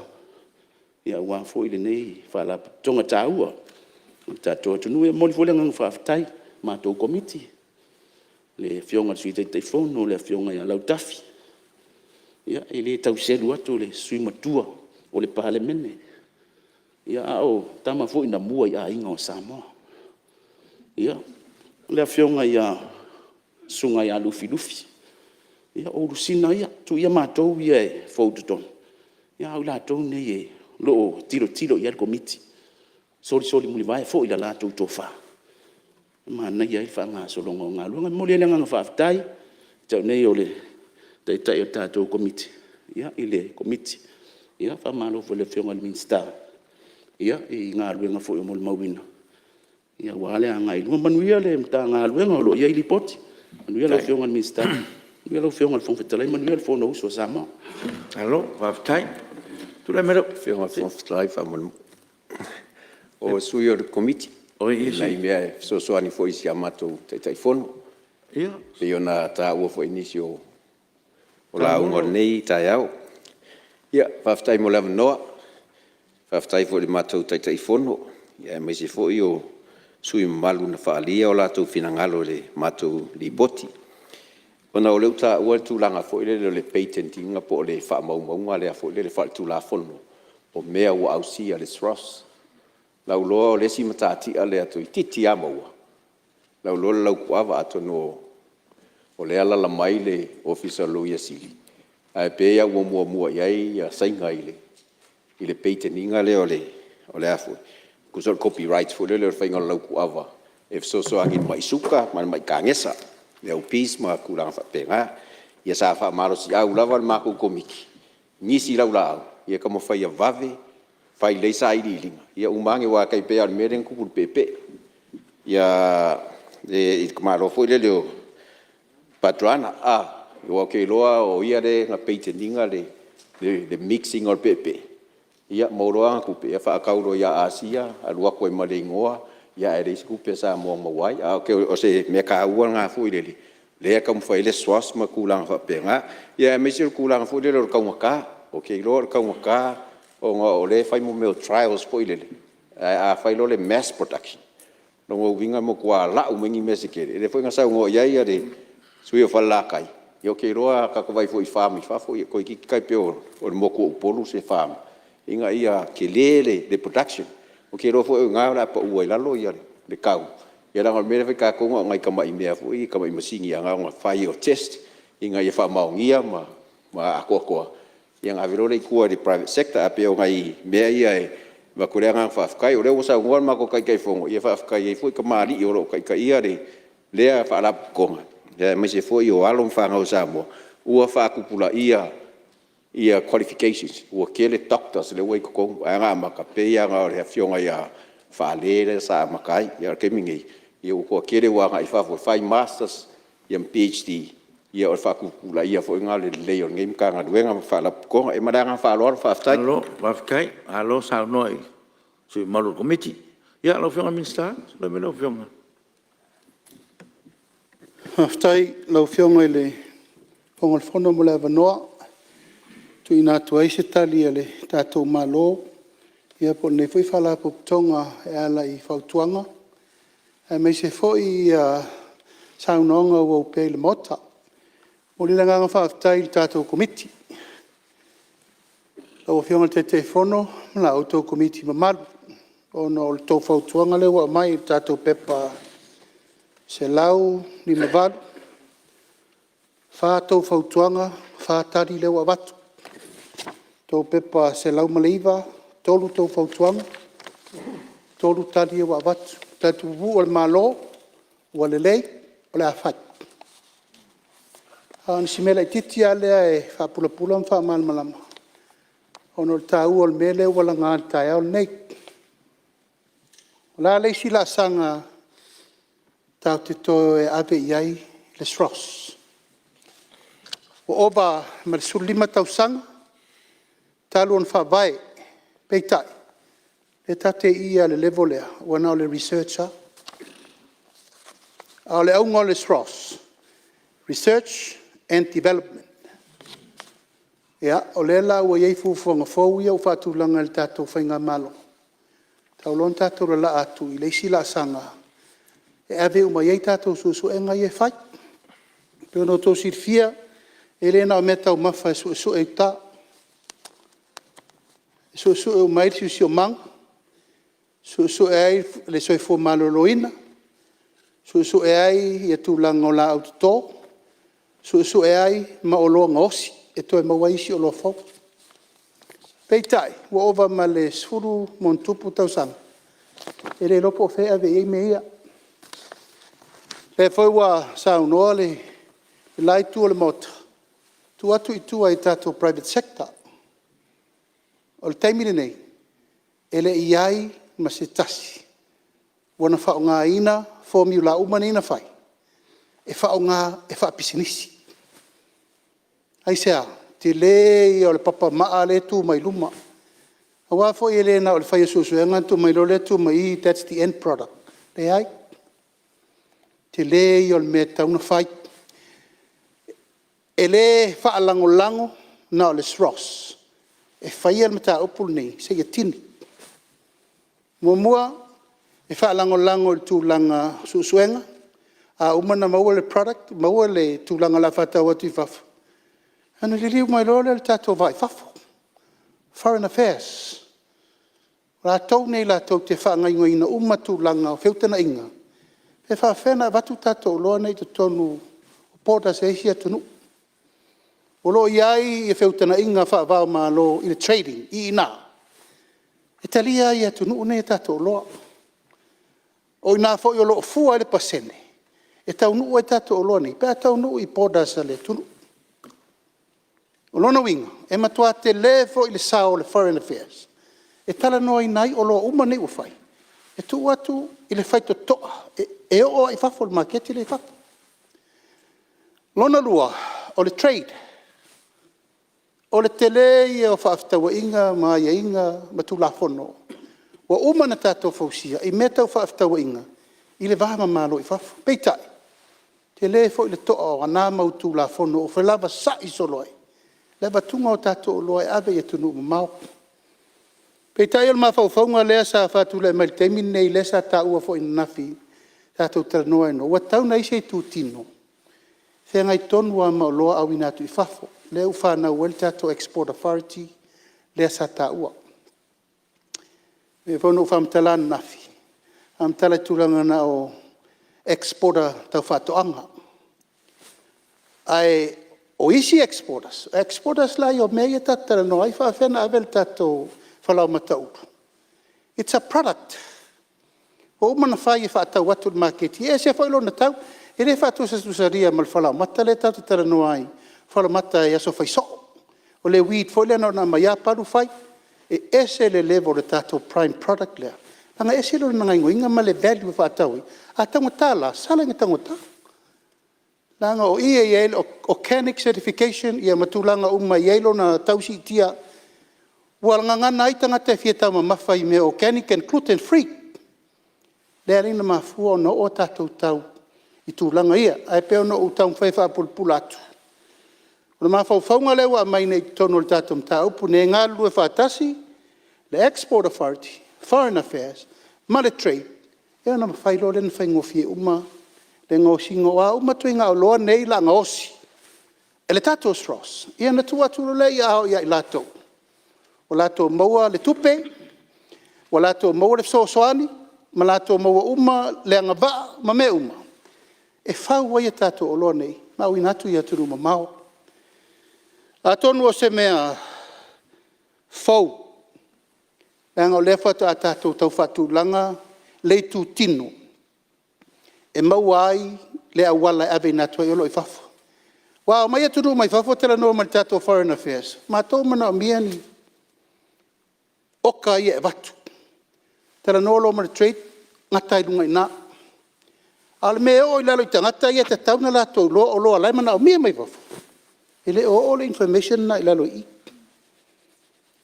aua foi lenei Faalapotopotoga taua o le tatou atunuu. E momoli foi le agaga faafetai i le matou Komiti, le Afioga i le Sui Taitaifono le Afioga ia Lautafi, e le tau selu atu le sui usufono matua o le Palemene, a o le tama foi na mua i aiga o Samoa. Ia, le Afioga ia le Susuga ia Lufilufi, ia o ulusina ia, tuu ia matou ia e fou i totonu, a o i latou nei o lo o tilotilo i ai le Komiti, solisolimulivae foi i le latou tofa e manaia ai le faagasologa o galuega. E momoli ai le agaga faafetai ia te au nei o le Taitai o le tatou Komiti i le Komiti. Faamalo foi i le Afioga i le Minisita i galuega foi ua molimauina aua le agai i luma. Manuia le Matagaluega o lo o i ai Lipoti, manuia lau Afioga i le Minisita, manuia lau Afioga i le Fofoga Fetalai, manuia le Fonousu a Samoa. Malo faafetai. Tulai mai lau Afioga i le Fofoga Fetalai faamolemole. O sui o le Komiti i nai mea e fesoasoani foi i si a matou Taitaifono pei ona taua foi i nisi o lauga o lenei taeao. Ia faafetai mo le avanoa, faafetai foi i le matou Taitaifono aemaise foi o sui usufono mamalu na faaalia o latou finagalo i le matou Lipoti. Ona o lea ua taua le tulaga foi lele o le patent ina po o le faamaumauga lea foi lele faaletulafono o mea ua ausia e le SROS. O lau iloa o le isi matatia lea toeitiiti lava maua, o lau iloa o le laukuava. Atonu o lea e alaala mai le Ofisa o le Loia Sili, ae pei lava ua muamua i ai Saina i le patent ina lea o le tusa o le copyright foi lele o le faiga o le laukuava e fesoasoani i le mai suka ma le mai kanesa, le obese ma tulaga faapena. Ia sa faamalosiau lava le matou Komiti i nisi laulaau ia taumafai ia vave fai lelei sailiiliga ia uma ane aua e tai pei lava o le mea lea na tupu i le peepee i le tamaloa foi lele o Padrana. Aua ou te iloa o ia lea na patent ina le mix ina o le peepee ia maua loa ana tupe ia faatau loa ia Asia alu atu ai ma le igoa ae leai se tupe a Samoa o maua ai. Ae o se mea taua lena foi lele lea e taumafai ai le SROS ma tulaga faapena. Ia aemaise o le tulaga foi lele o le taugata. Ou te iloa o le taugata ona o lea e fai mo mea o trials foi lele Ae a fai loa le mass production, o lona uiga e matua lau mai ni mea se tele, lea foi na saunoa i ai le sui usufono o Falelatai, ia ou te iloa a tatou vaai foi i farm i fafo toeitiiti tai pei o le motu o Upolu se farm ina ia tele le production. Ou te iloa foi o i ina o le a pau ai i lalo le tau, ia leaga o le mea lea e fai e tatou na o nai tamai mea foi ia tamai masini na ona fai o test ina ia faamaonia ma atoatoa, ia ona ave loa lea i tua i le private sector. Ae pei o nai mea ia e avatu ai le agaga faafetai. O lea ua saunoa le matou Taitaifono, ia e faafetai ai foi tamalii o lo o taitaia lea Faalapotopotoga, aemaise foi o alo ma fanau a Samoa ua faatupulaia qualifications, ua tele doctors lea ua i totonu. Ae na amata e pei lava na o le Afioga ia Faale lea sa amata ai, a o le taimi lenei, ua toatele ua agai i fafo e fai masters ma PhD, ia o le faatupulaia foi lena o le lelei o lenei Matagaluega ma Faalapotopotoga. Ia ma le agaga faaaloalo faafetai. Malo faafetai, malo saunoa i le sui usufono mamalu o le Komiti. Ia lau Afioga i le Minisita, tulai mai lau Afioga. Faafetai i lau Afioga i le Fofoga o le Fono mo le avanoa e tuuina atu ai se tali a le tatou Malo po o lenei foi Faalapotopotoga e ala i fautuaga aemaise foi saunoaga ua opea i le Maota. E momoli le agaga faafetai i le tatou Komiti, lau Afioga i le Taitaifono ma la outou Komiti mamalu ona o le tou fautuaga lea ua aumai i le tatou Pepa 158, 4 a outou fautuaga, 4 tali lea ua avatu. La outou Pepa 109, 3 a outou fautuaga, 3 tali ia ua avatu. Tali puupuu a le Malo, ua lelei o le a fai. Na o si mea laitiiti lava lea e faapulapula ma faamalamalama ona o le taua o le mea lea ua laga i le taeao lenei. O le a le isi laasaga tatou te toe ave i ai le SROS? Ua ova ma le 15 tausaga talu ona faavae, peitai, o lea tatou te i i lava i le level lea ua na o le research lava. A o le auga o le SROS, Research and Development. Ia, o lea la ua i ai fuafuaga fou ia ua faatulaga e le tatou faigamalo, e tatau loa ona tatou lalaa atu i le isi laasaga e ave uma i ai tatou suesuega ia e fai. E pei ona outou silafia, e le na o meataumafa e suesue i uta, e suesue uma ai le siosiomaga, suesue ai le soifua maloloina, suesue ai tulaga o laau toto, suesue ai ma oloa gaosi e toe maua ai isi oloa fou. Peitai, ua ova ma le 10+ tausaga, e le iloa po o fea e ave i ai mea ia. O lea foi ua saunoa le la itu o le Maota, tuu atu i tua i tatou private sector. O le taimi lenei, e le i i ai ma se tasi ua na faaaogaina formula uma nei na fai e faaaoga e faapisinisi. Aisea? Tele ia o le papamaa lea e tu mai luma. Aua foi e le na o le fai o suesuega ona tuu mai loa lea tuu mai i, thats the end product. E leai. O le tele ia o le mea e tatau ona fai. E le faalagolago na o le SROS e faia le mataupu lenei seia tini. Muamua, e faalagolago i le tulaga o suesuega, a uma ona maua le product maua le tulaga o le a faatau atu i fafo, ona liliu mai loa lea o le tatou va i fafo, foreign affairs. O latou nei latou te faagaoioiga uma tulaga o feutagaiga, pe faapefea ona avatu tatou oloa nei i totonu o borders a isi atunuu. O lo o i ai feutagaiga faava-o-Malo i le trading i ina, e talia ai e atunuu nei a tatou oloa. O i ina foi o lo o fua ai le pasene e taunuu ai tatou oloa nei pe a taunuu i borders a le atunuu. O lona uiga, e matua tele foi le sao o le Foreign Affairs e talanoaina ai oloa uma nei ua fai e tuu atu i le faitotoa e oo lava i fafo i le maketi la e i fafo. Lona lua, o le trade. O le tele ia o fefaatauaiga ma aiaiga ma Tulafono ua uma ona tatou fausia i mea tau fefaatauaiga i le va ma Malo i fafo. Peitai, e tele foi le to'a o na mau Tulafono ua felavasai solo ai le avatuga o tatou oloa e ave i atunuu mamao. Peitai o le mafaufauga lea sa faatulai mai i le taimi lenei lea sa taua foi ananafi na tatou talanoa ai loa, ua tatau ona i ai se itutino e feagai tonu lava ma oloa auina atu i fafo, lea ua fanau ai le tatou Export Authority lea sa taua. E pei foi ona ou faamatala ananafi, faamatala i tulaga na o exporter tau faatoaga. Ae o isi exporters, o exporters la ia o mea ia tatou te talanoa ai, e faapefea ona ave le tatou falaoamata ulu? It's a product. Ua uma ona fai e faatau atu i le maketi, e ese foi lona tau. E le faatusatusaina ma le falaoamata lea tatou te talanoa ai, falaoamata i aso faisoo. O le weed foi lea na ona aumai lava palu fai. E ese le level o le tatou prime product lea, leaga e ese lona gaoioiga ma le value e faatau ai. A taugata la, sala ina taugata, leaga o i e i ai le organic certification ma tulaga uma e i ai lona tau siitia ua gagana ai tagata e fia taumamafa i mea organic and gluten free. Lea e ala ai ona mafua ona oo a tatou tau i tulaga ia. Ae pei ona ou taumafai e faapulapula atu, o le mafaufauga lea ua aumai nei i totonu o le tatou mataupu lenei e galulue faatasi le Export Authority, Foreign Affairs ma le Trade, ia ona mafai loa lea ona faigofie uma le gaosiga o a uma ituaiga oloa nei o le a gaosi e le tatou SROS, ia ona tuu atu loa lea i aao ia i latou ua latou maua le tupe, ua latou maua le fesoasoani ma latou maua uma le agavaa ma mea uma e fau ai a tatou oloa nei ma auina atu i atunuu mamao. Atonu o se mea fou, leaga o lea faatoa tatou tau faatulaga le itutino e maua ai le auala e aveina atu ai oloa i fafo. Aua a omai atunuu mai fafo talanoa mai i le tatou Foreign Affairs, matou e manaomia ni oka ia e avatu. Talanoa loa ma le Trade gata ai luga i ina. A o le mea e oo i lalo i tagata ia e tatau ona latou iloa oloa o la e manaomia mai fafo, e le o oo le information lena i lalo i i.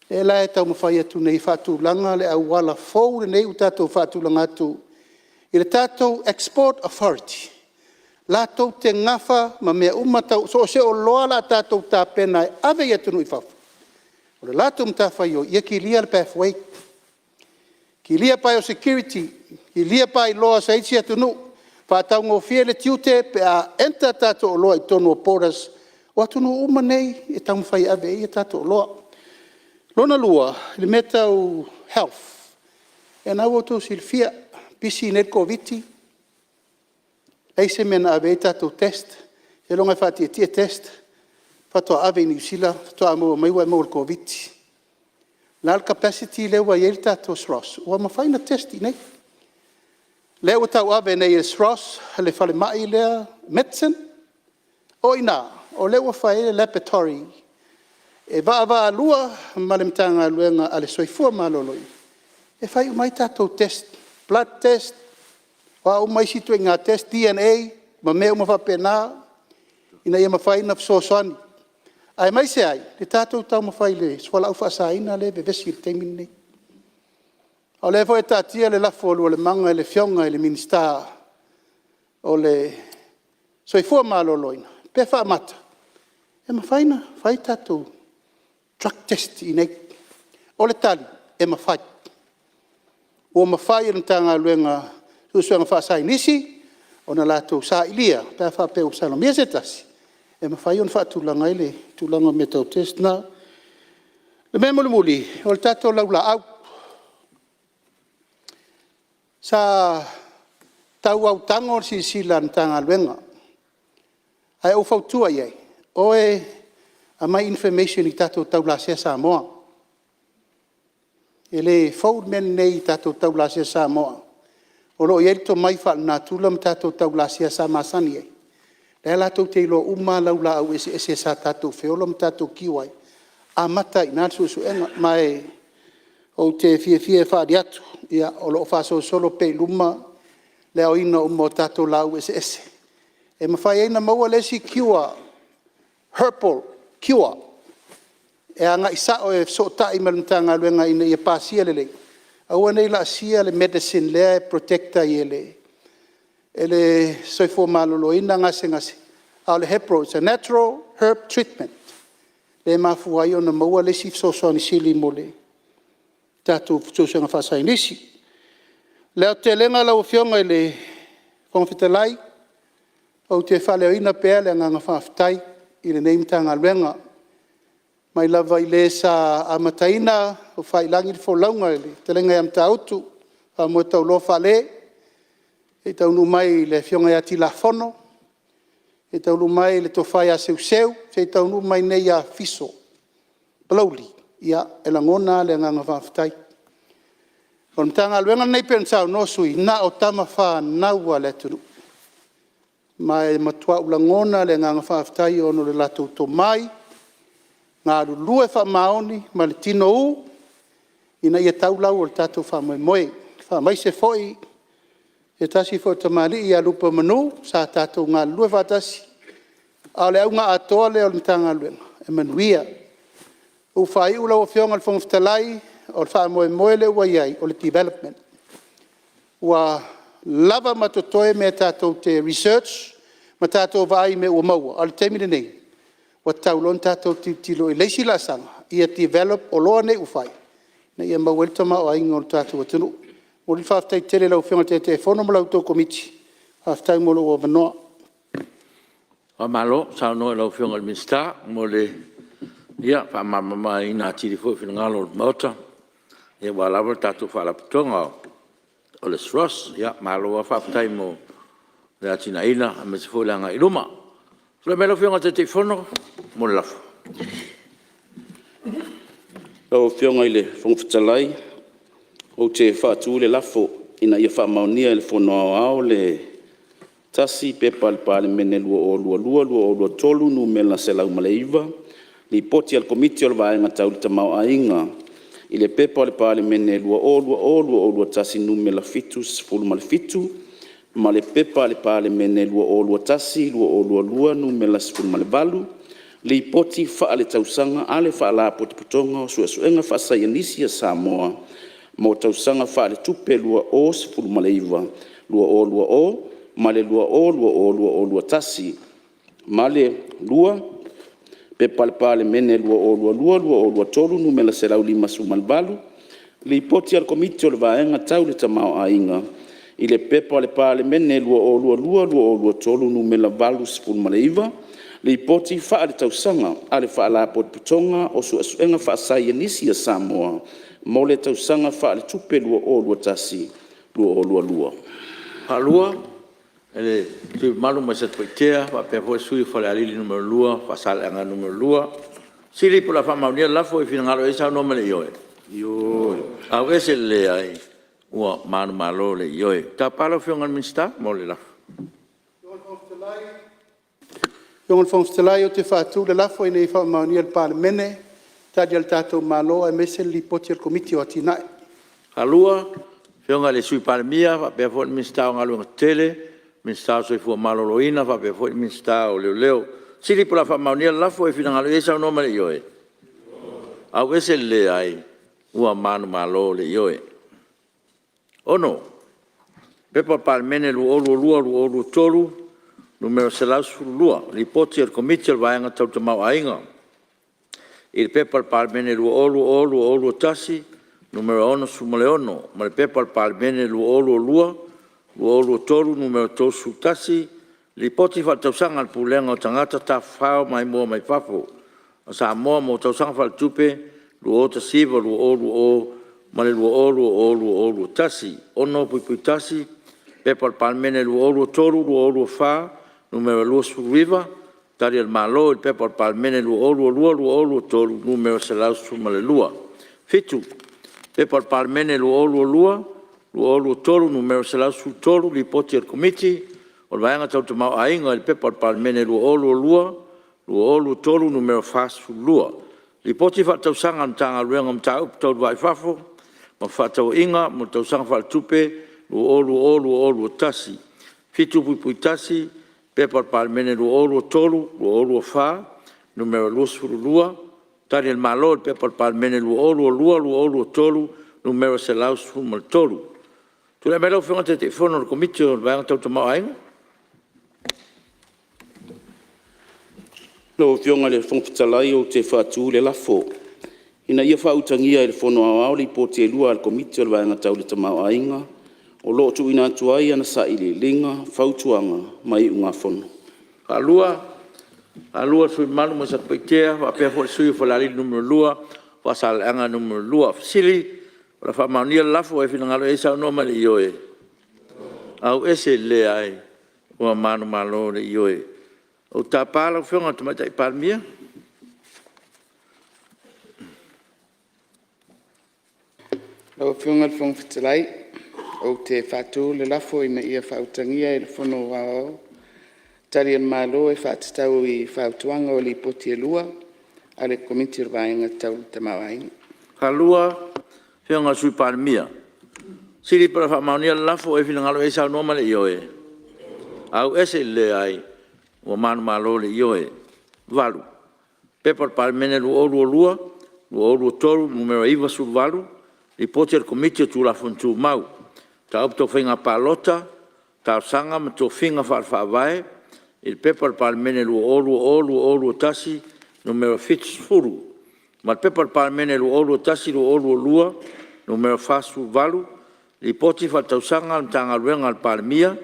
O lea la e taumafai atu nei e faatulaga le auala fou lenei ua tatou faatulaga atu i le tatou Export Authority, latou te nafa ma mea uma tau, so o se oloa o le a tatou tapena e ave i atunuu i fafo, o le latou matafaioi, ia kilia le pathway, kilia biosecurity, kilia by-laws a isi atunuu, faataugofie le tiute pe a enter a tatou oloa i totonu o borders o atunuu uma nei e taumafai e ave i ai tatou oloa. Lona lua, i le mea tau health, ia o lena ua outou silafia, pisi nei le Koviti-19, leai se mea na ave ai tatou test, seiloga e faatietie test faatoa ave i Niu Sila faatoa maua mai ua e maua i le Koviti-19. O le a le capacity lea ua i ai le tatou SROS? Ua mafai ona test iinei. O lea ua tauave nei e le SROS le falemai lea, Medicine. O i ina o lea ua fai ai le laboratory e vaavaalua ma le Matagaluega a le Soifua Maloloina e fai uma ai tatou test, blood test, o a uma isi ituaiga test, DNA ma mea uma faapena ina ia mafai ona fesoasoani, aemaise ai le tatou taumafai i le fualaau faasaina lea e vevesi i le taimi lenei. A o lea foi e taatia le lafo a Lualemaga i le Afioga i le Minisita o le Soifua Maloloina, pe faamata e mafai ona fai tatou drug test iinei. O le tali, e mafai. Ua mafai e le Matagaluega o Suesuega Faasaienisi ona latou sailia pe a faapea ua masalomia se tasi, e mafai ona faatulaga ai le tulaga o mea tau test na. O le mea mulimuli, o le tatou laulaau. Sa tau autago le silasila a le Matagaluega, ae ou fautua i ai, o e aumai information i tatou taulasea Samoa. E le fou le mea lenei i tatou taulasea Samoa, o lo o i ai le tomai faalenatura ma tatou taulasea sa masani ai, lea latou te iloa uma lava laulaau eseese sa tatou feola ma tatou tiu ai, amata ai i ina le suesuega. Ma ou te fiafia e faaali atu, o lo o faasolosolo pea i luma le aoina uma o tatou laau eseese e mafai ai ona maua le isi cure, herbal cure e agai sao e fesootai ma le Matagaluega ina ia pasia lelei, aua ne i laasia le medicine lea e protect ai e le Soifua Maloloina gasegase, a o le Hapro is a natural herb treatment lea e mafua ai ona maua le isi fesoasoani sili mo le tatou suesuega faasaienisi. O le aotelega lau afioga i le Fofoga Fetalai, ou te faaleoina pea le agaga faafetai i lenei Matagaluega, mai lava i le sa amataina ma faiilagi le folauga i le fetalaiga ia Matautu Faaumoetauloa Faale, seia taunuu mai i le afioga ia Tilafono, seia taunuu mai i le tofa ia Seuseu, seia taunuu mai nei ia Fiso Palauli, ia e lagona lava le agaga faafetai. O le Matagaluega lenei e pei ona saunoa sui usufono, e na o tamafanau lava a le atunuu. Ma e matua ou lagona le agaga faafetai ona o le latou tomai, galulue faamaoni ma le tinou ina ia tau lau o le tatou faamoemoe. Faamaise foi se tasi foi o tamalii ia Lupeumanu sa tatou galulue faatasi, a o le auga atoa lea o le Matagaluega, e manuia. Ua ou faaiu lau afioga i le Fofoga Fetalai, o le faamoemoe lea ua i ai, o le development. Ua lava ma totoe mea tatou te research ma tatou vaai i mea ua maua, ae o le taimi lenei, ua tatau loa ona tatou tilotilo i le isi laasaga, ia develop oloa nei ua fai, ina ia maua ai le tamaoaiga o le tatou atunuu. E momoli le faafetai tele i lau afioga i le Taitaifono ma la outou Komiti, faafetai mo lou avanoa. Faamalo saunoa i lau afioga i le Minisita mo le faamalamalamaina atili foi o finagalo o le Maota aua lava le tatou Faalapotopotoga o le SROS. Malo lava faafetai mo le atinaeina aemaise foi le agai i luma. Tulai mai lau afioga i le Taitaifono mo le lafo. Lau Afioga i le Fofoga Fetalai ou te faatu le lafo, Ina ia faamaonia e le Fono Aoao le 1. P.P.2022/2023 Nu.109, Lipoti a le Komiti o le Vaega Tau le Tamaoaiga i le P.P.2020/2021 Nu.77 ma le P.P.2021/2022 Nu.18, Lipoti Faaletausaga a le Faalapotopotoga o Suesuega Faasaienisi a Samoa mo Tausaga Faaletupe 2019/2020 ma le 2020/2021; ma le 2. P.P.2022/2023 Nu.158, Lipoti a le Komiti o le Vaega Tau le Tamaoaiga i le P.P.2022/2023 Nu.89, Lipoti Faaletausaga a le Faalapotopotoga o Suesuega Faasaienisi a Samoa mo le Tausaga Faaletupe 2021/2022. E le sui usufono mamalu mai Satupaitea faapea foi le sui usufono mo Falealili 2, Faasaleleaga 2. O le fesili po o le a faamaonia le lafo, e finagalo i ai saunoa ma le ioe. Ioe. le Leai. Ua manumalo le Ioe. Ou te tapa lau Afioga i le Minisita mo le lafo. Lau Afioga i le Fofoga Fetalai ou te faatu le lafo, Ina ia faamaonia e le Palemene Tali a le tatou Malo aemaise le Lipoti a le Komiti o Atina'e. Afioga i le Sui Palemia faapea foi le Minisita o Galuega Tetele, Minisita o le Soifua Maloloina faapea foi le Minisita o Leoleo. O le fesili po o le a faamaonia le lafo, e finagalo i ai saunoa ma le ioe. Aveese le leai. Ua manumalo le Ioe. 6. P.P.2022/2023 Nu.112, Lipoti a le Komiti o le Vaega Tau le Tamaoaiga i le P.P.2020/2021 Nu.66 ma le P.P.2022/2023 Nu.31, Lipoti Faaletausaga a le Pulega o Tagata Tafafao Maimoa mai Fafo a Samoa mo Tausaga Faaletupe 2019/2020 ma le 2020/2021. 6.1. P.P.2023/2024 Nu.29, Tali a le Malo i le P.P.2022/2023 Nu.112. 7. P.P.2022/2023 Nu.113, Lipoti a le Komiti o le Vaega Tau le Tamaoaiga i le P.P.2022/2023 Nu.42, Lipoti Faaletausaga a le Matagaluega o Mataupu Tau le Va i Fafo ma Fefaatauaiga mo le Tausaga Faaletupe 2020/2021. 7.1. P.P.2023/2024 Nu.22, Tali a le Malo i le P.P.2022/2023 Nu.113. Tulai mai lau Afioga i le Taitaifono o le Komiti o le Vaega Tau le Tamaoaiga. Lau Afioga i le Fofoga Fetalai ou te faatu le lafo, Ina ia faautagia e le Fono Aoao Lipoti e lua a le Komiti o le Vaega Tau le Tamaoaiga o lo o tuuina atu ai ana Sailiiliga, Fautuaga ma Iugafono. 2. Sui mamalu mai Satupaitea faapea foi le sui usufono mo Falealili 2, Faasaleleaga 2. Fesili O le a faamaonia le lafo, ua e finagalo i ai saunoa ma le ioe. Auese le leai. Ua manumalo le ioe. Ou te tapa lau Afioga i le Tamaitai Palemia. Lau Afioga i le Fofoga Fetalai ou te faatu le lafo, Ina ia faautagia e le Fono Aoao Tali a le Malo e faatatau i Fautuaga o Lipoti e lua a le Komiti o le Vaega Tau le Tamaoaiga. 2. Afioga i le Sui Palemia. Fesili po o le a faamaonia le lafo, ua e finagalo i ai saunoa ma le ioe. Auese le leai. Ua manumalo le ioe. 8. P.P.2022/2023 Nu.98, Lipoti a le Komiti o Tulafono Tumau, Mataupu Tau Faiga Palota, Talosaga ma Tofiga Faale-Faavae i le P.P.2020/2021 Nu.70 ma le P.P.2021/2022 Nu.48, Lipoti Faaletausaga a le Matagaluega a le Palemia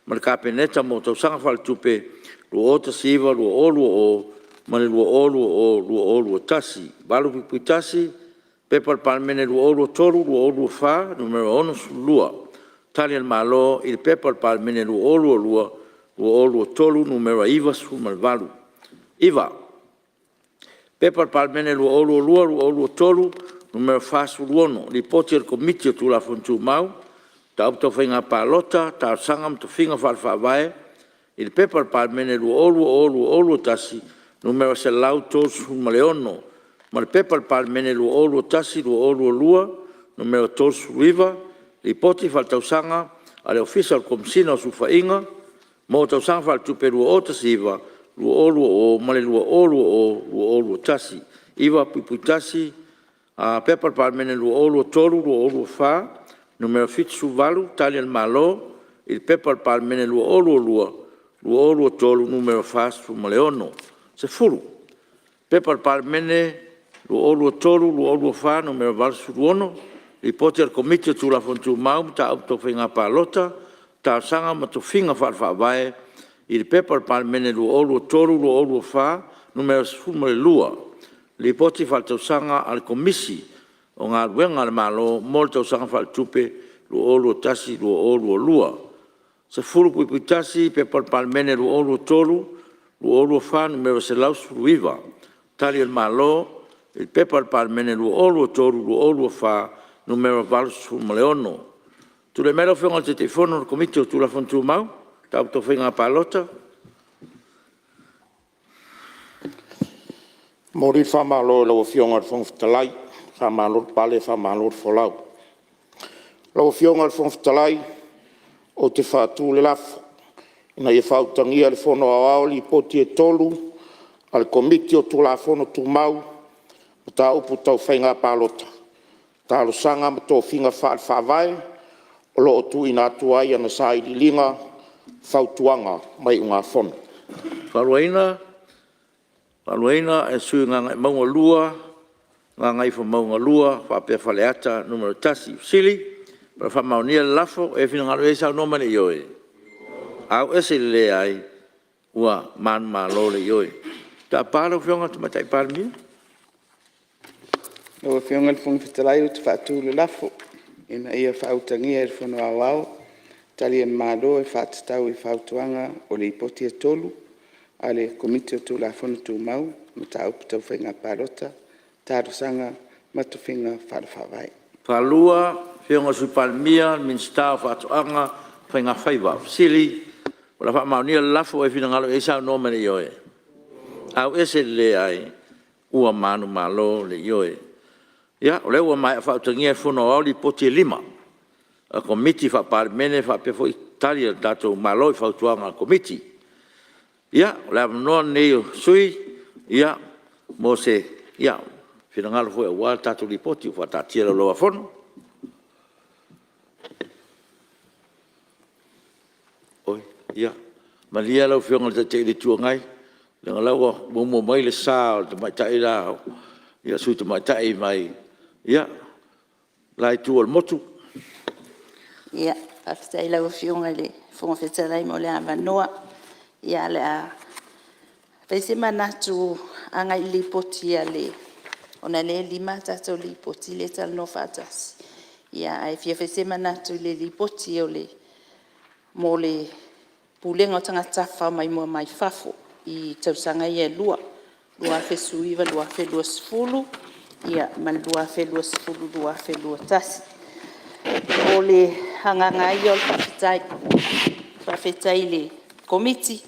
ma le Kapeneta mo Tausaga Faaletupe 2019/2020 ma le 2020/2021. 8.1 P.P.2023/2024 Nu.62, Tali a le Malo i le P.P.2022/2023 Nu.98. 9. P.P.2022/2023 Nu.46, Lipoti a le Komiti o Tulafono Tumau, Mataupu Tau Faiga Palota, Talosaga ma Tofiga Faale-Faavae i le P.P.2020/2021 Nu.136 ma le P.P.2021/2022 Nu.39, Lipoti Faaletausaga a le Ofisa o le Komesina o Sulufaiga mo Tausaga Faaletupe 2019/2020 ma le 2020/2021. 9.1 P.P.2023/2024 Nu.78, Tali a le Malo i le P.P.2022/2023 Nu.46. 10. P.P.2023/2024 Nu.86, Lipoti a le Komiti o Tulafono Tumau, Mataupu Tau Faiga Palota, Talosaga ma Tofiga Faale-Faavae i le P.P.2023/2024 Nu.12, Lipoti Faaletausaga a le Komisi o Galuega a le Malo mo le Tausaga Faaletupe 2021/2022. 10.1 P.P.2023/2024 Nu.119, Tali a le Malo i le P.P.2023/2024 Nu.86. Tulai mai lau Afioga i le Taitaifono o le Komiti o Tulafono Tumau, Mataupu Tau Faiga Palota. E momoli le faamalo i lau Afioga i le Fofoga Fetalai, faamalo le pale faamalo le folau. Lau Afioga i le Fofoga Fetalai ou te faatu le lafo, Ina ia faautagia e le Fono Aoao Lipoti e tolu (3) a le Komiti o Tulafono Tumau, Mataupu Tau Faiga Palota, Talosaga ma Tofiga Faale-Faavae o lo o tuuina atu ai ana Sailiiliga, Fautuaga ma Iugafono. 1. Fautuaina e le sui usufono o Gagaemauga 2, Gagaifomauga 2 faapea Faleata 1. Fesili Po o le a faamaonia le lafo. O e finagalo ai saunoa ma le ioe. Auese i le leai. Ua manumalo le ioe. Tapa lau Afioga i le Tamaitai Palemia. Lau Afioga i le Fofoga Fetalai ou te faatu le lafo, Ina ia faautagia e le Fono Aoao Tali a le Malo e faatatau i Fautuaga o Lipoti e tolu (3) a le Komiti o Tulafono Tumau, Mataupu Tau Faiga Palota, Talosaga ma Tofiga Faale-Faavae. 2. Afioga i le Sui Palemia, Minisita o Faatoaga ma Faiga Faiva. Fesili O le a faamaonia le lafo. O lo o finagalo ai saunoa ma le ioe. Auese i le leai. Ua manumalo le ioe. Ia o lea ua maea faautagia e le Fono Aoao Lipoti e 5 a Komiti Faa-Palemene faapea foi Tali a le tatou Malo i Fautuaga a le Komiti. Ia o le avanoa lenei o sui usufono mo se finagalo foi aua le tatou Lipoti ua faataatia i le Laulau-a-Fono. Oi ia, malie lau Afioga i le Taitai o le Itu Agai leaga o la ua muamua mai le sa o le tamaitai le Sui Tamaitai mai le la itu o le motu. Faafetai i lau Afioga i le Fofoga Fetalai mo le avanoa. Ia o le a fai se manatu agai i le Lipoti ona o lea e 5 a tatou Lipoti lea e talanoa faatasi. Ae fia fai se manatu i le Lipoti mo le Pulega o Tagata Tafafao Maimoa mai Fafo i tausaga ia e lua 2019/2020 ma le 2020/2021. O le agaga lava ia o le faafetai, faafetai i le Komiti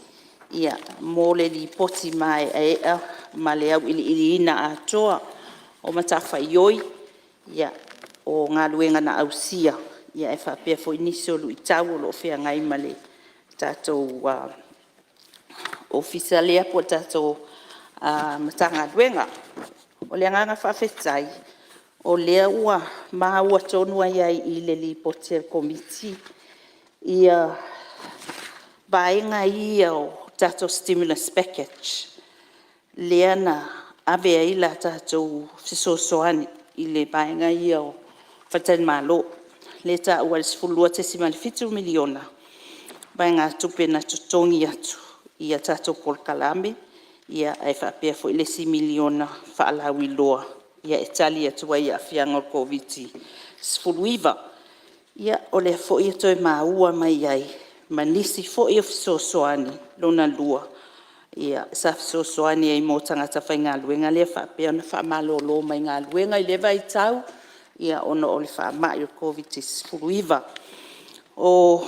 mo le Lipoti maeaea ma le auiliiliina atoa o matafaioi o galuega na ausia ae faapea foi nisi o luitau o lo o feagai ma le tatou Ofisa lea po o le tatou Matagaluega. O le agaga faafetai o lea ua maua tonu lava i i le Lipoti a le Komiti vaega ia o tatou stimulus package lea na ave ai le tatou fesoasoani i le vaega lea o faletalimalo, lea e taua ai le $12.7 miliona vaegatupe na totogi atu i a tatou polokalame, ae faapea foi le isi miliona faalauiloa e tali atu ai i aafiaga o le Koviti-19. O lea foi e toe maua mai ai ma nisi foi o fesoasoani lona lua sa fesoasoani ai mo tagata faigaluega lea e faapea ona faamalolo mai galuega i lea vaitau ona o le faamai o le Koviti-19. O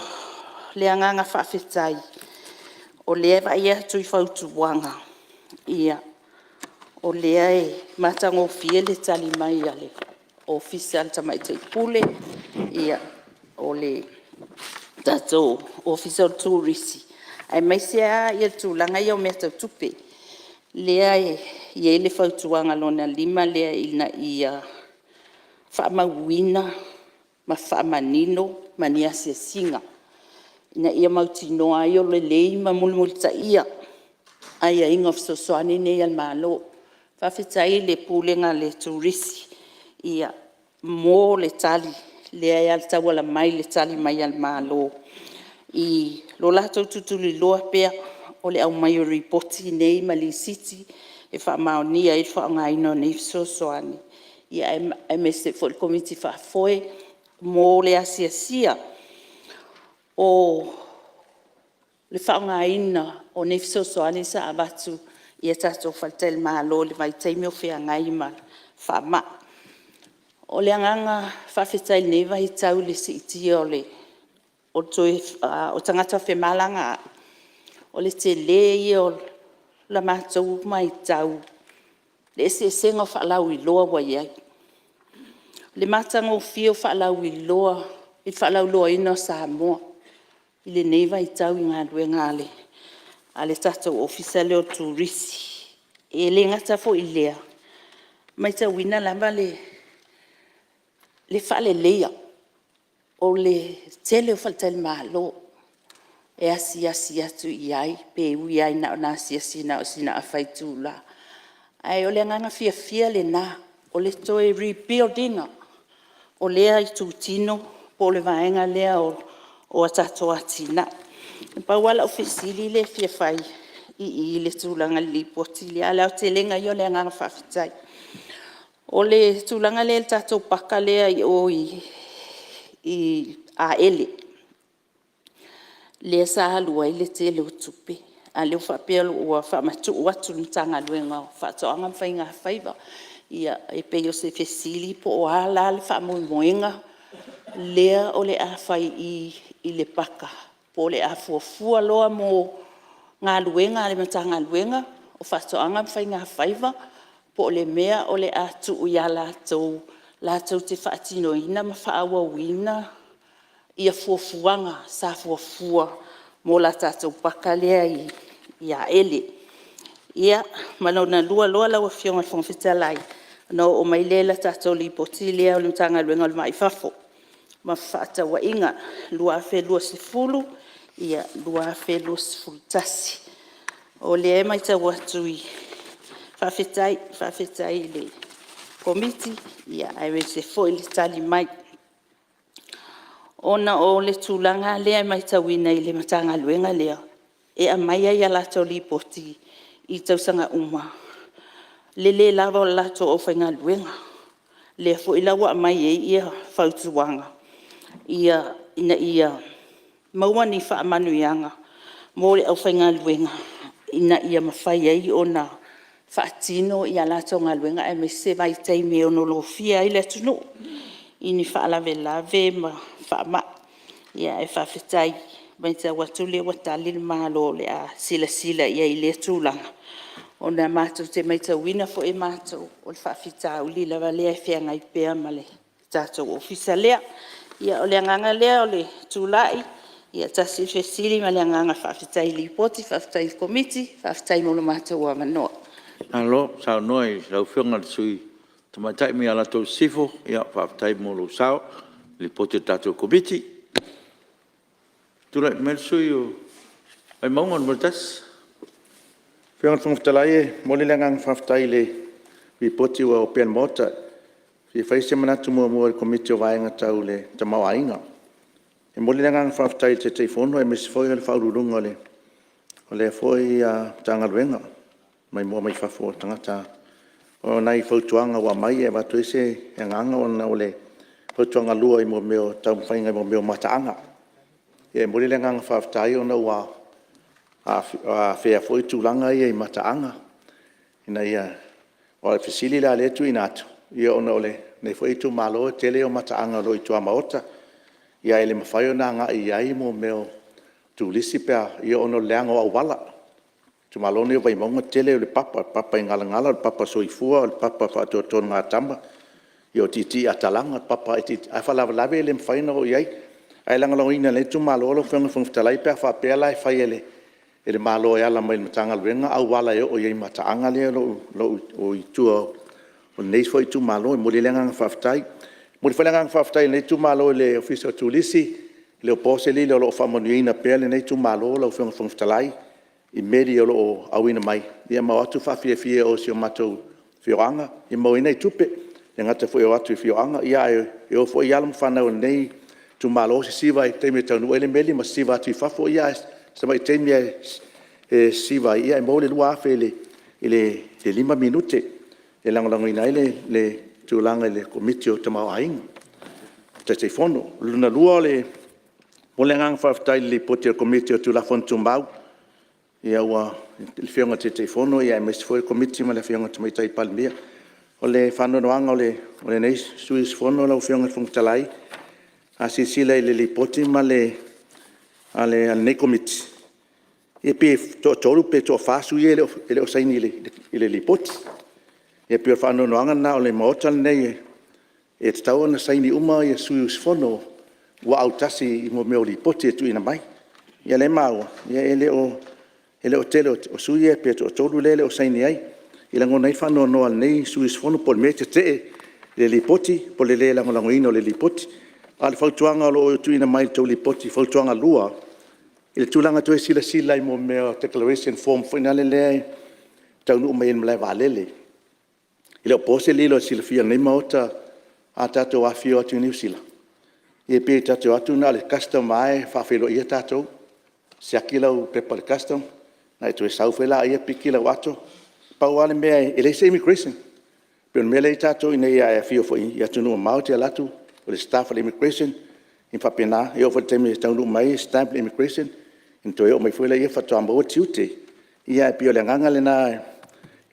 le agaga faafetai o lea e vaai atu i fautuaga, o lea e matagofie le tali mai a le Ofisa a le Tamaitai Pule, o le tatou Ofisa o le Turisi aemaise lava le tulaga ia o mea tau tupe, lea e i ai le fautuaga lona 5 lea ina ia faamauina ma faamanino ni asiasiga ina ia mautinoa ai o lelei ma mulimulitaia aiaiga o fesoasoani nei a le Malo. Faafetai i le Pulega a le Turisi mo le tali lea e tauala mai i le tali mai a le Malo i lo latou tulituliloa pea o le aumai o Lipoti nei ma Lisiti e faamaonia ai le faaaogaina o nei fesoasoani, aemaise foi le Komiti Faafoe mo le asiasia o le faaaogaina o nei fesoasoani sa avatu i a tatou faletalimalo i le vaitaimi o feagai ma faamai. O le agaga faafetai i lenei vaitau i le siitia o tagata femalagaai, o le tele ia o la matou matau i le eseesega o faalauiloa ua i ai. I le matagofie o faalauiloa i le faalauiloaina o Samoa i lenei vaitau i galuega a le tatou Ofisa lea o Turisi. E le gata foi i lea, e matauina lava le faaleleia o le tele o faletalimalo e asiasi atu i ai, pe ui lava na ona asiasi na o sina afa itula. Ae o le agaga fiafia lena o le toe rebuild ina o lea itutino po o le vaega lea o a tatou atinae. Na pau lava lau fesili lea e fia fai i i le tulaga i le Lipoti lea, a o le aotelega ia o le agaga faafetai. O le tulaga lea i le tatou paka lea i o i Aele, lea sa alu ai le tele o tupe, a o lea ua faapea ua faamatuu atu i le Matagaluega o Faatoaga ma Faigafaiva. Ia e pei o se fesili po o a la le faamoemoega lea o le a fai i i i le paka, po o le a fuafua loa mo galuega a le Matagaluega o Faatoaga ma Faigafaiva, po o le mea o le a tuu ia latou latou te faatinoina ma faaauauina fuafuaga sa fuafua mo le tatou paka lea i Aele. Ia, ma lona lua loa lau Afioga i le Fofoga Fetalai, ona oo mai lea i le tatou Lipoti lea o le Matagaluega o le Va i Fafo ma Fefaatauaiga 2020/2021. O lea e matau atu i… Faafetai, faafetai i le Komiti aemaise foi le tali mai. Ona o le tulaga lea e matauina i le Matagaluega lea e aumai ai a latou Lipoti i tausaga uma le le lava o le latou aufaigaluega. Lea foi la ua aumai ai fautuaga ina ia maua ni faamanuiaga mo le aufaigaluega ina ia mafai ai ona faatino a latou galuega aemaise vaitaimi e ono lofia ai le atunuu i ni faalavelave ma faamai. Ae faafetai, e maitau atu o lea ua tali le Malo o le a silasila i ai i lea tulaga, ona matou te maitauina foi e matou o le faafitauli lava lea e feagai pea ma le tatou Ofisa lea. Ia o le agaga lea o le tulai, tasi le fesili ma le agaga faafetai i le Lipoti, faafetai i le Komiti, faafetai mo le matou avanoa. Malo saunoa i lau Afioga i le Sui Tamaitai mai Alataua i Sisifo, faafetai mo lou sao i le Lipoti a le tatou Komiti. Tulai mai le sui usufono mo Vaimauga 1. Lau Afioga i le Fofoga Fetalai e momoli le agaga faafetai i le Lipoti ua opea i le Maota. E fia fai se manatu muamua i le Komiti o le Vaega Tau le Tamaoaiga. E momoli le agaga faafetai i le Taitaifono aemaise foi o le Faauluuluga o lea foi Matagaluega mai maimoa mai fafo o tagata. O nai fautuaga ua aumai e avatu ai se agaga ona o le fautuaga 2 i mea o taumafaiga o mataaga. E momoli le agaga faafetai ona ua afea foi tulaga ia i mataaga ina ia… Aua o le fesili la lea e tuuina atu, ona o lenei foi itumalo o le tele ia o mataaga o lo o i tuamaota, ae le mafai ona agai i ai mea o turisi pe a ona o le leaga o auala. O le itumalo lenei o Vaimauga o le tele o le papa, o le papaigalagala, o le papa soifua, o le papa faatotogatama, ia o tiitiiatalagi, papa itiiti, a o le faalavelave e le mafai ona oo i ai. Ae lagolagoina e lenei itumalo lau Afioga i le Fofoga Fetalai pe a faapea la e fai e le Malo e ala mai i le Matagaluega auala e oo i ai i mataaga ia o lo o i tua o lenei foi itumalo. E momoli ai le agaga faafetai. E momoli foi le agaga faafetai o lenei itumalo i le Ofisa o Turisi, e le o po se lilo o lo o faamanuiaina pea lenei itumalo lau Afioga i le Fofoga Fetalai i meli o lo o auina mai ma o atu faafiafia i o i si o matou afioaga e maua ai nai tupe. E le gata foi e o atu i afioaga, ae o foi alo ma fanau a lenei itumalo sisiva i le taimi e taunuu ai le meli ma sisiva atu i fafo, a o si tamai taimi lava e sisiva ai e maua le $2,000 i le 5 minute. E lagolagoina ai le tulaga i le Komiti o le Tamaoaiga, Taitaifono. Lona lua, e momoli le agaga faafetai i le Lipoti a le Komiti o Tulafono Tumau, i le Afioga i le Taitaifono aemaise foi le Komiti ma le Afioga i le Tamaitai Palemia. O le faanoanoaga o lenei sui usufono lau Afioga i le Fofoga Fetalai, a silasila i le Lipoti a lenei Komiti, e pei e toatolu pe toafa sui usufono ia e le o saini i le Lipoti. E pei o le faanoanoaga lena o le Maota lenei, e tatau ona saini uma sui usufono ua autasi i mea o Lipoti e tuuina mai. Ia o lea e maua e le o tele o sui usufono ia pe toatolu lea e le o saini ai. E lagona ai le faanoanoa o lenei sui usufono po o le mea e tetee i le Lipoti po o le le lagolagoina o le Lipoti. A o le fautuaga o lo o tuuina mai i le tou Lipoti fautuaga 2, i le tulaga e toe silasila i mea o declaration form foi lea e taunuu mai ai i le malae vaalele. E le o po se lilo i le silafia e lenei Maota, a tatou afifio atu i Niu Sila, ia pei tatou te o atu na o le custom lava e faafeiloai tatou, siaki lau pepa i le custom ona e toe sau foi lea piki lau ato. Pau lava le mea e leai se immigration. E pei o le mea lea e i ai tatou ina ne i… a e afio foi i atunuu mamao e te alu atu o le staff a le Immigration e faapena. E oo foi i le taimi e taunuu mai ai stamp le Immigration ona toe oo mai foi lea faatoa maua tiute. Ae pei o le agaga lena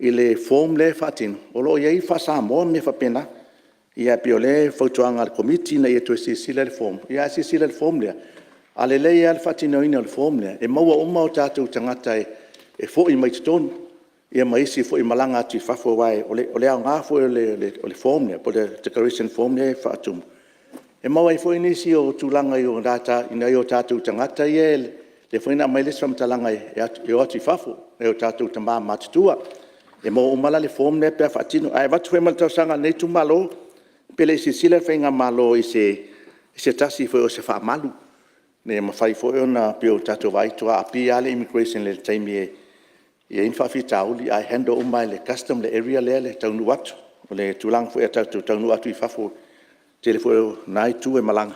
i le form lea e faatino, o lo o i ai faa-Samoa ma mea faapena. Ae pei o le fautuaga a le Komiti ina ia toe silasila i le form. Ae silasila i le form lea, a lelei lava le faatinoina o le form lea, e maua uma o tatou tagata e foi mai totonu ma isi foi e malaga atu i fafo. Aua o le aoga foi o le form lea po o le declaration form lea e faatumu, e maua ai foi nisi o tulaga i nai o tatou tagata ia, lea foi na aumai le isi faamatalaga e o atu i fafo, nai o tatou tama matutua. E maua uma la i le form lea pe a faatino. Ae avatu foi ma le talosaga a lenei itumalo, pe le i silasila le faigamalo i se tasi foi o se faamalu ina ia mafai foi ona pei ona tatou vaai i tua a pie lava le Immigration i le taimi e i ai ni faafitauli ae handle uma lava e le Custom le area lea le taunuu atu. O le tulaga foi a tatou taunuu atu i fafo, tele foi o lena itu e malaga,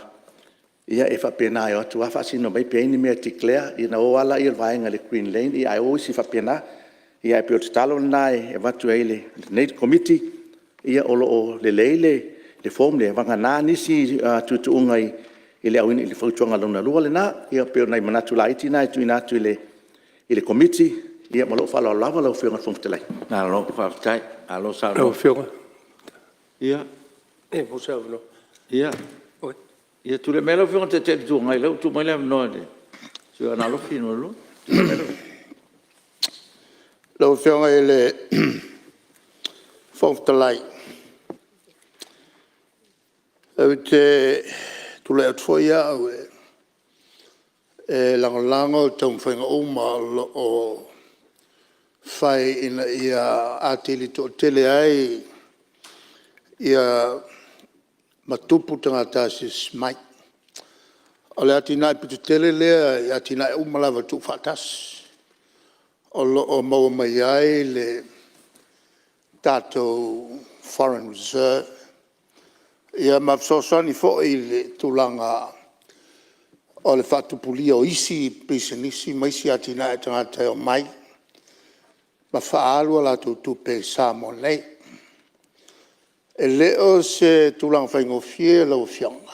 ia e faapena e o atu lava faasino mai pe i ai ni mea e declare ona o lava lea o le vaega i le green lane ae o isi faapena. Ae pei o le tatalo lena e avatu ai e lenei Komiti, ia o lo o lelei le form lea, vagana nisi tuutuuga i le fautuaga lona 2 lena. Ia pei o nai manatu laiti na e tuuina atu i le Komiti ia ma lou faaaloalo lava lau Afioga i le Fofoga Fetalai. Malo faafetai, malo saunoa. Ia tulai mai lau Afioga i le Taitai o le Itu Agai lea ua tuu mai le avanoa i le sui usufono o Aana Alofi 2. Lau Afioga i le Fofoga Fetalai, ou te tulai atu foi au e lagolago taumafaiga uma o lo o fai ina ia atili toatele ai ma tupu tagata asiasi mai. O le atinae pito tele lea i atinae uma lava tuufaatasi o lo o maua mai ai le tatou foreign reserve ma fesoasoani foi i le tulaga o le faatupulia o isi pisinisi ma isi atinae a tagata e omai ma faaalu a latou tupe i Samoa nei. E le o se tulaga faigofie lau Afioga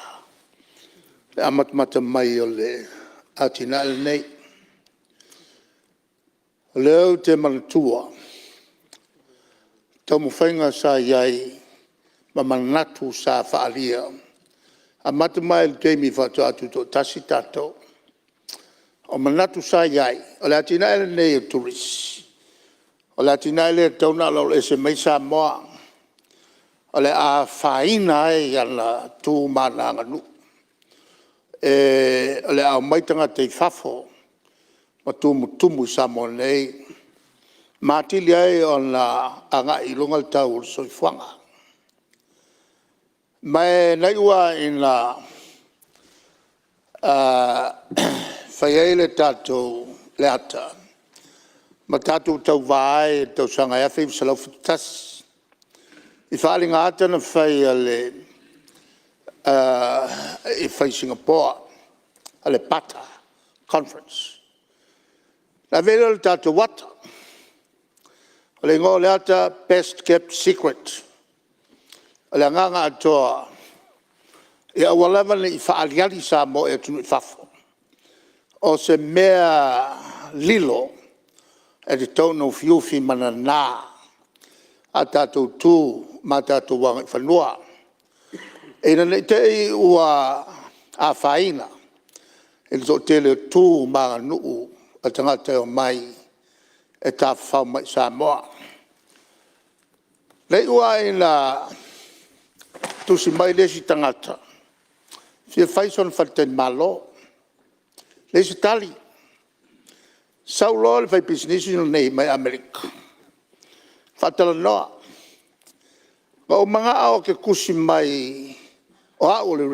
le amatamata mai o le atinae lenei. O lea ou te manatua taumafaiga sa i ai ma manatu sa faaalia, amata mai lava i le taimi faatoa tutoatasi tatou. O manatu sa i ai, o le atinae lenei o Turisi, o le atinae lea e tatau ona aloaloese mai ai Samoa, o le a afaina ai ana tu ma ana aganuu. O le a omai tagata i fafo ma tumutumu i Samoa nei ma atili ai ona agai i luga le tau o le soifuaga. Ma na iu lava ina fai ai le tatou ata ma tatou tauva ai i le tausaga e 1971 i faaaliga ata na fai i Sigapoa o le PATA Conference. Ona ave ai lea o le tatou ata, o le igoa o le ata, Best Kept Secret. O le agaga atoa ia aua lava ne i faaaliali Samoa i atunuu i fafo, o se mea lilo e tatau ona ufiufi ma nana a tatou tu ma tatou agaifanua, ina ne i te i ua afaina i le toatele o tu ma aganuu a tagata e omai e tafafao mai i Samoa. Na iu lava ina tusi mai le isi tagata e fia fai sona faletalimalo, leai se tali. Sau loa le faipisinisi lenei mai Amerika faatalanoa. Na ou manao ou te tusi mai o au o le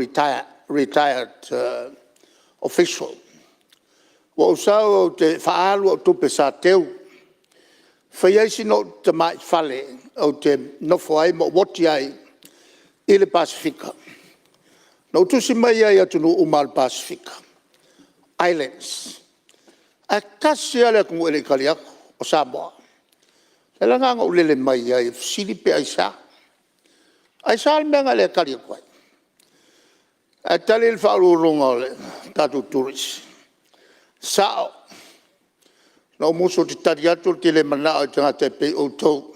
retired official, ua ou sau ou te faaalu au tupe sa teu e fai ai sina ou tamai fale ou te nofo ai ma ou oti ai i le Pasefika. Na ou tusi mai ai i atunuu uma lava o le Pasefika Islands, ae tasi lava le atunuu e le i tali atu o Samoa. O le ala lena na ou lele mai ai e fesili pe aisea. Aisea le mea na e le tali atu ai? Ae tali le Faauluuluga o le tatou Turisi, e sao, na ou musu ou te tali atu ou te le manao i tagata e pei outou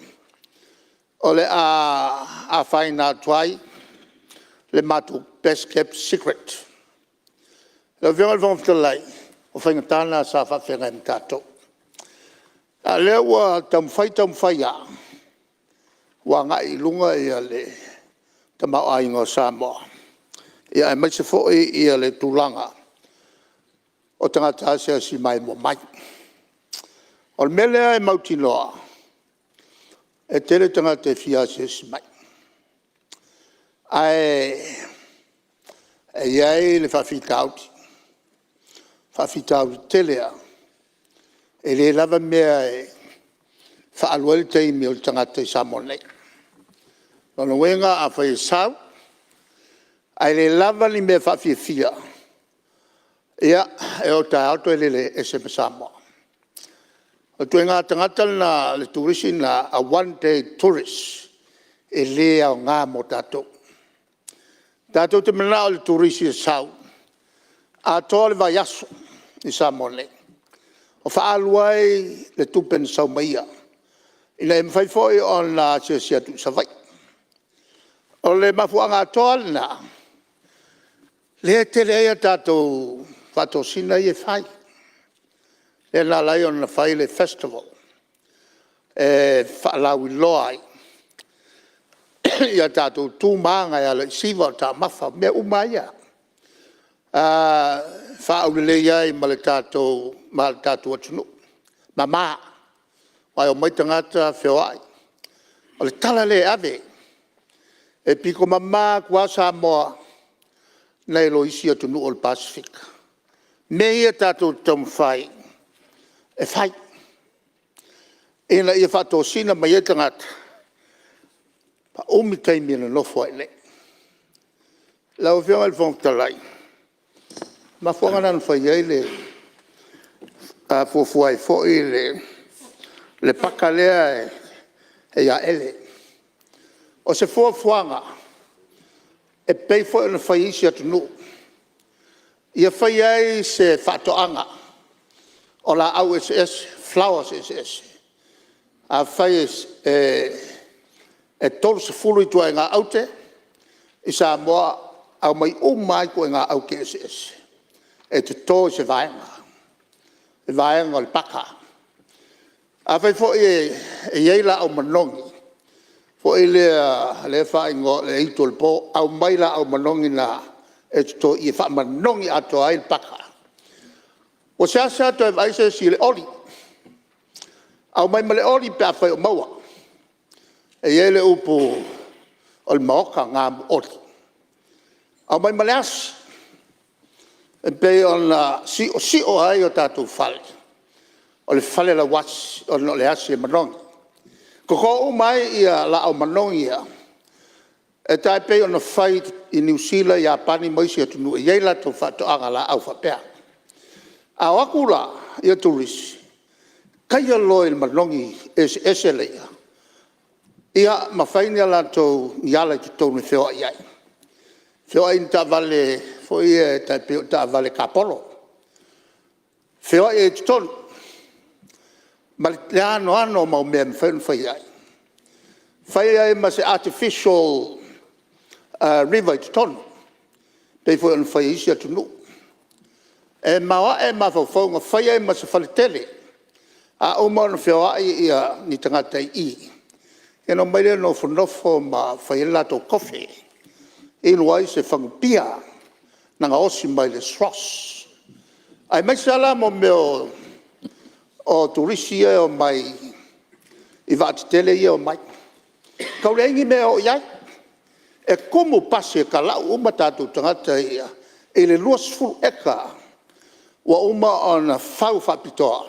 o le a afaina atu ai le matou best kept secret. Lau Afioga i le Fofoga Fetalai, o faigata na sa faafeagai ma tatou, a o lea ua taumafai taumafai lava ua agai i luga le tamaoaiga o Samoa, aemaise foi le tulaga o tagata asiasi maimoa mai. O le mea lea e mautinoa, e tele tagata e fia asiasi mai, ae i ai le faafitauli, faafitauli tele lava, e le lava mea e faaalu ai le taimi o le tagata i Samoa nei. Lona uiga afai e sau ae le lava ni mea e faafiafia, ia e o taeao toe lele ese ma Samoa. O le ituaiga tagata lena le turisi lena, a one day tourist, e le aoga mo tatou. Tatou te mananao i le turisi e sau atoa le vaiaso i Samoa nei, ma faaalu ai le tupe na sau ma ia, ina ia mafai foi ona asiasi atu i Savaii. O le mafuaaga atoa lava lena lea e tele ai a tatou faatosina ia e fai, lea na ala ai ona fai le Festival e faalauiloa ai a tatou tu ma aga e ala i siva o taumafa, o mea uma lava ia, e faaaulelei ai ma le tatou atunuu, e mama. Aua e omai tagata feoai, o le tala lea e ave, e pito mama atu lava Samoa nai lo isi atunuu o le Pasefika. O mea ia tatou te taumafai e fai ina ia faatosina mai ai tagata, umi taimi e nonofo ai i inei. Lau Afioga i le Fofoga Fetalai, o le mafuaaga lena na fai ai le fuafua ai foi le paka lea e i Aele. O se fuafuaga e pei foi ona fai e isi atunuu, ia fai ai se faatoaga o laau eseese, flowers eseese. Afai e 30 ituaiga aute i Samoa, aumai uma lava ituaiga aute eseese e toto i se vaega, le vaega o le paka. Afai foi e i ai laau manogi foi lea e faaigoa o le aitu o le po, aumai laau manogi na e toto i i e faamanogi atoa ai le paka. Ua seasea toe vaai se isi i le oli, aumai ma le oli pe afai o maua. E i ai le upu o le maota gamuoli, aumai ma le asi e pei ona siosio ai o tatou fale, o le fale lauasi ona o le asi e manogi. Toto uma ai laau manogi ia e tai pei ona fai i Niu Sila, Iapani ma isi atunuu e i ai latou faatoaga laau faapea. A o atu la turisi, taia loa i le manogi eseese laia ia ma fai ni latou ala i totonu e feoai ai, feoai i ni taavale foi ia tai pei o taavale tapolo, feoai ai i totonu ma le anoano o mau mea e mafai ona fai ai. Fai ai ma se artificial river i totonu pei foi ona fai e isi atunuu. E maoae mafaufauga, fai ai ma se faletele. A uma ona feoai ni tagata i i ona omai lea e nofonofo ma fai ai le latou tofe, inu ai se fagupia na gaosi mai le SROS. Aemaise lava la mea o turisi ia e omai i vaa tetele ia e omai, e tau leai ni mea e o i ai. E tumu pasi e talau uma tatou tagata ia i le 20 eka ua uma ona fau faapitoa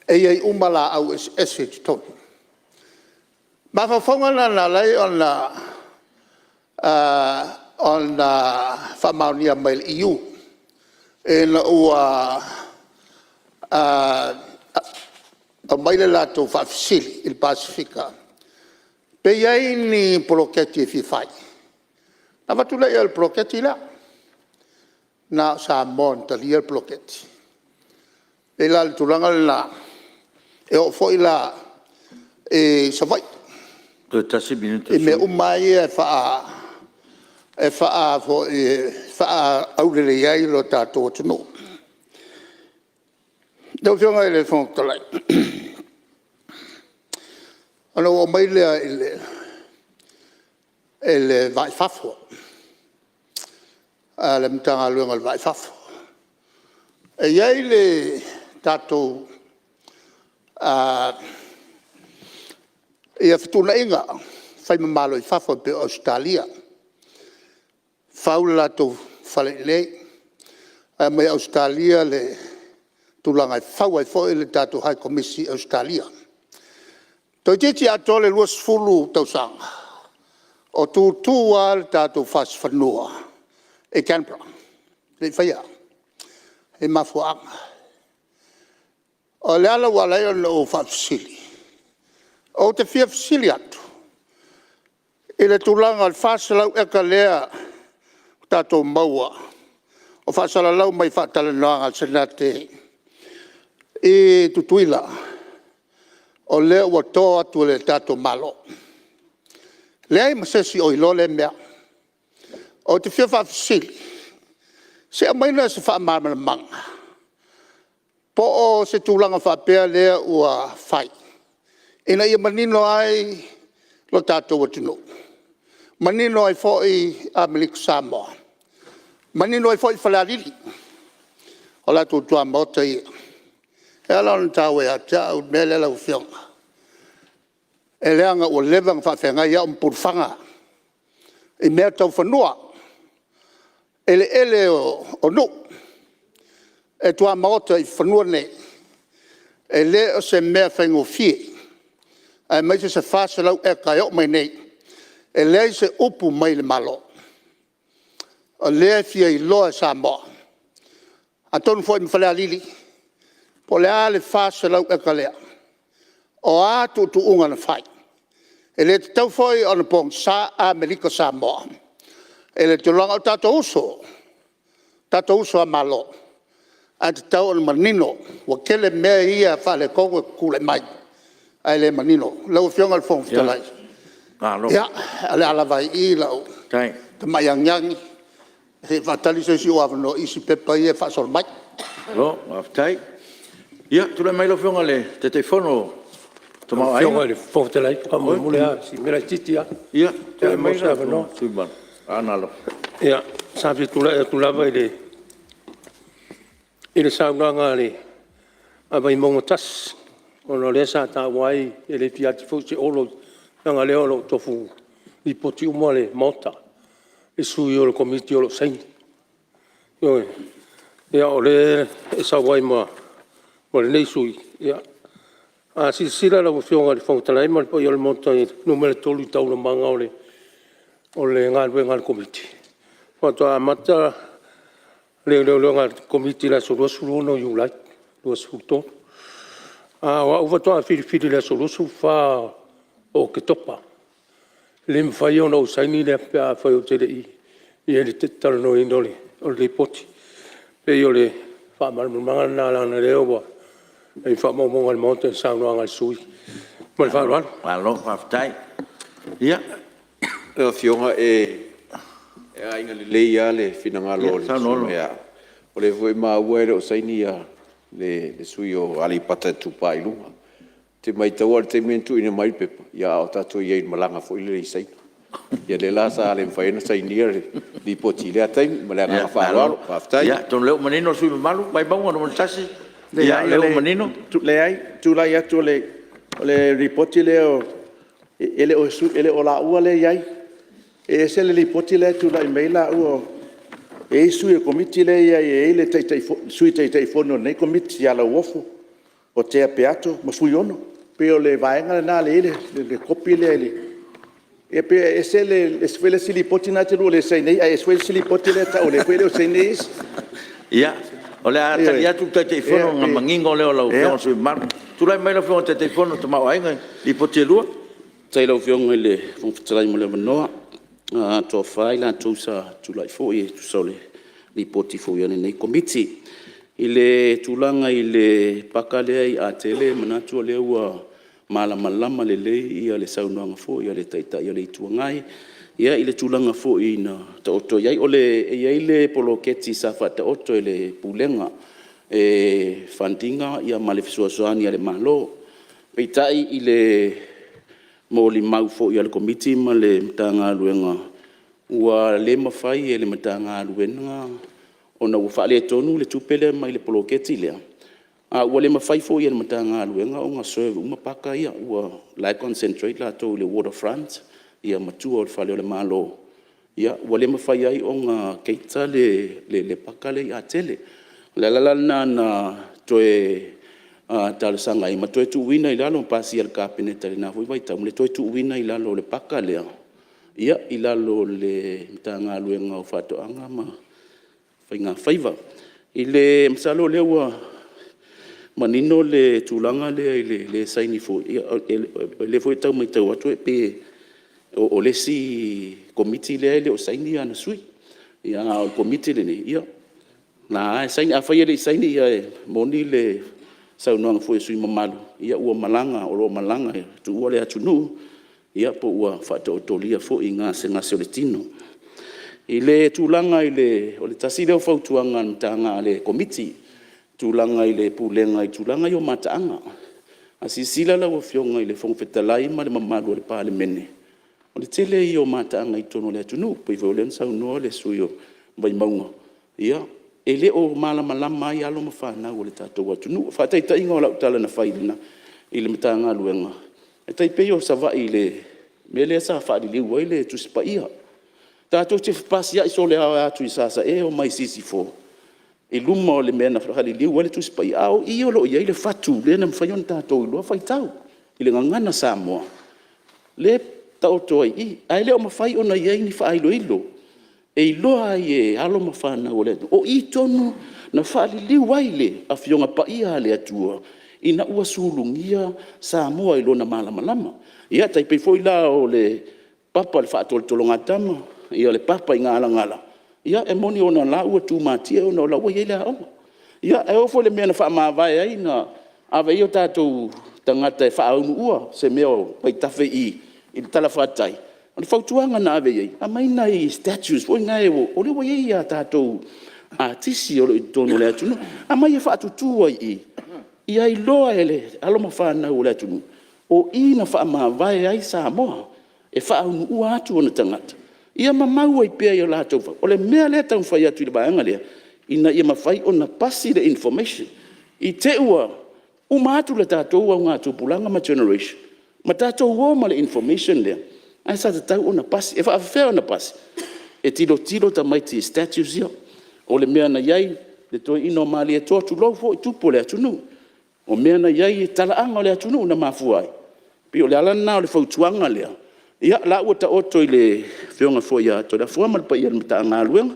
e i ai uma laau eseese i totonu. O mafaufauga na na ala ai ona faamaonia mai e le EU ina ua aumai le latou faafesili i le Pasefika, pe i ai ni poloketi e fia fai ona avatu lea i ai o le poloketi lea. Na o Samoa na talia le poloketi. E pei la o le tulaga lena e oo foi la i Savaii Toe tasi le minute o le i mea uma lava ia e faaaulelei ai lo tatou atunuu. Lau Afioga i le Fofoga Fetalai, ona ou oo mai lea i le va i fafo a le Matagaluega o le Va i Fafo. E i ai le tatou fetuunaiga fai ma Malo i fafo e pei o Ausetalia, fau le latou fale i inei ae aumai e Ausetalia le tulaga e fau ai foi le tatou High Komisi i Ausetalia. Toeitiiti atoa le 20 tausaga O tutu lava le tatou fasi fanua i Canberra, e le i faia. E i ai mafuaaga. O le ala ua ala ai ona ou faafesili, ou te fia fesili atu i le tulaga o le 400 eka lea ua tatou maua o faasalalau mai i faatalanoaga a le Senate i Tutuila, o lea ua to atu e le tatou Malo. E leai ma se isi o iloa lea mea. Ou te fia faafesili, se i aumai se faamalamalamaga po o se tulaga faapea lea ua fai ina ia manino ai lo tatou atunuu, manino ai foi Amerika Samoa, manino ai foi Falealili, o latou tuamaota ia. E ala ona taua ia te au le mea lea lau Afioga, e leaga ua leva ona faafeagai au ma pulufaga i mea tau fanua, eleele o nuu, e tuamaota i fanua nei. E le o se mea faigofie aemaise se 400 eka e oo mai nei e leai se upu mai le Malo. O lea e fia iloa e Samoa, atonu foi ma Falealili po o le a le 400 eka lea, o a tuutuuga na fai. E le tatau foi ona pogisa Amerika Samoa i le tulaga, o tatou uso, o tatou uso a Malo, ae tatau ona manino. Ua tele mea ia faaletonu e tulai mai ae le manino. Lau Afioga i le Fofoga Fetalai, ia, o le a lava ai i i lau tamai agiagi se i faatali se isi ou avanoa i isi pepa ia e faasolo mai. Malo faafetai. Ia, tulai mai lau Afioga i le Taitaifono o le Tamaoaiga. Lau Afioga i le Fofoga Fetalai, faamolemole lava o si mea laitiiti lava. Ia, pe tulai maua mai se le avanoa. sui usufono mamalu o Aana Alofi. Ia, sa fia tulai atu lava i le saunoaga a Vaimauga 1, ona o lea sa taua ai, e le fia ati foi se olo leaga o lea o lo o tofu lipoti uma le Maota i sui o le Komiti o lo o saini. Ioe. Ia o lea e sau ai ma lenei sui usufono. Ia, a silasila lau Afioga i le Fofoga Fetalai ma le paia o le Maota i le Nu.3 i taualumaga o le galuega a le Komiti, faatoa amata le iloiloga a le Komiti i le aso 26 o Iulai 2023, a o au faatoa filifili i le aso 24 o Oketopa. E le mafai ona ou saini lea pe afai ou te le i i ai i le talanoaina o le Lipoti. E pei o le faamalamalamaga lena leaga o lea ua i ai faamaumauga a le Maota i le saunoaga a le sui usufono. Ma le faaaloalo. Malo faafetai. Ia… Lau Afioga e aiga lelei lava le finagalo o le sui usufono mai Aana, o lea foi e maua e le o saini le sui usufono o Aleipata Itupa i Luga. Ou te maitaua o le taimi lea na tuuina mai ai le pepa, a o tatou i ai i le malaga foi lea i Saina. Ia lea la sa le mafai ai ona sainia le Lipoti i lea taimi. Ma le agaga faaaloalo, faafetai. Ia, atonu o lea ua manino le sui usufono mamalu Vaimauga 1, o lea ua manino. Leai, e tulai atu o le Lipoti lea e le o laua lea e i ai. E ese le Lipoti lea e tulai mai ai laua, e i ai sui o le Komiti lea e i ai, e i ai le Sui Taitaifono o lenei Komiti ia Lauofo, o Tea Peato ma Fuiono. E pei o le vaega lena lea e i ai le kopi lea. E pei e ese foi le isi Lipoti lena e te lua le saini ai, ae ese foi le isi Lipoti lea e tau o lea foi e le o saini ai isi. Ia, o le a tali atu le Taitaifono ona manino lea o lau Afioga i le sui usufono mamalu. Tulai mai lau Afioga i le Taitaifono o le Tamaoaiga i Lipoti e 2. Faafetai i lau Afioga i le Fofoga Fetalai mo le avanoa. Na toafa i latou sa tulai foi e tusa o le Lipoti foi a lenei Komiti. I le tulaga i le paka lea i Atele e manatu o lea ua malamalama lelei le saunoaga foi a le Taitai o le Itu Agai i le tulaga foi na taoto i ai. E i ai le poloketi sa faataoto e le Pulega e fund ina ma le fesoasoani a le Malo. Peitai i le molimau foi a le Komiti ma le Matagaluega, ua le mafai e le Matagaluega ona ua faaletonu le tupe lea mai le poloketi lea, a ua le mafai foi e le Matagaluega ona serve uma paka ia, o la e concentrate latou i le waterfront ma tua o le fale o le Malo, ua le mafai ai ona cater le paka lea i Atele. O le ala la lena na toe talosaga ai ma toe tuuina i lalo ma pasia e le Kapeneta i lena foi vaitau le toe tuuina i lalo o le paka lea i lalo o le Matagaluega o Faatoaga ma Faigafaiva. Masalo o lea ua manino le tulaga lea i le le saini foi, o lea foi e tau maitau atu e pei o le isi Komiti lea e le o saini ana sui, a o le Komiti lenei, o la e lava e saini. Afai e le i saini, ia e moni le saunoaga foi a le sui usufono mamalu, ua malaga, o lo o malaga ua tuua le atunuu ia po ua faataotolia foi i gasegase o le tino. I le tulaga i le… O le tasi lea o fautuaga a le Komiti i le tulaga i le Pulega i tulaga ia o mataaga. A silasila lau Afioga i le Fofoga Fetalai ma le mamalu o le Palemene, o le tele ia o mataaga i totonu o le atunuu, pei foi lea na saunoa le sui usufono o Vaimauga, ia e le o malamalama ai alo ma fanau a le tatou atunuu. O le faataitaiga o lau tala na fai i le Matagaluega, e tai pei o Savaii i le mea lea sa faaliliu ai le Tusi Paia. Tatou te fepasiai solo atu i Sasae omai i Sisifo i luma o le mea na faaliliu ai le Tusi Paia, a o i o lo o i ai le fatu lea na mafai ona tatou iloa faitau i le Gagana Samoa lea e taoto ai i i, ae le o mafai ona i ai ni faailoilo e iloa ai e alo ma fanau a le atunuu o i tonu na faaliliu ai le Afioga Paia a le Atua ina ua sulugia Samoa i Lona malamalama. Ia, e tai pei foi la o le papa i le faatolotologatama, o le papaigalagala, ia e moni ona o la e ua tumatie ona o la e ua i ai le aoga. Ia e oo foi i le mea na faamavae ai ma ave ai o tatou tagata e faauluulu se mea o vaitafe i i i le talafatai, o le fautuaga na ave i ai, aumai nai statues foi na o lea ua i ai tatou atisi o lo o i totonu o le atunuu, aumai e faatutu ai i i, ia iloa e alo ma fanau a le atunuu o i na faamavae ai Samoa e faauluulu atu ona tagata ia ma mau ai pea i o latou. O le mea lea e taumafai atu i le vaega lea, ina ia mafai ona pasi le information i te i ua uma atu le tatou augatupulaga ma generation ma tatou o ma le information lea, ae sa tatau ona pasi. E faapefea ona pasi? E tilotilo tamaiti i statues ia, o le mea na i ai le toeaina o Malietoa, tulou foi tupu o le atunuu, o mea na i ai talaaga o le atunuu na mafua ai. E pei o le ala lena o le fautuaga lea, ia o la ua taoto i le Afioga foi ia Toleafoa ma le paia o le Matagaluega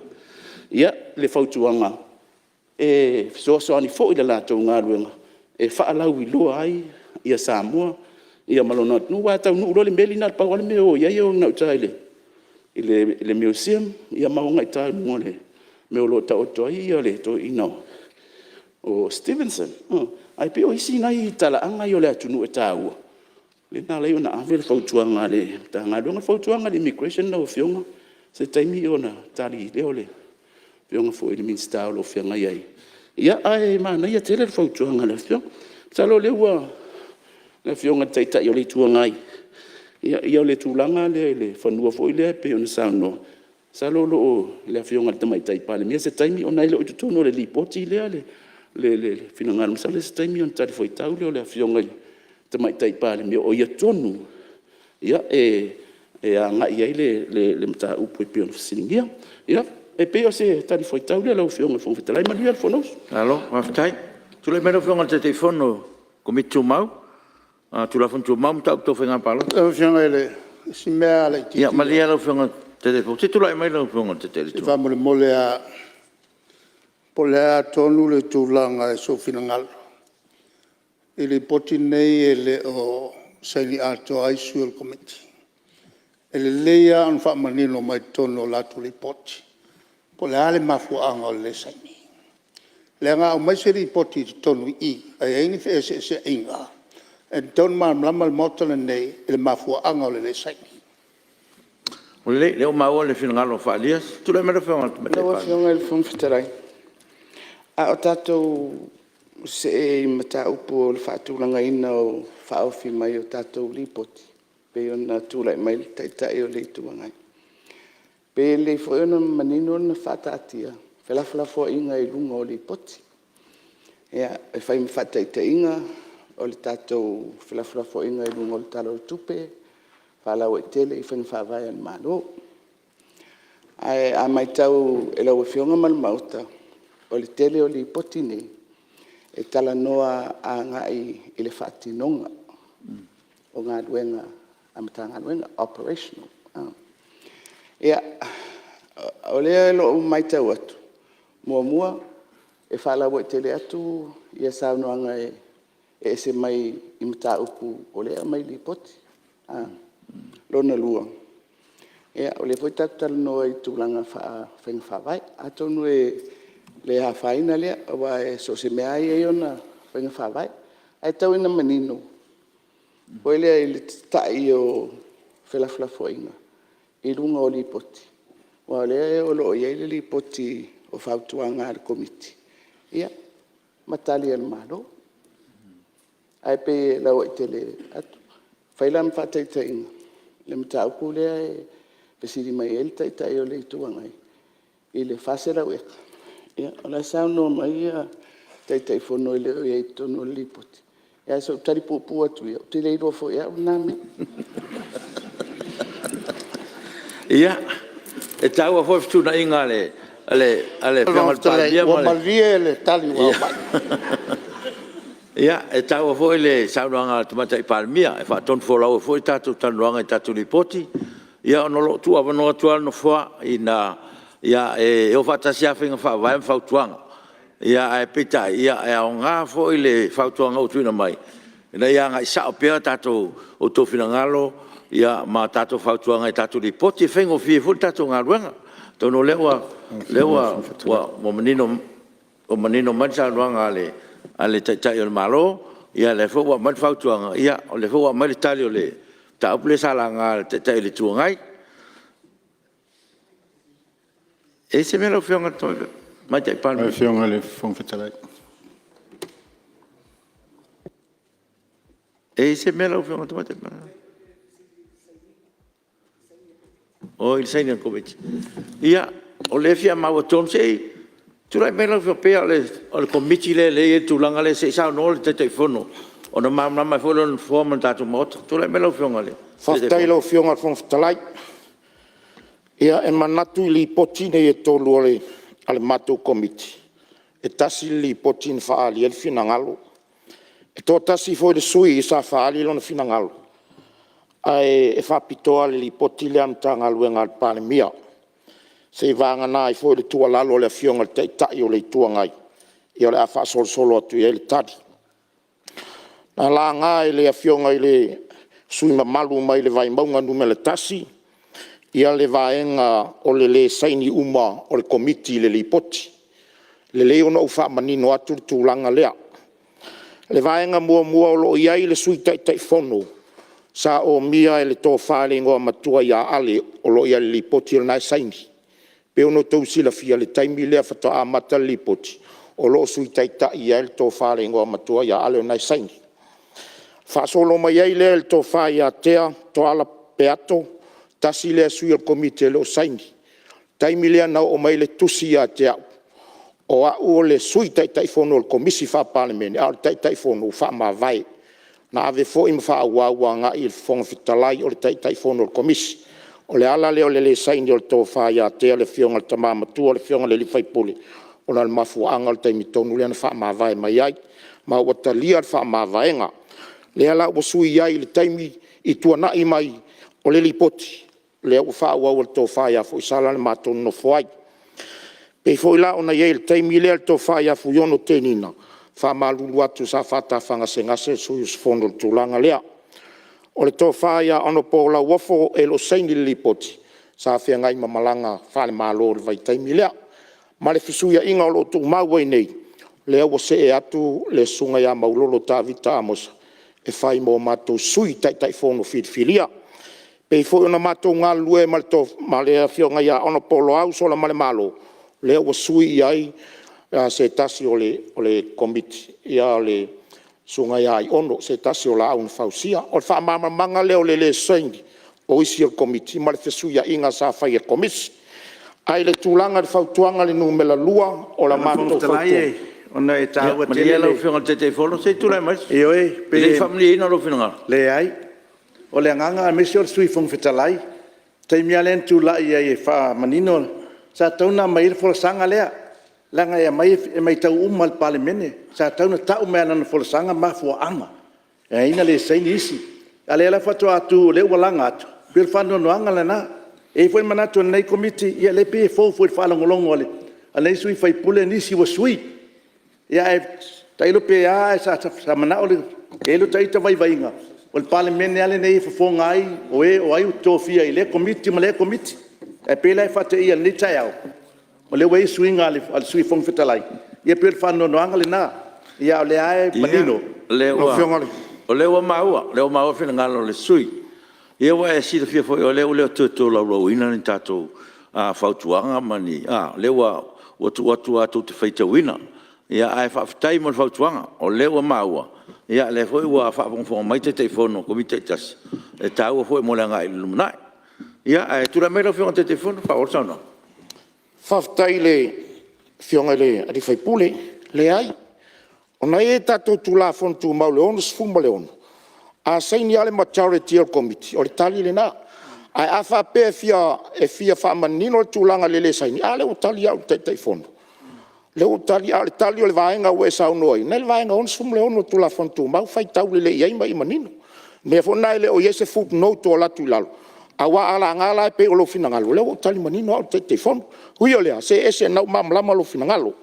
le fautuaga e fesoasoani foi i le latou galuega e faalauiloa ai Samoa ma lona atunuu. Aua a taunuu loa le meli lena, na pau lava le mea e o i ai e o i gauta i le museum ma o i luga i le mea o lo o taoto ai le toeaina o Stevenson. Ae pei o isi nai talaaga ia o le atunuu e taua, lea na ala ai ona ave le fautuaga a le Matagaluega. O le fautuaga a le Immigration lau Afioga, o se taimi ona tali lea o le Afioga foi i le Minisita o lo o feagai ai, ae manaia tele le fautuaga a le Afioga. Masalo o lea ua le Afioga i le Taitai o le Itu Agai, ia o le tulaga lea i le fanua foi lea pei ona saunoa, masalo o lo o i le Afioga i le Tamaitai Palemia se taimi, ona e le o i totonu o le Lipoti lea le finagalo. Masalo o se taimi ona talifuaitau lea o le Afioga i le Tamaitai Palemia, o ia tonu e agai i ai le mataupu e pei ona fesiligia. Ia, e pei o se talifuaitau lea lau Afioga i le Fofoga Fetalai. Manuia le Fonousu. Malo faafetai. Tulai mai lau Afioga i le Taitaifono o le Komiti Tulafono Tumau ma Mataupu Tau Faiga Palota. Lau Afioga i le… si mea lava laitiiti Ia malie lau Afioga i le Taitaifono, se i tulai mai lau Afioga i le Taitai o le Itu Agai. Faamolemole lava po o le a tonu le tulaga i sou finagalo i Lipoti nei e le o saini atoa ai sui o le Komiti. E lelei lava ona faamanino mai totonu o latou Lipoti po o le a le mafuaaga o le le saini. Leaga a aumai se Lipoti i totonu i i ae i ai ni feeseeseaiga, e tatau ona malamalama le Maota lenei i le mafuaaga o le le saini. Ua lelei o lea ua maua le finagalo faaalia. Tulai mai lau Afioga i le Tamaitai Lau Palemia. Afioga i le Fofoga Fetalai, a o tatou see i mataupu o le faatulagaina o le faaofi mai o tatou Lipoti pei ona tulai mai le Taitai o le Itu Agai, pe lelei foi ona manino ona faataatia felafolafoaiga i luga o Lipoti. E fai ma faataitaiga, o le tatou felafolafoaiga i luga o le Tala o le Tupe faalauaitele i faiga faavae a le Malo. Ae a matau e lau Afioga ma le Maota, o le tele o Lipoti nei e talanoa agai i le faatinoga o galuega a Matagaluega, operational. Ia, o lea o lo o matau atu, muamua, e faalauaitele atu saunoaga e ese mai i mataupu o lea e aumai i le Lipoti. Lona lua, o lea foi tatou te talanoa i tulaga faa-faiga faavae. Atonu e le afaina lea, aua so o se mea lava e i ai ona faiga faavae. Ae tau ina manino foi lea i le tatai o felafolafoaiga i luga o Lipoti, aua o lea o lo o i ai le Lipoti o Fautuaga a le Komiti, ia ma Tali a le Malo. Ae pei e lauaitele atu. E fai la ma faataitaiga le mataupu lea e fesili mai ai le Taitai o le Itu Agai i le 400 eka, ia o la e saunoa mai le Taitaifono e le o i ai i totonu o le Lipoti. Ae o sou tali puupuu atu ia, ou te le iloa foi e au lena mea. Ia, e taua foi le fetuunaiga a le Afioga i le Palemia Ua malie le tali ua aumai. Ia, e taua foi le saunoaga a le Tamaitai Palemia e faatonufolau ai foi tatou talanoaga i tatou Lipoti, ona o lo o tuuavanoa atu lava le Nofoa ina ia… E o faatasi lava faiga faavae ma fautuaga. Ae peitai, e aoga foi le fautuaga ua tuuina mai ina ia agai sao pea outou finagalo ma tatou fautuaga i tatou Lipoti e faigofie ai foi le tatou galuega. Atonu o lea ua manino mai le saunoaga a le Taitai o le Malo, o lea foi ua aumai le fautuaga, o lea foi ua aumai le tali o le mataupu lea sa laga e le Taitai o le Itu Agai. E i ai se mea lau Afioga i le Tamaitai Palemia? E i ai se mea lau Afioga i le Tamaitai Palemia? Oi, i saini a le Komiti. Ia, o lea e fia maua tonu. Se i tulai mai lau Afioga, pei lava o le Komiti lea e i ai le tulaga lea, se i saunoa le Taitaifono ona malamalama ai foi lea o le Nofoa ma le tatou Maota. Tulai mai lau Afioga i le Taitaifono. Faafetai i lau Afioga i le Fofoga Fetalai. Ia, e manatu i Lipoti nei e 3 a le matou Komiti, e tasi le Lipoti na faaali ai le finagalo. E toatasi foi le sui usufono sa faaali lona finagalo, ae e faapitoa i le Lipoti lea a le Matagaluega a le Palemia, seiavagana ai foi le tuualalo a le Afioga i le Taitai o le Itu Agai, ia o le a faasolosolo atu i ai le tali. Na laga e le Afioga i le sui usufono mamalu mai le Vaimauga 1 le vaega o le le saini uma o le Komiti i le Lipoti. E lelei ona ou faamanino atu le tulaga lea. O le vaega muamua o lo o i ai le Sui Taitaifono sa omia e le Tofa i le Igoamatua ia Ale o lo o i ai i le Lipoti o lena e saini. E pei ona outou silafia i le taimi lea faatoa amata le Lipoti o lo o Sui Taitai ai le Tofa i le Igoamatua ia Ale lena e saini. Faasolo mai ai lea i le Tofa ia Tea Tooala Peato, tasi lea sui o le Komiti e le o saini. O le taimi lea na oo mai ai le tusi ia te au, o au o le Sui Taitaifono o le Komisi Faa-Palemene a o le Taitaifono ua faamavae. Na ave foi ma faaauau agai i le Fofoga Fetalai o le Taitaifono o le Komisi. O le ala lea o le le saini o le Tofa ia Tea le Afioga i le Tama Matua le Afioga i le sui usufono, ona o le mafuaaga o le taimi tonu lea na faamavae mai ai, ma ua talia le faamavaega. Lea la ua sui ai i le taimi i tuanai mai o le Lipoti, lea ua faaauau e le Tofa ia Foisala le matou nonofo ai. E pei foi la ona i ai i le taimi lea le Tofa ia Fuiono Tenina, e faamalulu atu sa faatafaga gasegase le sui usufono i le tulaga lea. O le Tofa ia Hon Lauofo e le o saini i le Lipoti, sa feagai ma malaga faale-Malo i le vaitaimi lea. Ma le fesuiaiga o lo o tumau ai nei, lea ua see atu le Susuga ia Maulolo Tavita Amosa e fai ma o matou Sui Taitaifono filifilia. E pei foi ona matou galulue ma le Afioga ia Hon Loau Solamalemalo, lea ua sui i ai se tasi o le Komiti, le Susuga ia Aiono o se tasi o Laau na Fausia. O le faamalamalamaga lea o le le saini o isi o le Komiti ma le fesuiaiga sa fai e le Komisi. Ae i le tulaga i le fautuaga 2 o la matou Lau Afioga i le Fofoga Fetalai ona e taua tele Ia le… malie lau Afioga i le Taitaifono se i tulai mai. Ioe, E le i faamalieina lou finagalo? Leai. O le agaga aemaise o le Sui Fofoga Fetalai, o le taimi lava lea na tulai ai e faamanino, sa tatau ona aumai ai le folasaga lea, leaga e aumai e matau uma lava e le Palemene. Sa tatau ona tau mai lava i lana folasaga mafuaaga e ala ai ona le saini isi. A o lea la faatoa tu o lea ua laga atu, pei o le faanoanoaga lena. E i ai foi le manatu o lenei Komiti, ia lea e pei e fou foi i le faalogologo a lenei sui usufono nisi ua sui. Ia ae tailo pe a ae sa manao… E i ai lou ita vaivaiga o le Palemene lava lenei e fofoga ai o e o ai ua tofia i lea Komiti ma lea Komiti. Ae pei la e faateia i lenei taeao o lea ua i ai suiga a le Sui Fofoga Fetalai, ia pei o le faanoanoaga lena, a o lea lava e manino. O lea ua maua le finagalo o le sui usufono. Ia ua e silafia foi o lea ua le toe tolaulauina ni tatou fautuaga ma ni… a o lea ua tuu atu lava tou te faitauina. Ae faafetai mo le fautuaga o lea ua maua, o lea foi ua faafogafoga mai Taitaifono o Komiti taitasi, e taua foi mo le agai i le lumanai. Ae tulai mai lau Afioga i le Taitaifono e faaauau le saunoaga. Faafetai i le Afioga i le sui usufono. Leai, o lena e i ai tatou Tulafono Tumau e 66, a saini lava le majority o le Komiti, o le tali lena. Ae a faapea e fia faamanino le tulaga i le le saini, a lea ua tali au e le Taitaifono. O lea ua ou tali, a o le tali o le vaega ua e saunoa i ai, o lena e i le Vaega 66 o le Tulafono Tumau, faitau lelei i ai ma ia manino. O le mea foi lena e le o i ai se footnote o alu atu i lalo, aua a laga la e pei o lou finagalo, o lea ua ou tali manino au o le Taitaifono. Ui o lea, see ese o lena ua malamalama lou finagalo.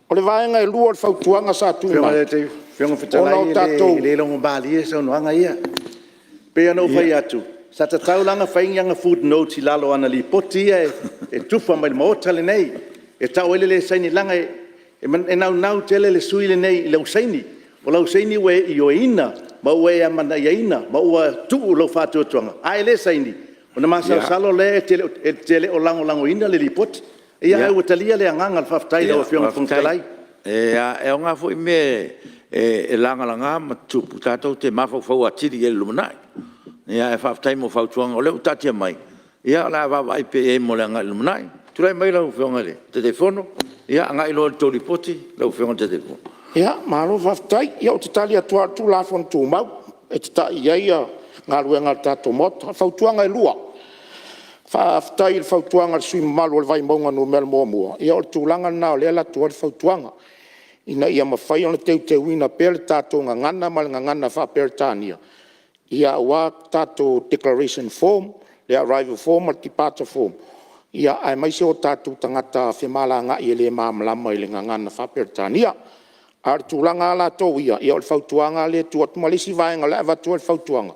O le vaega e 2 o le fautuaga sa tuuina mai, Lau Afioga i le Fofoga ona o tatou… Fetalai, e le logomalie saunoaga ia. E pei ona ou fai atu, sa tatau la ona fai ni ana footnote i lalo o ana Lipoti ia e tufa mai i le Maota lenei e tau ai le le saini, leaga e naunau tele le sui usufono lenei i lou saini. O lau saini ua e ioeina ma ua e amanaiaina ma ua tuu lou faatuatuaga, a e le saini ona masalosalo lea e te le o lagolagoina le Lipoti. Ae ua talia le agaga o le faafetai i lau Afioga i le Fofoga Fetalai. E aoga foi mea e lagalaga ma tutupu tatou te mafaufau atili i ai i le lumanai. Ae faafetai mo fautuaga o lea ua taatia mai, o le a vaavaai pea i ai mo le agai i le lumanai. Tulai mai lau Afioga i le Taitaifono, agai loa i le tou Lipoti lau Afioga i le Taitaifono. Ia malo faafetai. Ia ou te tali atu lava i le Tulafono Tumau e tatai i ai galuega a le tatou Maota. Fautuaga e 2, Faafetai i le fautuaga a le sui usufono mamalu o le Vaimauga 1. Ia o le tulaga lena lea e alu atu ai le fautuaga ina ia mafai ona teuteuina pea le tatou gagana ma le gagana faa-Peretania aua tatou declaration form, le arrival form ma le departure form, aemaise o tatou tagata femalagaai e le malamalama i le gagana faa-Peretania. A o le tulaga lava latou ia, o le fautuaga lea e tuu atu ma le isi vaega o lea e avatu ai le fautuaga,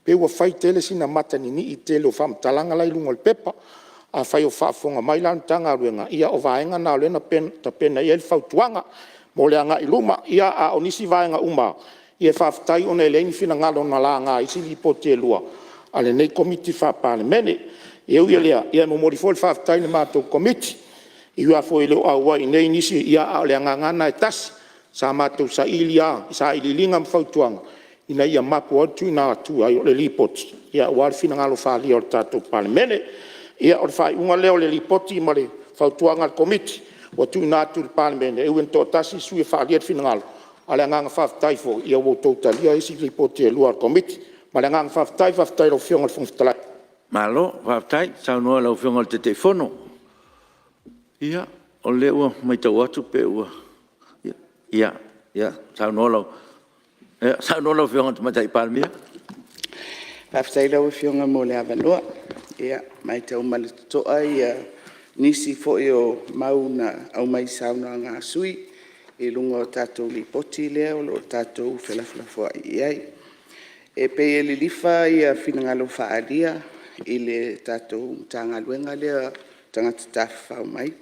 pei ua fai tele sina mataninii tele o faamatalaga la e i luga o le pepa. Afai o faafofoga mai la le Matagaluega, ia o vaega na o lea na tapena i ai le fautuaga mo le agai i luma. A o nisi vaega uma lava, ia faafetai ona e leai ni finagalo na laga i isi Lipoti e lua a lenei Komiti Faa-Palemene. Ui i lea, e momoli foi le faafetai i le matou Komiti, e ui lava foi e le o auai i inei nisi, a o le agaga lava lena e tasi, sa matou saili lava i sailiiliga ma fautuaga ina ia mapu lava le tuuina atu o le Lipoti aua le finagalo faaalia o le tatou Palemene. Ia o le faaiuga lea o le Lipoti ma le Fautuaga a le Komiti ua tuuina atu i le Palemene, e ui ina toatasi le sui usufono e faaalia le finagalo, a o le agaga faafetai foi ua outou talia isi Lipoti e lua a le Komiti. Ma le agaga faafetai, faafetai i lau Afioga i le Fofoga Fetalai. Malo faafetai saunoa i lau Afioga i le Taitaifono. Ia, o lea ua matau atu pei ua… Ia, saunoa lau Afioga i le Tamaitai Palemia. Faafetai lau Afioga mo le avanoa. E matau ma le totoa nisi foi o mau na aumai i saunoaga a sui usufono i luga o tatou Lipoti lea o lo o tatou felafolafoai i ai. E pei e lilifa finagalo faaalia i le tatou Matagaluega lea o Tagata Tafafao mai.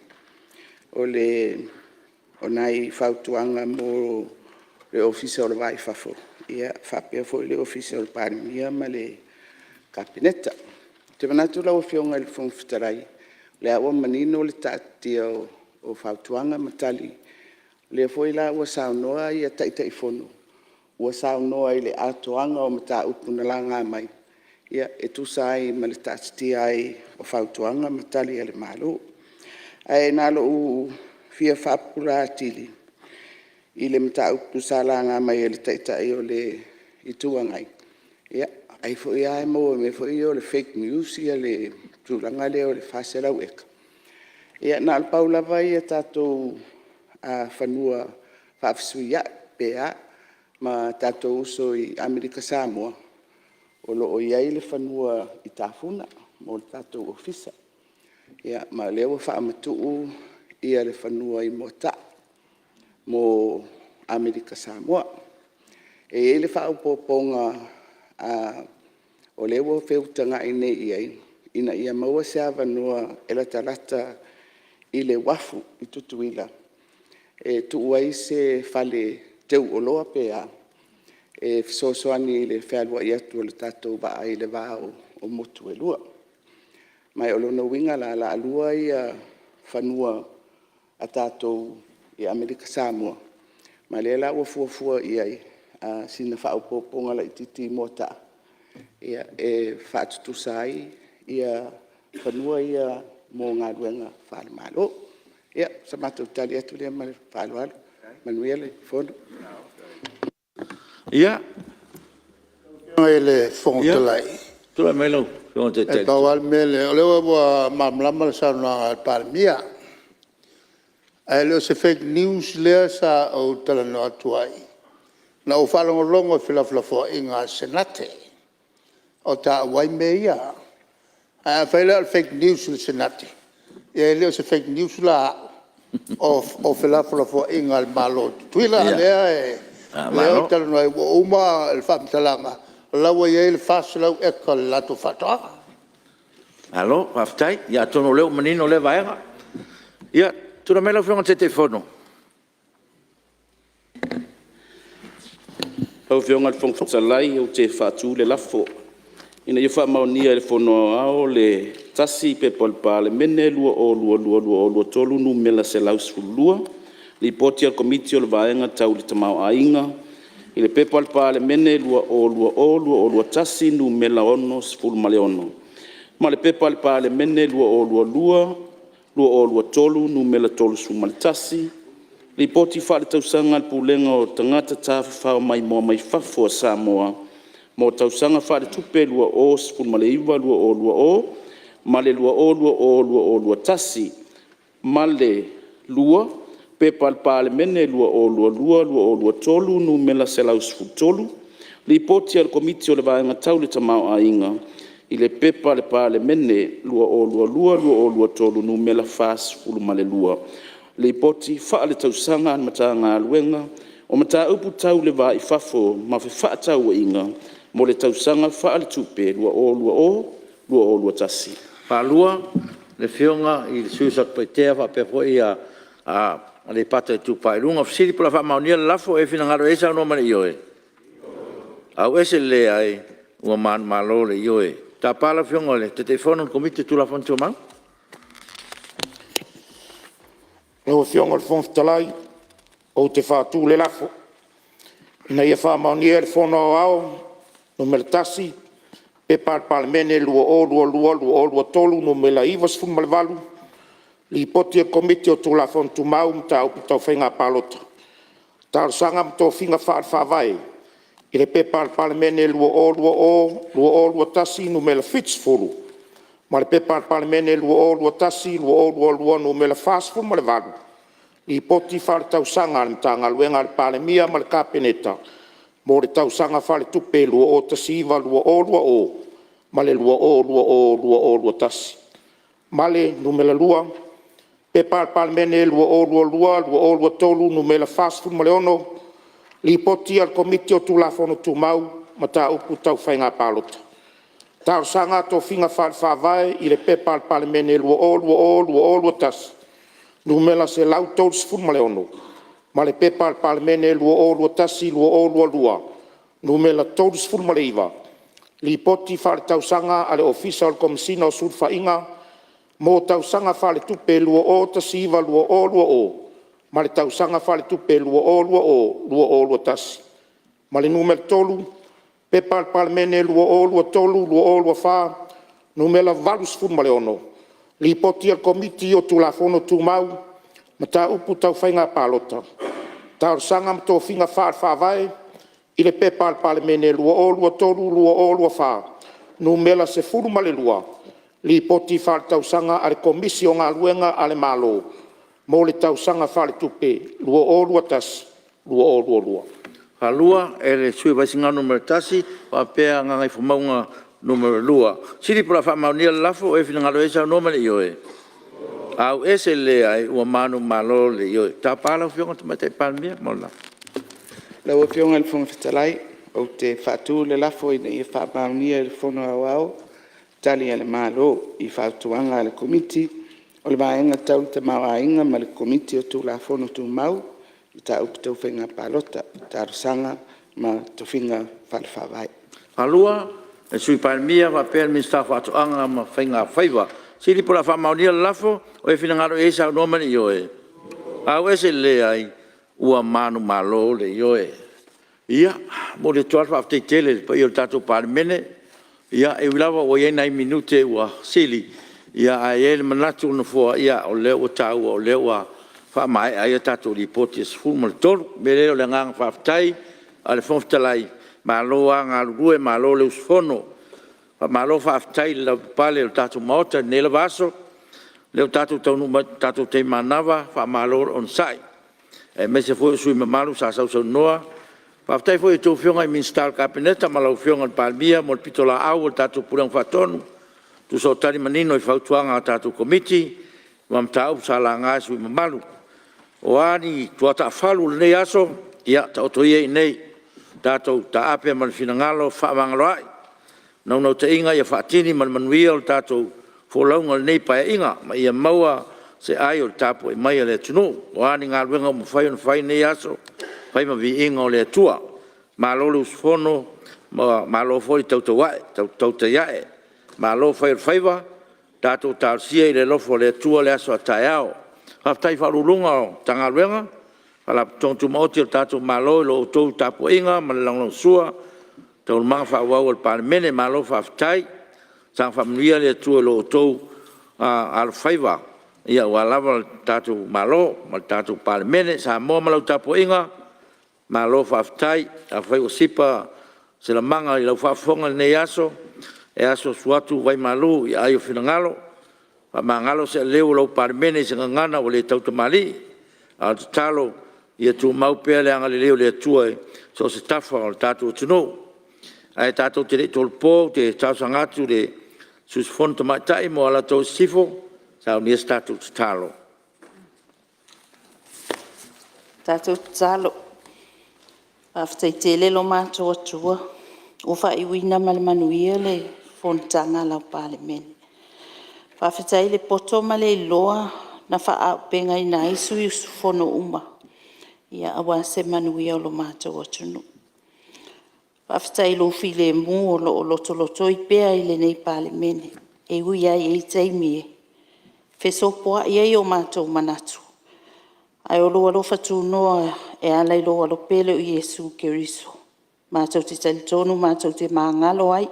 O nai fautuaga mo le Ofisa o le Va i Fafo faapea foi le Ofisa o le Palemia ma le Kapeneta. Ou te manatu lau Afioga i le Fofoga Fetalai, o lea ua manino le taatitia o fautuaga ma tali, o lea foi la ua saunoa Taitaifono, ua saunoa i le atoaga o mataupu na laga mai e tusa ai ma le taatitia ai o fautuaga ma Tali a le Malo. Ae na ona ou fia faapupula atili i le mataupu sa laga mai e le Taitai o le Itu Agai, ai foi lava e maua i mea foi ia o le fake news le tulaga lea o le 400 eka. Ia na o le pau lava tatou fanua faafesuiai pe a ma tatou uso i Amerika Samoa, o lo o i ai le fanua i Tafuna, mo le tatou Ofisa. Ma o lea ua faamatuu le fanua i Moataa mo Amerika Samoa. E i ai le faaopoopoga o lea ua feutagai nei i ai ina ia maua se avanoa e latalata i le uafu i Tutuila e tuu ai se fale teuoloa pe a, e fesoasoani i le fealuai atu o le tatou vaa i le va o motu e lua. Ma o lona uiga la, o le a lua fanua a tatou i Amerika Samoa, ma o lea la ua fuafua i ai sina faaopoopoga laitiiti i Moataa e faatutusa ai fanua ia mo galuega faale-Malo. Ia, o se matou tali atu lea ma le faaaloalo. Manuia le Fono. Ia, Lau Afioga i le Fofoga Fetalai, tulai mai lau Afioga i le e Taitai. pau lava le mea lea, o lea ua malamalama le saunoaga a le Palemia, ae le o se fake news lea sa ou talanoa atu ai. Na ou faalogologo i felafolafoaiga a le Senate o taua ai mea ia. Ae afai la o le fake news a le Senate, ia e le o se fake news la a au, o felafolafoaiga a le Malo o Tutuila. A lea ou te talanoa ai ua uma le faamatalaga o la ua i ai le 400 eka o le latou faatoaga. Malo faafetai. Ia atonu o lea ua manino lea vaega. Ia, tulai mai lau Afioga i le Taitaifono. Lau Afioga i le Fofoga Fetalai ou te faatu le lafo, Ina ia faamaonia e le Fono Aoao le 1. P.P.2022/2023 Nu.112, Lipoti a le Komiti o le Vaega Tau le Tamaoaiga i le P.P.2020/2021 Nu.66 ma le P.P.2022/2023 Nu.31, Lipoti Faaletausaga a le Pulega o Tagata Tafafao Maimoa mai Fafo a Samoa mo le Tausaga Faaletupe 2019/2020 ma le 2020/2021; ma le 2. P.P.2022/2023 Nu.113, Lipoti a le Komiti o le Vaega Tau le Tamaoaiga i le P.P.2022/2023 Nu.42, Lipoti Faaletausaga a le Matagaluega o Mataupu Tau le Va i Fafo ma Fefaatauaiga mo le Tausaga Faaletupe 2020/2021. Faalua, le Afioga i le sui usufono mo Satupaitea faapea foi Aleipata Itupa i Luga. O le fesili po o le a faamaonia le lafo. O e finagalo i ai saunoa mai i le ioe. Auese le leai. Ua manumalo le ioe. Tapa lau Afioga i le Taitaifono o le Komiti o Tulafono Tumau. Lau Afioga i le Fofoga Fetalai ou te faatu le lafo, Ina ia faamaonia e le Fono Aoao Numerasefulutasi, P.P.2022/2023 Nu.98, Lipoti a le Komiti o Tulafono Tumau, Mataupu Tau Faiga Palota, Talosaga ma Tofiga Faale-Faavae i le P.P.2022/2021 Nu.70 ma le P.P.2021/2022 Nu.48, Lipoti Faaletausaga a le Matagaluega a le Palemia ma le Kapeneta mo le Tausaga Faaletupe 2019/2020 ma le 2020/2021; ma le 2. P.P.2022/2023 Nu.46, Lipoti a le Komiti o Tulafono Tumau, Mataupu Tau Faiga Palota, Talosaga ma Tofiga Faale-Faavae i le P.P.2020/2021 Nu.136, ma le P.P.2021/2022 Nu.39, Lipoti Faaletausaga a le Ofisa o le Komesina o Sulufaiga mo Tausaga Faaletupe 2019/2020 ma le Tausaga Faaletupe 2020/2021; ma le 3. P.P.2023/2024 Nu.86, Lipoti a le Komiti o Tulafono Tumau, Mataupu Tau Faiga Palota, Talosaga ma Tofiga Faale-Faavae i le P.P.2023/2024 Nu.12, Lipoti Faaletausaga a le Komisi o Galuega a le Malo mo le Tausaga Faaletupe 2021/2022. Faalua e le sui usufono o Vaisigano Nu.1 faapea Gagaifomauga Nu.2. Fesili po o le a faamaonia le lafo. O e finagalo ai saunoa ma le ioe. Ua manumalo le Ioe. Tapa lau Afioga i le Tamaitai Palemia mo le lafo. Lau Afioga i le Fofoga Fetalai, ou te faatu le lafo, Ina ia faamaonia e le Fono Aoao Tali a le Malo i Fautuaga a le Komiti o le Vaega Tau le Tamaoaiga ma le Komiti o Tulafono Tumau, Mataupu Tau Faiga Palota, Talosaga ma Tofiga Faale-Faavae. Le Sui Palemia faapea le Minisita o Faatoaga ma Faiga Faiva. Fesili po o le a faamaonia le lafo. O e finagalo i ai saunoa ma le ioe. Ua manumalo le Ioe. Ia momoli atu a le faafetai tele i le paia o le tatou Palemene. E ui lava ua i ai nai minute ua sili, ae i ai le manatu o le Nofoa o lea ua taua o lea ua faamaea ai a tatou Lipoti e 13. O le mea lea o le agaga faafetai a le Fofoga Fetalai, malo lava galulue malo le usufono. Faamalo faafetai le lavapapale i le tatou Maota i lenei lava aso. O lea ua tatou taunuu mai i le tatou taimi manava, faamalo le onosai aemaise foi o sui usufono mamalu sa sausaunoa. Faafetai foi i a outou Afioga i Minisita o le Kapeneta ma lau Afioga i le Palemia mo le pitolaau a le tatou Pulega Faatonu e tusa o tali manino i fautuaga a tatou Komiti ma mataupu sa laga e sui usufono mamalu. O a ni tuataafalu o lenei aso, ia taoto ia i inei tatou taape ma le finagalo fefaamagaloa'i. O le naunautaiga ia faatini ma le manuia le tatou folauga i lenei Paeaiga ma ia maua se ai o le tapuai mai a le atunuu. O a ni galuega ua mafai ona fai i lenei aso, fai ma viiga o le Atua. Malo le usufono malo foi le tautai a'e, malo fai o le faiva. Tatou talosia i le alofa o le Atua le aso a taeao. Faafetai i Ofisa Sili o Pulega o Matagaluega ma Faalapotopotoga Tumaoti a le tatou Malo i la outou tapuaiga ma le lagolagosua i taualumaga faaauau a le Palemene. Malo faafetai. Saga faamanuia le Atua i lo outou alofaiva aua lava le tatou Malo ma le tatou Palemene. Samoa ma lau tapuaiga, malo faafetai. Afai ua sipa se lamaga i lau faafofoga i lenei aso, e asuasu atu vai malu i aai o finagalo, faamagalo se aleu o lau Palemene i se gagana ua le tautamalii. A o le tatalo ia tumau pea le agalelei o le Atua i so o se tafa o le tatou atunuu. Ae tatou te le i tolopo ou te talosaga atu i le sui usufono tamaitai mo Alataua Sisifo e saunia se tatou tatalo. Faafetai tele lo matou Atua ua faaiuina ma le manuia le fonotaga a lau Palemene. Faafetai i le poto ma le iloa na faaauupegaina ai sui usufono uma aua se manuia o lo matou atunuu. Faafetai i lou filemu o lo o lotolotoi pea i lenei Palemene, e ui lava e i ai taimi e fesopoai ai o matou manatu, ae o lou alofa tunoa e ala i lou Alo Pele o Iesu Keriso matou te talitonu matou te magalo ai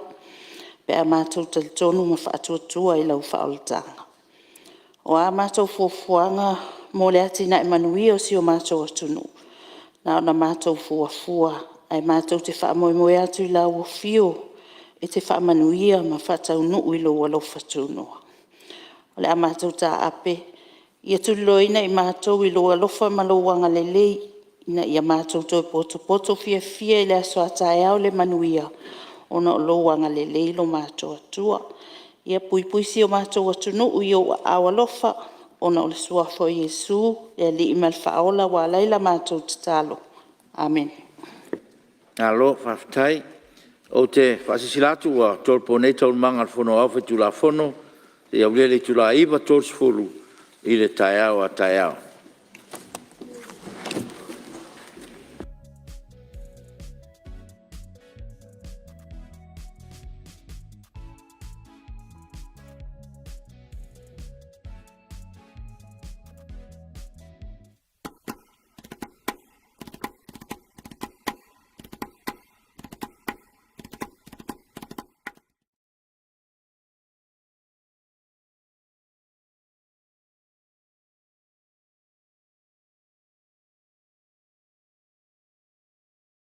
pe a matou talitonu ma faatuatua i lau faaolataga. O a matou fuafuaga mo le atinae manuia o si o matou atunuu, na ona matou fuafua ae matou te faamoemoe atu i lau Afio e te faamanuia ma faataunuu i lou alofa tunoa. O le a matou taape ia tuliloaina i matou i lou alofa ma lou agalelei ina ia matou toe potopoto fiafia i le aso a taeao le manuia, ona o lou agalelei lo matou Atua. Ia puipui si o matou atunuu i ou aao alofa ona o le Suafa o Iesu le Alii ma le Faaola ua ala ai la matou tatalo. Amene. Malo faafetai. Ou te faasilasila atu ua tolopo nei Taualumaga a le Fono Aoao Faitulafono seia aulia le itula e 9:30 i le taeao a taeao.